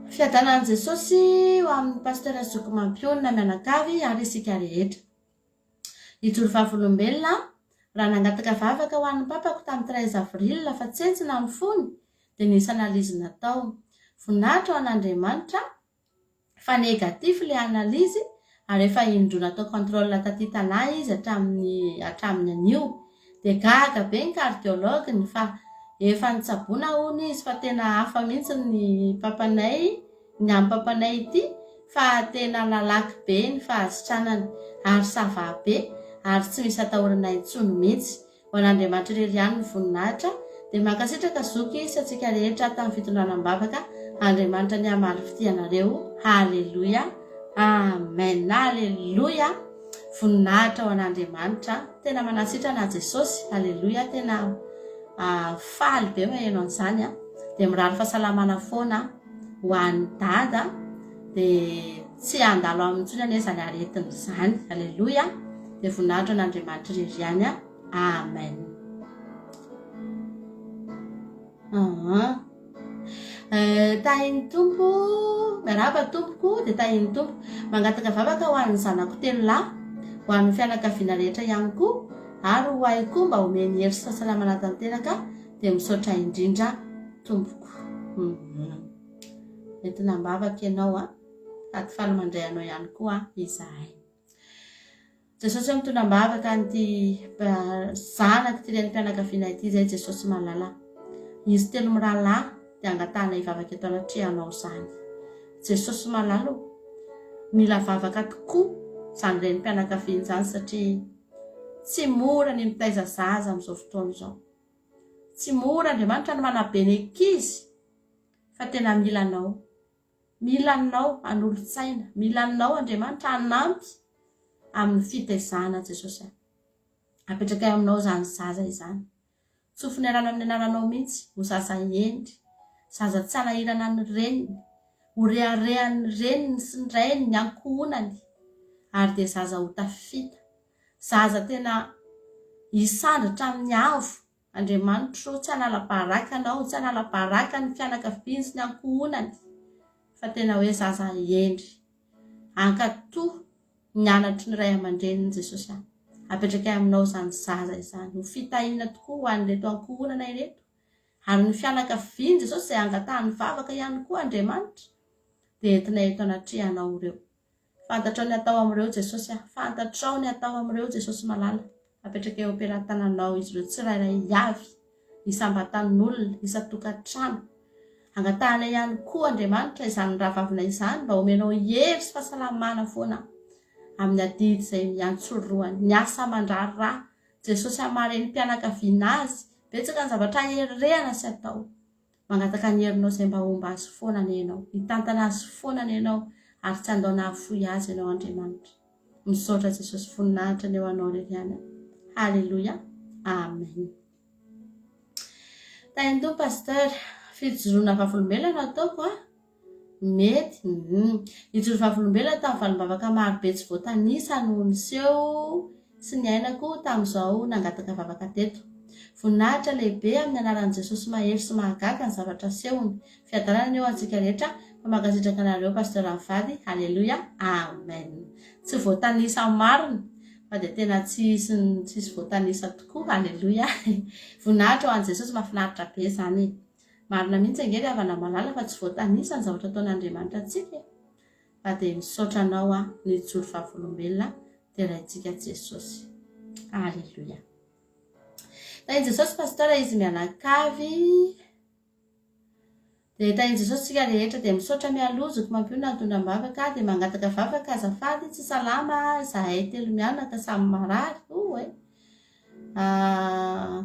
Fiadanan'i Jesosy ho amin'ny Pasteur Zoky Mampionona mianakavy ary isika rehetra. Hijoro vavolombelona aho raha nangataka vavaka ho an'ny papako tamin'ny treize avril fa tsentsina ny fony dia nisy analyse natao. Voninahitra ho an'Andriamanitra fa négatif ilay analyse ary efa indroa natao contrôle taty Tana izy hatramin'ny hatramin'ny anio. Dia gaga be ny cardiologue-ny fa efa nitsaboana hono izy fa tena hafa mihitsy ny papanay ny an'i papanay ity fa tena nalaky be ny fahasitranany ary ça va be ary tsy misy atahorana intsony mihitsy. Ho an'Andriamanitra irery ihany ny voninahitra dia mankasitraka zoky sy antsika rehetra tamin'ny fitondrana am-bavaka Andriamanitra anie hamaly fitia anareo Haleloia Amen Haleloia Voninahitra ho an'Andriamanitra tena manasitrana Jesosy Haleloia tena faly be maheno an'izany a dia mirary fahasalamana foana ho an'i dada dia tsy handalo aminy intsony anie izany aretina izany aleloia dia voninahitra an'Andriamanitra irery ihany a amen ah. Eh, tahin'ny tompo miarahaba tompoko dia tahin'ny tompo mangataka vavaka ho an'ny zanako telo lahy ho an'ny fianakaviana rehetra ihany koa ary ho ahy koa mba omeny hery sy fahasalamana tanteraka dia misaotra indrindra tompoko. Humm. Entina am-bavaka ianao an. Sady faly mandray anao ihany koa izahay. Jesosy ô mitondra am-bavaka an'ity zanak'ity renim-pianakaviana ity izay Jesosy malala. Izy telo mirahalahy dia angatahana hivavaka eto anatrehanao izany. Jesosy malala ô, mila vavaka tokoa izany renim-pianakaviana izany satria tsy mora ny mitaiza zaza amin'izao fotoana izao. Tsy mora Andriamanitra ny manabe ny ankizy. Fa tena mila Anao. Mila Anao hanolo-tsaina. Mila Anao Andriamanitra hanampy amin'ny fitaizana Jesosy a. Apetrakay aminao izany zaza izany. Tsofiny rano amin'ny anaranao mihitsy ho zaza hendry, zaza tsy hanahirana ny reniny, ho reharehan'ny reniny sy ny rainy, ny ankohonany, ary dia zaza ho tafita, zaza tena hisandratra amin'ny avo, Andriamanitro tsy hanala baraka anao, tsy hanala baraka ny fianakaviany sy ny ankohonany, fa tena hoe zaza hendry, hankatò ny anatry ny ray aman-dreniny Jesosy a. Apetrakay aminao izany zaza izany ho fitahiana tokoa ho an'ireto ankohonana ireto ary ny fianakaviany Jesosy izay angatahany vavaka ihany koa Andriamanitra dia entinay eto anatrehanao ireo. Fantatrao ny atao amin'ireo Jesosy a. Fantatrao ny atao amin'ireo Jesosy malala. Apetraka eo am-pelatananao izy ireo tsirairay avy, isam-batan'olona, isan-tokantrano. Angatahanay ihany koa Andriamanitra izany rahavavinay izany mba homenao hery sy fahasalamana foana amin'ny adidy izay miantsorohany, ny asa aman-draharaha, Jesosy hamaha renim-pianakaviana azy, betsaka ny zavatra herehana sy atao. Mangataka ny herinao izay mba homba azy foana anie Ianao, hitantana azy foana anie Ianao ary tsy handao na hahafoy azy Ianao Andriamanitra. Misaotra Jesosy voninahitra ny ho anao irery ihany. Haleloia. Amen. Tahin'ny Pasteur, fijoroana vavolombelona no ataoko a. Mety, hum. Nijoro vavolombelona tamin'ny valim-bavaka maro be tsy voatanisa no niseho sy niainako tamin'izao nangataka vavaka teto. Voninahitra lehibe amin'ny anaran'i Jesosy mahery sy mahagaga ny zavatra asehony. Fiadanana anie ho antsika rehetra fa mankasitraka anareo Pasteur mivady. Haleloia. Amen. Tsy voatanisa marina fa dia tena tsisy tsisy voatanisa tokoa. Haleloia. Voninahitra ho an'i Jesosy mahafinaritra be izany e. Marina mihitsy ange ry havana malala fa tsy voatanisa ny zavatra ataon'Andriamanitra antsika e! Fa dia misaotra anao aho nijoro vavolombelona deraintsika Jesosy. Alléluia. Tahin'i Jesosy Pasteur izy mianakavy. Dia tahin'i Jesosy tsika rehetra dia misaotra mialoha zoky mampionona nitondra am-bavaka dia mangataka vavaka azafady tsy salama izahay telo mianaka samy marary. Oh eh. Ah,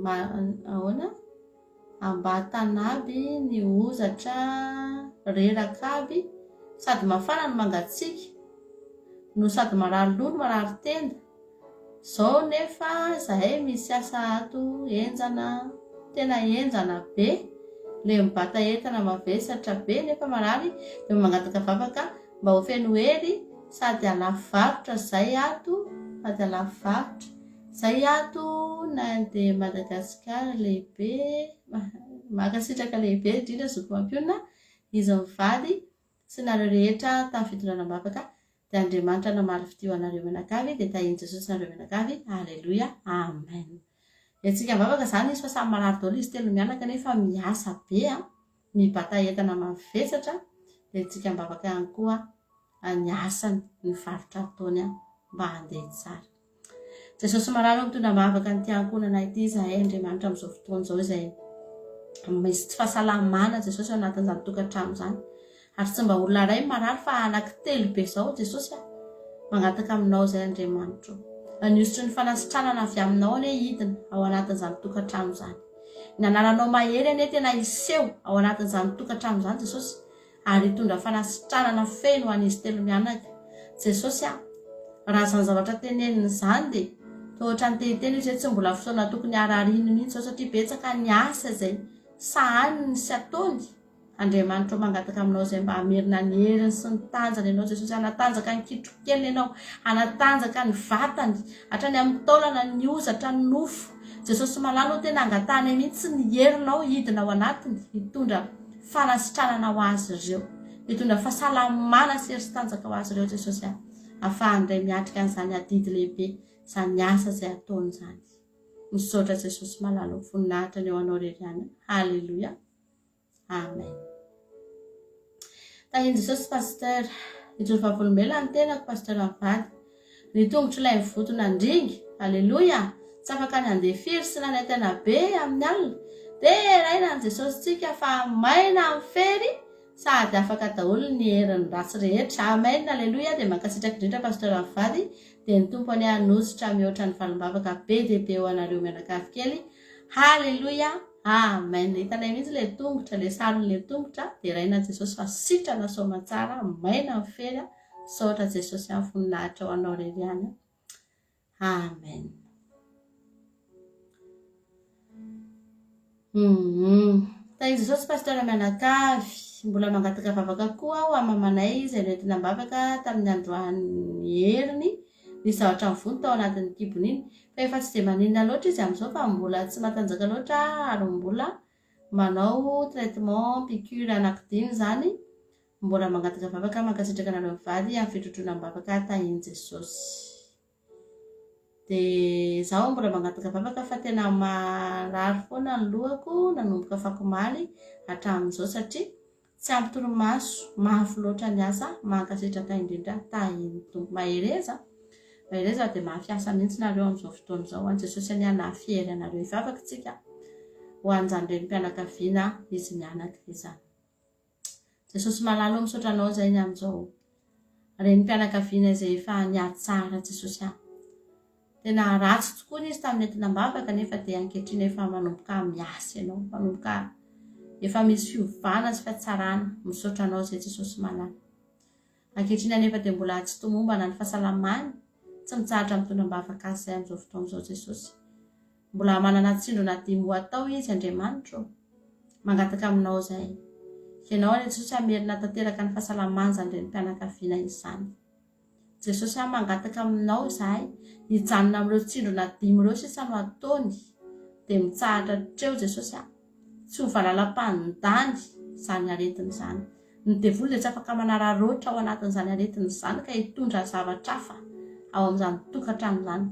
Ahoana? Ambatana aby ny hozatra reraka aby, sady mafana no mangatsiaka, no sady marary loha no marary tenda. Zao nefa zahay misy asa ato henjana, tena henjana be, le mibata entana mavesatra be nefa marary de mba mangataka vavaka mba ho feno hery sady halafo varotra zay ato sady halafo varotra zay ato na de Madagascar lehibe mankasitraka lehibe indrindra zoky mampionona izy mivady sy nareo rehetra tamin'ny fitondrana am-bavaka dia Andriamanitra namaly fitia ho anareo mianakavy dia tahian'i Jesosy nareo mianakavy Aleloia Amen Entsika am-bavaka zany izy fa samy marary daholo izy telo mianaka nefa miasa be an mibata entana mavesatra dia antsika am-bavaka ihany koa ny asany, ny varotra ataony mba handeha tsara. Jesosy marary ô mitondra am-bavaka an'ity ankohonana ity izahay Andriamanitra amin'izao fotoana izao izay misy tsy fahasalamana Jesosy ao anatin'izany tokantrano izany. Ary tsy mba olona iray marary fa anankitelo be izao Jesosy a. Mangataka aminao izay Andriamanitro. Ny hosotry ny fanasitranana avy aminao anie hidina ao anatin'izany tokantrano izany. Ny anaranao mahery anie tena hiseho ao anatin'izany tokantrano izany Jesosy ary hitondra fanasitranana feno ho an'izy telo mianaka. Jesosy a! Raha izany zavatra teneniny izany dia toa ohatran'ny te hiteny izy hoe tsy mbola fotoana tokony harariany mihitsy izao satria betsaka ny asa izay sahaniny sy ataony. Andriamanitra ô mangataka aminao izay mba hamerina ny heriny sy ny tanjany ianao Jesosy hanatanjaka ny kitrokeliny ianao hanatanjaka ny vatany hatrany amin'ny taolana ny hozatra ny nofo Jesosy malala ô tena angatahanay mihitsy ny herinao hidina ao anatiny hitondra fanasitranana ho azy ireo hitondra fahasalamana sy hery sy tanjaka ho azy ireo Jesosy a afahany indray miatrika an'izany adidy lehibe izany asa izay ataony izany misaotra Jesosy malala ô voninahitra ny eo anao irery ihany haleloia Amen. Tahin'i Jesosy Pasteur. Nijoro vavolombelona ny tenako Pasteur mivady. Ny tongotro ilay voto nandringa. Aleloia. Tsy afaka ny handeha firy sy nanaintaina be amin'ny alina. Deraina an'i Jesosy tsika fa maina amin'ny fery sady afaka daholo ny herin'ny ratsy rehetra. Amen. Aleloia. Dia mankasitraka indrindra Pasteur mivady. Dia ny Tompo anie hanositra mihoatra ny valim-bavaka be dia be ho anareo mianakavy kely. Haleloia! Amen! Hitanay mihitsy ilay tongotra, ilay sarin'ilay tongotra, deraina Jesosy fa sitrana soamantsara, maina ny fery, misaotra Jesosy an, voninahitra ho anao irery ihany. Amen. Hum. Tahin'i Jesosy Pasteur mianakavy. Mbola mangataka vavaka koa aho amin'ny mamanay izay noentina am-bavaka tamin'ny androany heriny nisy zavatra nivonto tao anatin'ny kibony iny. Fa efa tsy dia maninona loatra izy amin'izao fa mbola tsy matanjaka loatra ary mbola manao traitement piqûre anankidimy izany. Mbola mangataka vavaka mankasitraka anareo mivady amin'ny fitrotroana am-bavaka tahin'i Jesosy. Dia izaho mbola mangataka vavaka fa tena marary foana ny lohako nanomboka afakomaly hatramin'izao satria tsy ampy torimaso, mafy loatra ny asa, mankasitraka indrindra tahin'ny Tompo. Mahereza, mahereza dia mafy asa mihitsy nareo amin'izao fotoana izao an, Jesosy anie hanafy hery anareo. Hivavaka isika ho an'izany renim-pianakaviana izy mianaka izany. Jesosy malala o misaotra anao zay ny amin'izao renim-pianakaviana izay efa nihatsara Jesosy a. Tena ratsy tokoa izy tamin'ny entina am-bavaka nefa dia ankehitriny efa manomboka miasa ianao, manomboka efa misy fiovana sy fihatsarana. Misaotra anao zay Jesosy malala. Ankehitriny anefa dia mbola tsy tomombana ny fahasalamany, tsy mitsahatra mitondra am-bavaka azy izay amin'izao fotoana izao Jesosy. Mbola manana tsindrona dimy ho atao izy Andriamanitra ô. Mangataka aminao izahay. Ianao anie Jesosy hamerina tanteraka ny fahasalaman'izany renim-pianakaviana izany. Jesosy a mangataka aminao izahay hijanona amin'ireo tsindrona dimy ireo sisa no ataony dia mitsahatra hatreo Jesosy a. Tsy ho valalam-pandany izany aretina izany. Ny devoly dia tsy afaka manararaotra ao anatin'izany aretina izany ka hitondra zavatra hafa ao amin'izany tokantrano izany.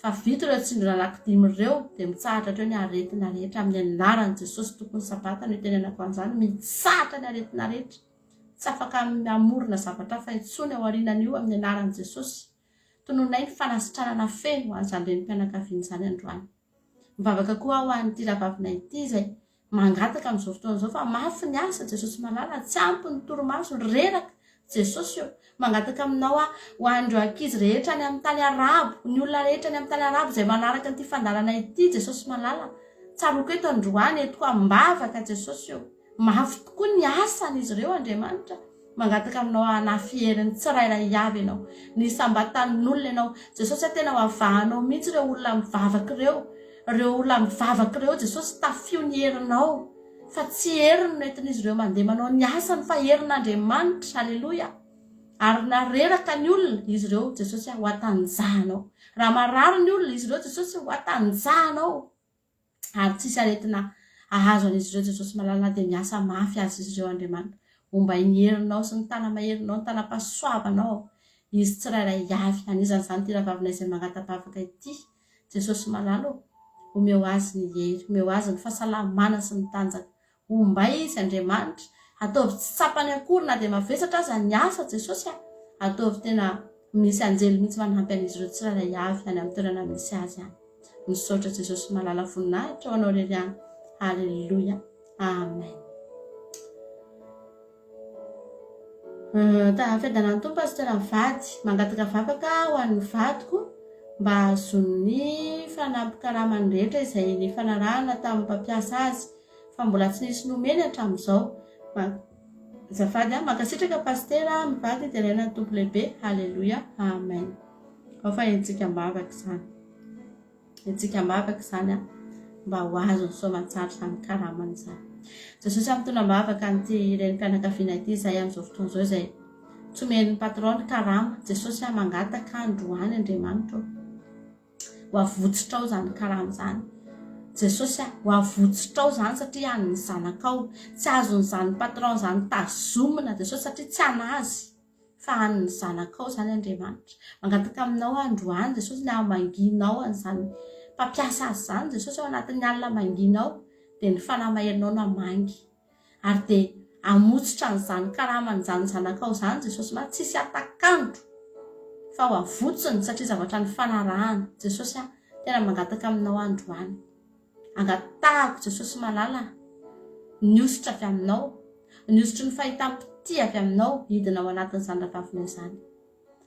Fa vita ireo tsindrona anankidimy ireo dia mitsahatra hatreo ny aretina rehetra amin'ny anaran'i Jesosy Tompon'ny Sabata no itenenako an'izany, mitsahatra ny aretina rehetra. Tsy afaka mamorona zavatra hafa intsony ao aorianan'io amin'ny anaran'i Jesosy. Tononay ny fanasitranana feno ho an'izany renim-pianakaviana izany androany. Mivavaka koa aho ho an'ity rahavavinay ity izay mangataka amin'izao fotoana izao fa mafy ny asa Jesosy malala, tsy ampy ny torimaso, reraka Jesosy ô. Mangataka aminao aho ho an'ireo ankizy rehetra any amin'ny tany arabo, ny olona rehetra any amin'ny tany arabo izay manaraka an'ity fandaharana ity Jesosy malala. Tsaroako eto androany, entiko am-bavaka Jesosy ô. Mafy tokoa ny asan izy ireo Andriamanitra. Mangataka aminao hanafy hery ny tsirairay avy ianao. Ny isam-batan'olona ianao. Jesosy a tena ho avahanao mihitsy ireo olona mivavaka ireo. Ireo olona mivavaka ireo Jesosy tafio ny herinao. Fa tsy heriny no entin'izy ireo mandeha manao ny asany fa herin'Andriamanitra. Aleloia. Ary na reraka ny olona izy ireo Jesosy a ho atanjahanao. Raha marary ny olona izy ireo Jesosy ho atanjahanao. ary tsisy aretina ahazo an'izy ireo Jesosy malala na dia miasa mafy aza izy ireo Andriamanitra ombay ny herinao sy ny tana-maherinao ny tanam-pahasoavanao izy tsirairay avy anizan'izany ity rahavavinay izay mangata-bavaka ity Jesosy malala ô omeo azy ny hery omeo azy ny fahasalamana sy ny tanjaka Ombay izy Andriamanitra, ataovy tsy tsapany akory na dia mavesatra aza ny asa Jesosy a! Ataovy tena misy anjely mihitsy manampy an'izy ireo tsirairay avy any amin'ny toerana misy azy any. Misaotra Jesosy malala voninahitra ho anao irery ihany. Alléluia. Amen. Fiadanan'ny Tompo Pasteur mivady. Mangataka vavaka ho an'ny vadiko mba hahazoany fanampin-karamany rehetra izay nifanarahana tamin'ny mpampiasa azy fa mbola tsy nisy nomeny hatramin'izao. Azafady an. Mankasitraka Pasitera mivady deraina ny Tompo lehibe. Haleloia. Amen. Ao fa entintsika am-bavaka izany. Entintsika am-bavaka izany an, mba ho azony soamantsara izany karamany izany. Jesosy mitondra am-bavaka an'ity renim-pianakaviana ity izay amin'izao fotoana izao izay tsy omen'ny patron ny karama. Jesosy a mangataka androany Andriamanitra ô. Ho avotsitrao izany karama izany. Jesosy a, ho avotsitrao izany satria an'ny zanakao. Tsy azon'izany patron izany tazomina Jesosy satria tsy an'azy. Fa an'ny zanakao izany Andriamanitra. Mangataka aminao aho androany Jesosy ny hamangianao an'izany mpampiasa azy izany Jesosy ao anatin'ny alina manginao dia ny fanahy maherinao no hamangy. Ary dia hamotsitra an'izany karaman'izany zanakao izany Jesosy ma tsisy hatak'andro fa ho avotsiny satria zavatra nifanarahana. Jesosy a, tena mangataka aminao aho androany. Angatahako Jesosy malala ny hosotra avy aminao, ny hosotry ny fahitam-pitia avy aminao hidina ao anatin'izany rahavavinay izany.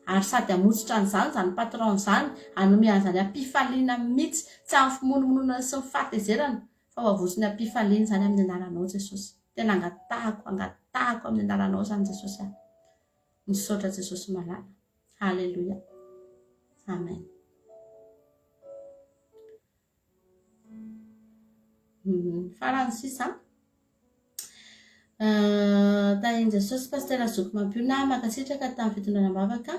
Ary sady hamotsitra an'izany izany patron izany, hanome an'izany am-pifaliana mihitsy, tsy amin'ny fimonomononana sy ny fahatezerana, fa ho avotsiny am-pifaliana izany amin'ny anaranao Jesosy. Tena angatahako, angatahako amin'ny anaranao izany Jesosy a. Misaotra Jesosy malala. Haleloia. Amen. Farany sisa. Tahin'i Jesosy Pasitera Zoky Mampionona mankasitraka tamin'ny fitondrana am-bavaka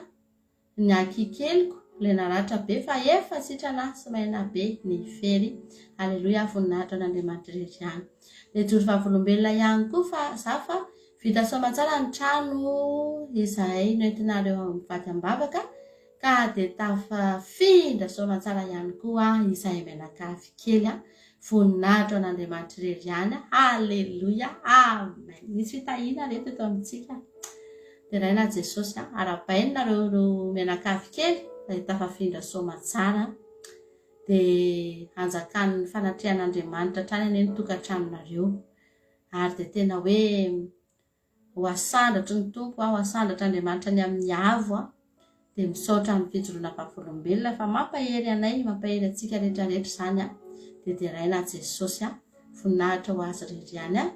ny ankihy-keliko ilay naratra be fa efa sitrana sy maina be ny fery. Aleloia voninahitra an'Andriamanitra irery ihany. Dia joro vavolombelona ihany koa fa za fa vita soamantsara ny trano izay noentinareo mivady am-bavaka Ka dia tafafindra soamantsara ihany koa izahay mianakavy kely a! Voninahitra ho an'Andriamanitra irery ihany a! Haleloia! Amen! Nisy fitahiana re teto amintsika. Deraina Jesosy a! Arahabaina nareo ireo mianakavy kely izay tafafindra soamantsara. Dia hanjakan'ny fanatrehan'Andriamanitra hatrany anie ny tokantranonareo. Ary dia tena hoe Ho asandratry ny Tompo aho, asandratr' Andriamanitra any amin'ny avo aho, dia misaotra amin'ny fijoroana vavolombelona fa mampahery anay, mampahery antsika rehetra rehetra izany an, dia deraina Jesosy an, voninahitra ho Azy irery ihany an,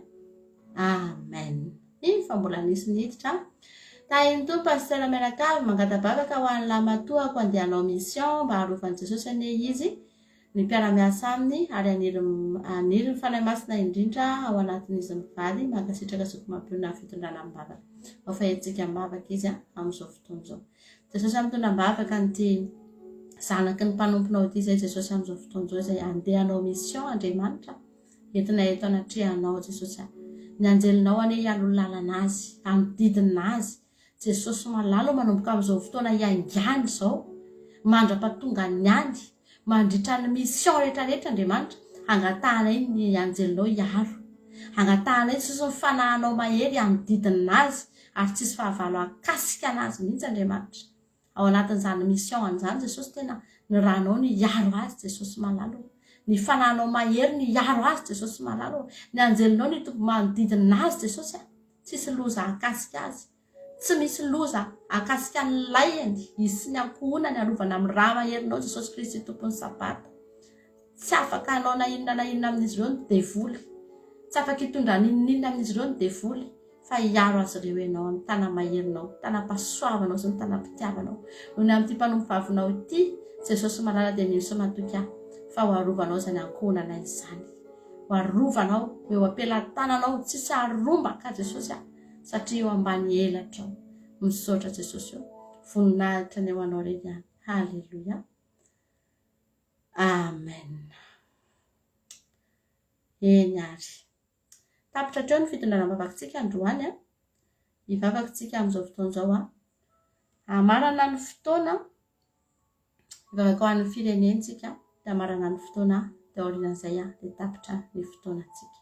Amen. Iny fa mbola nisy niditra an. Tahin'ny Tompo Pasteur mianakavy, mangata-bavaka ho an'ny lahimatoako andeha hanao mission mba harovan'i Jesosy anie izy, ny mpiara-miasa aminy ary haniry haniry ny Fanahy Masina indrindra ao anatin'izy mivady mankasitraka zoky mampionona ny fitondrana am-bavaka ao fa entintsika am-bavaka izy amin'izao fotoana izao Jesosy mitondra am-bavaka an'ity zanaky ny mpanomponao ity izay Jesosy amin'izao fotoana izao izay andeha hanao mission Andriamanitra entina eto anatrehanao Jesosy ny anjelinao anie hialoha lalana azy hanodidina azy Jesosy malala o manomboka amin'izao fotoana hiaingàny izao mandra-patongany any mandritra ny mission rehetra rehetra Andriamanitra hangatahanay ny anjelinao hiaro hangatahanay Jesosy ny fanahinao mahery hanodidina azy ary tsisy fahavalo hahakasika anazy mihitsy Andriamanitra ao anatin'izany mission an'izany Jesosy tena ny ranao no hiaro azy Jesosy malala o ny fanahinao mahery no hiaro azy Jesosy malala o ny anjelinao no hitoby manodidina azy Jesosy a Tsisy loza hahakasika azy. Tsy misy loza hahakasika ny lainy, izy sy ny ankohonany arovana amin'ny rà maherinao Jesosy Kristy Tompon'ny Sabata. Tsy afaka hanao na inona na inona amin'izy ireo ny devoly. Tsy afaka hitondra n'inon'inona amin'izy ireo ny devoly fa hiaro azy ireo ianao amin'ny tana-maherinao, tanam-pahasoavanao sy ny tanam-pitiavanao. Noho ny amin'ity mpanompovavinao ity, Jesosy malala dia mino sy matoky aho fa ho arovanao izany ankohonanay izany. Ho arovanao ho eo am-pelatananao tsisy harombaka Jesosy a satria eo ambany elatrao misaotra Jesosy o voninahitra ny ho anao irery ihany haleloia amen eny ary tapitra hatreo ny fitondrana am-bavakitsika androany a hivavaka tsika amin'izao fotoana izao a hamarana ny fotoana Hivavaka ho an'ny firenentsika dia hamarana ny fotoana dia aorian'izay dia tapitra ny fotoanantsika.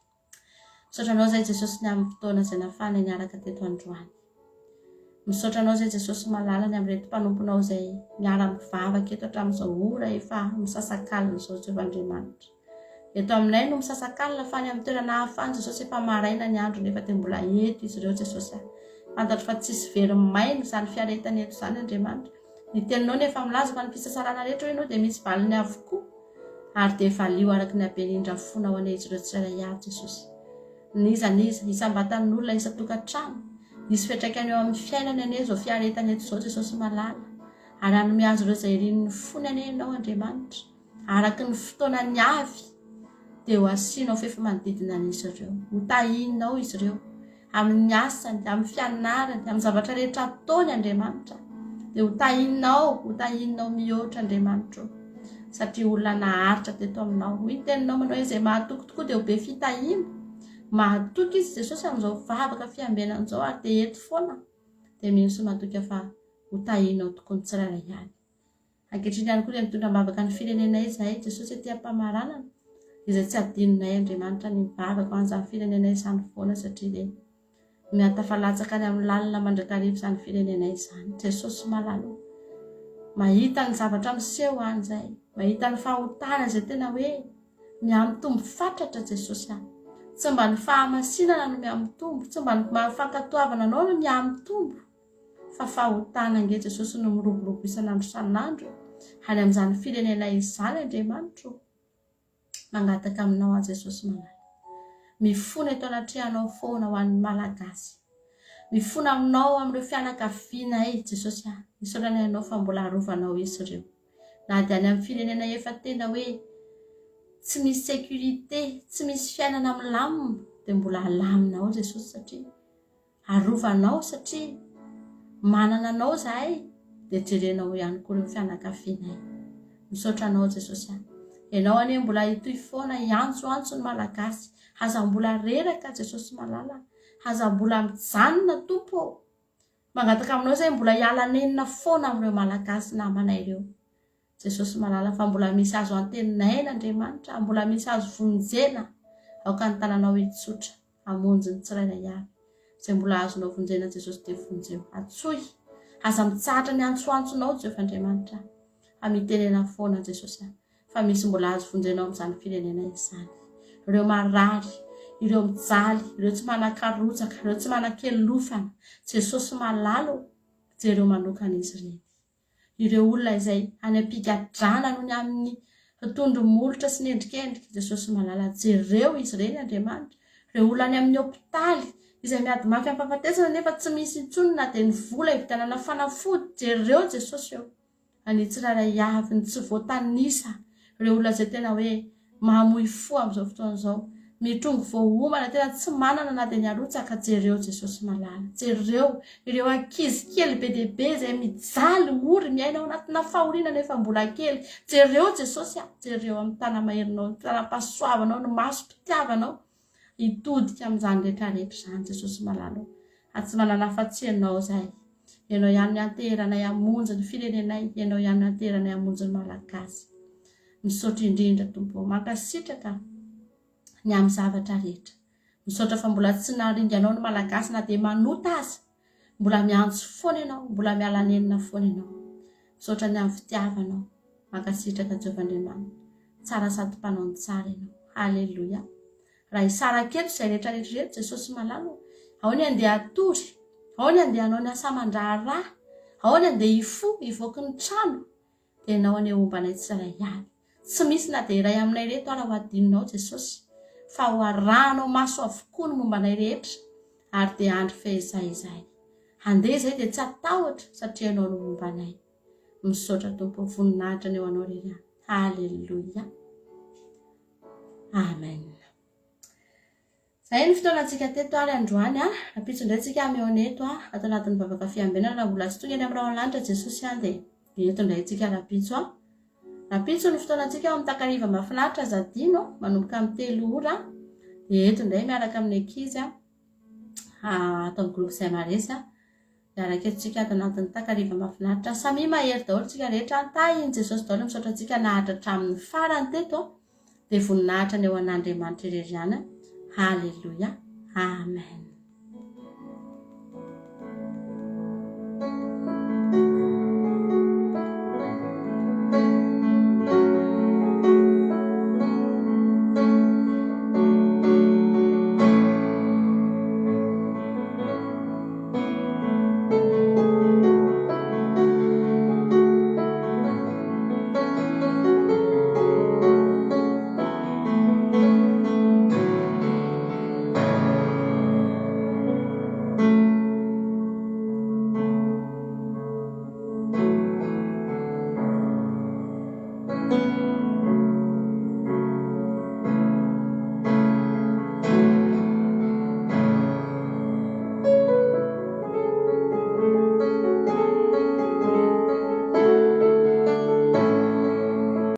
Misaotra anao izay Jesosy ny amin'ny fotoana izay nafahana niaraka teto androany. Misaotra anao izay Jesosy malala ny amin'ireto mpanomponao izay miara-mivavaka eto hatramin'izao ora efa misasakalina izao Jehovah Andriamanitra. Eto aminay no misasakalina fa any amin'ny toerana hafa any Jesosy efa maraina ny andro nefa dia mbola eto izy ireo Jesosy a. Fantatro fa tsisy very maina izany fiaretana eto izany Andriamanitra. Ny teninao nefa milaza fa ny fisasarana rehetra hoy ianao dia misy valiny avokoa. Ary dia valio araka ny haben'indra fonao anie izy ireo tsirairay avy Jesosy. N'iza n'iza, isam-batan'olona, isan-tokantrano. Hisy fiantraikany eo amin'ny fiainany anie izao fiaretana eto izao Jesosy malala. Ary hanome azy ireo izay irin'ny fony anie ianao Andriamanitra. Araka ny fotoanany avy dia ho asianao fefy manodidina an'izy ireo. Ho tahianao izy ireo amin'ny asany, amin'ny fianarany, amin'ny zavatra rehetra ataony Andriamanitra. Dia ho tahianao, ho tahianao mihoatra Andriamanitra o. Satria olona naharitra teto aminao. Hoy ny teninao manao hoe izay mahatoky tokoa dia ho be fitahiana. Mahatoky izy Jesosy amin'izao vavaka fiambenana izao ary dia eto foana. Dia mino sy matoky fa ho tahianao tokoa ny tsirairay avy. Ankehitriny ihany koa dia mitondra am-bavaka ny firenenay izahay, Jesosy aty am-pamaranana, izay tsy adinonay Andriamanitra ny mivavaka ho an'izany firenenay izany foana satria dia mihatafalatsaka any amin'ny lalina mandrakariva izany firenenay izany. Jesosy malala o, mahita ny zavatra miseho any izay, mahita ny fahotana izay tena hoe mihamitombo fatratra Jesosy a. Tsy mba ny fahamasinana no mihamitombo, tsy mba ny fankatoavana anao no mihamitombo. Fa fahotana ange Jesosy no miroborobo isan'andro isan'andro any amin'izany firenena izany Andriamanitro o. Mangataka aminao aho Jesosy malala. Mifona eto anatrehanao foana ho an'ny Malagasy. Mifona aminao amin'ireo fianakavianay Jesosy ah. Isaoranay anao fa mbola arovanao izy ireo. Na dia any amin'ny firenena efa tena hoe tsy misy sécurité, tsy misy fiainana milamina dia mbola alamina ao Jesosy satria Arovanao satria manana anao izahay dia jerenao ihany koa ireo fianakavianay. Misaotra anao Jesosy a. Ianao anie mbola hitohy foana hiantsoantso ny Malagasy. Aza mbola reraka Jesosy malala. Aza mbola mijanona Tompo ô. Mangataka aminao izahay mbola hiala nenina foana amin'ireo Malagasy namanay ireo. Jesosy malala fa mbola misy azo antenaina Andriamanitra, mbola misy azo vonjena. Aoka ny tananao hitsotra hamonjy ny tsirairay avy. Izay mbola azonao vonjena Jesosy dia vonjeo. Antsoy. Aza mitsahatra ny antsoantsonao Jehovah Andriamanitra. Fa mitenena foana Jesosy a. Fa misy mbola azo vonjenao amin'izany firenena izany. Ireo marary, ireo mijaly, ireo tsy manan-karotsaka, ireo tsy manan-kelofana. Jesosy malala ô, jereo manokana izy ireny. Ireo olona izay any am-pigadrana noho ny amin'ny tondro molotra sy ny endrikendrika, Jesosy malala, jereo izy ireny Andriamanitra. Ireo olona any amin'ny hopitaly izay miady mafy amin'ny fahafatesana nefa tsy misy intsony na dia ny vola hividianana fanafody, jereo Jesosy ô. Ny tsirairay avy, ny tsy voatanisa, ireo olona izay tena hoe mamoy fo amin'izao fotoana izao, mitrongy voaomana, tena tsy manana na dia ny harotsaka, jereo Jesosy malala, jereo ireo ankizy kely be dia be izay mijaly, ory, miaina ao anatina fahoriana nefa mbola kely, jereo Jesosy a, jereo amin'ny tana-maherinao, ny tanam-pahasoavanao, ny masom-pitiavanao, hitodika amin'izany rehetra rehetra izany Jesosy malala o, ary tsy manana afa-tsy Ianao izahay. Ianao ihany no ianteheranay hamonjy ny firenenay, Ianao ihany no ianteheranay hamonjy ny Malagasy. Misaotra indrindra Tompo ô. Mankasitraka ny amin'ny zavatra rehetra. Misaotra fa mbola tsy naringanao ny Malagasy na dia manota aza. Mbola miantso foana Ianao, mbola miala nenina foana Ianao. Misaotra ny amin'ny fitiavanao. Mankasitraka Jehovah Andriamanitra. Tsara sady mpanao ny tsara Ianao. Haleloia. Raha hisaraka eto izay rehetra rehetra ireto Jesosy malala ô. Ao ny andeha hatory, ao ny andeha hanao ny asa aman-draharaha, ao ny andeha hifoha, hivoaky ny trano. Dia Ianao anie homba anay tsirairay avy. Tsy misy na dia iray aminay ireto ara ho adinonao Jesosy, fa ho arahanao maso avokoa ny momba anay rehetra, ary dia andry fehizay izahay. Handeha izahay dia tsy hatahotra, satria Ianao no momba anay. Misaotra Tompo, voninahitra ny ho Anao irery ihany. Haleloia. Amen. Izay ny fotoanantsika teto ary androany a. Rahampitso indray tsika mihaona eto a, ato anatin'ny vavaka fiambenana raha mbola tsy tonga eny amin'ny rahona lanitra Jesosy a dia eto indray tsika rahampitso a. Rahampitso ny fotoanantsika ao amin'ny takariva mahafinaritra aza adino manomboka amin'ny telo ora dia eto indray miaraka amin'ny ankizy a ato amin'ny groupe Zay Maresy a. Miaraka eto tsika ato anatin'ny takariva mahafinaritra. Samia mahery daholo tsika rehetra. Tahin'i Jesosy daholo. Misaotra antsika naharitra hatramin'ny farany teto. Dia voninahitra ny eo an'Andriamanitra irery ihany. Haleloia. Amen.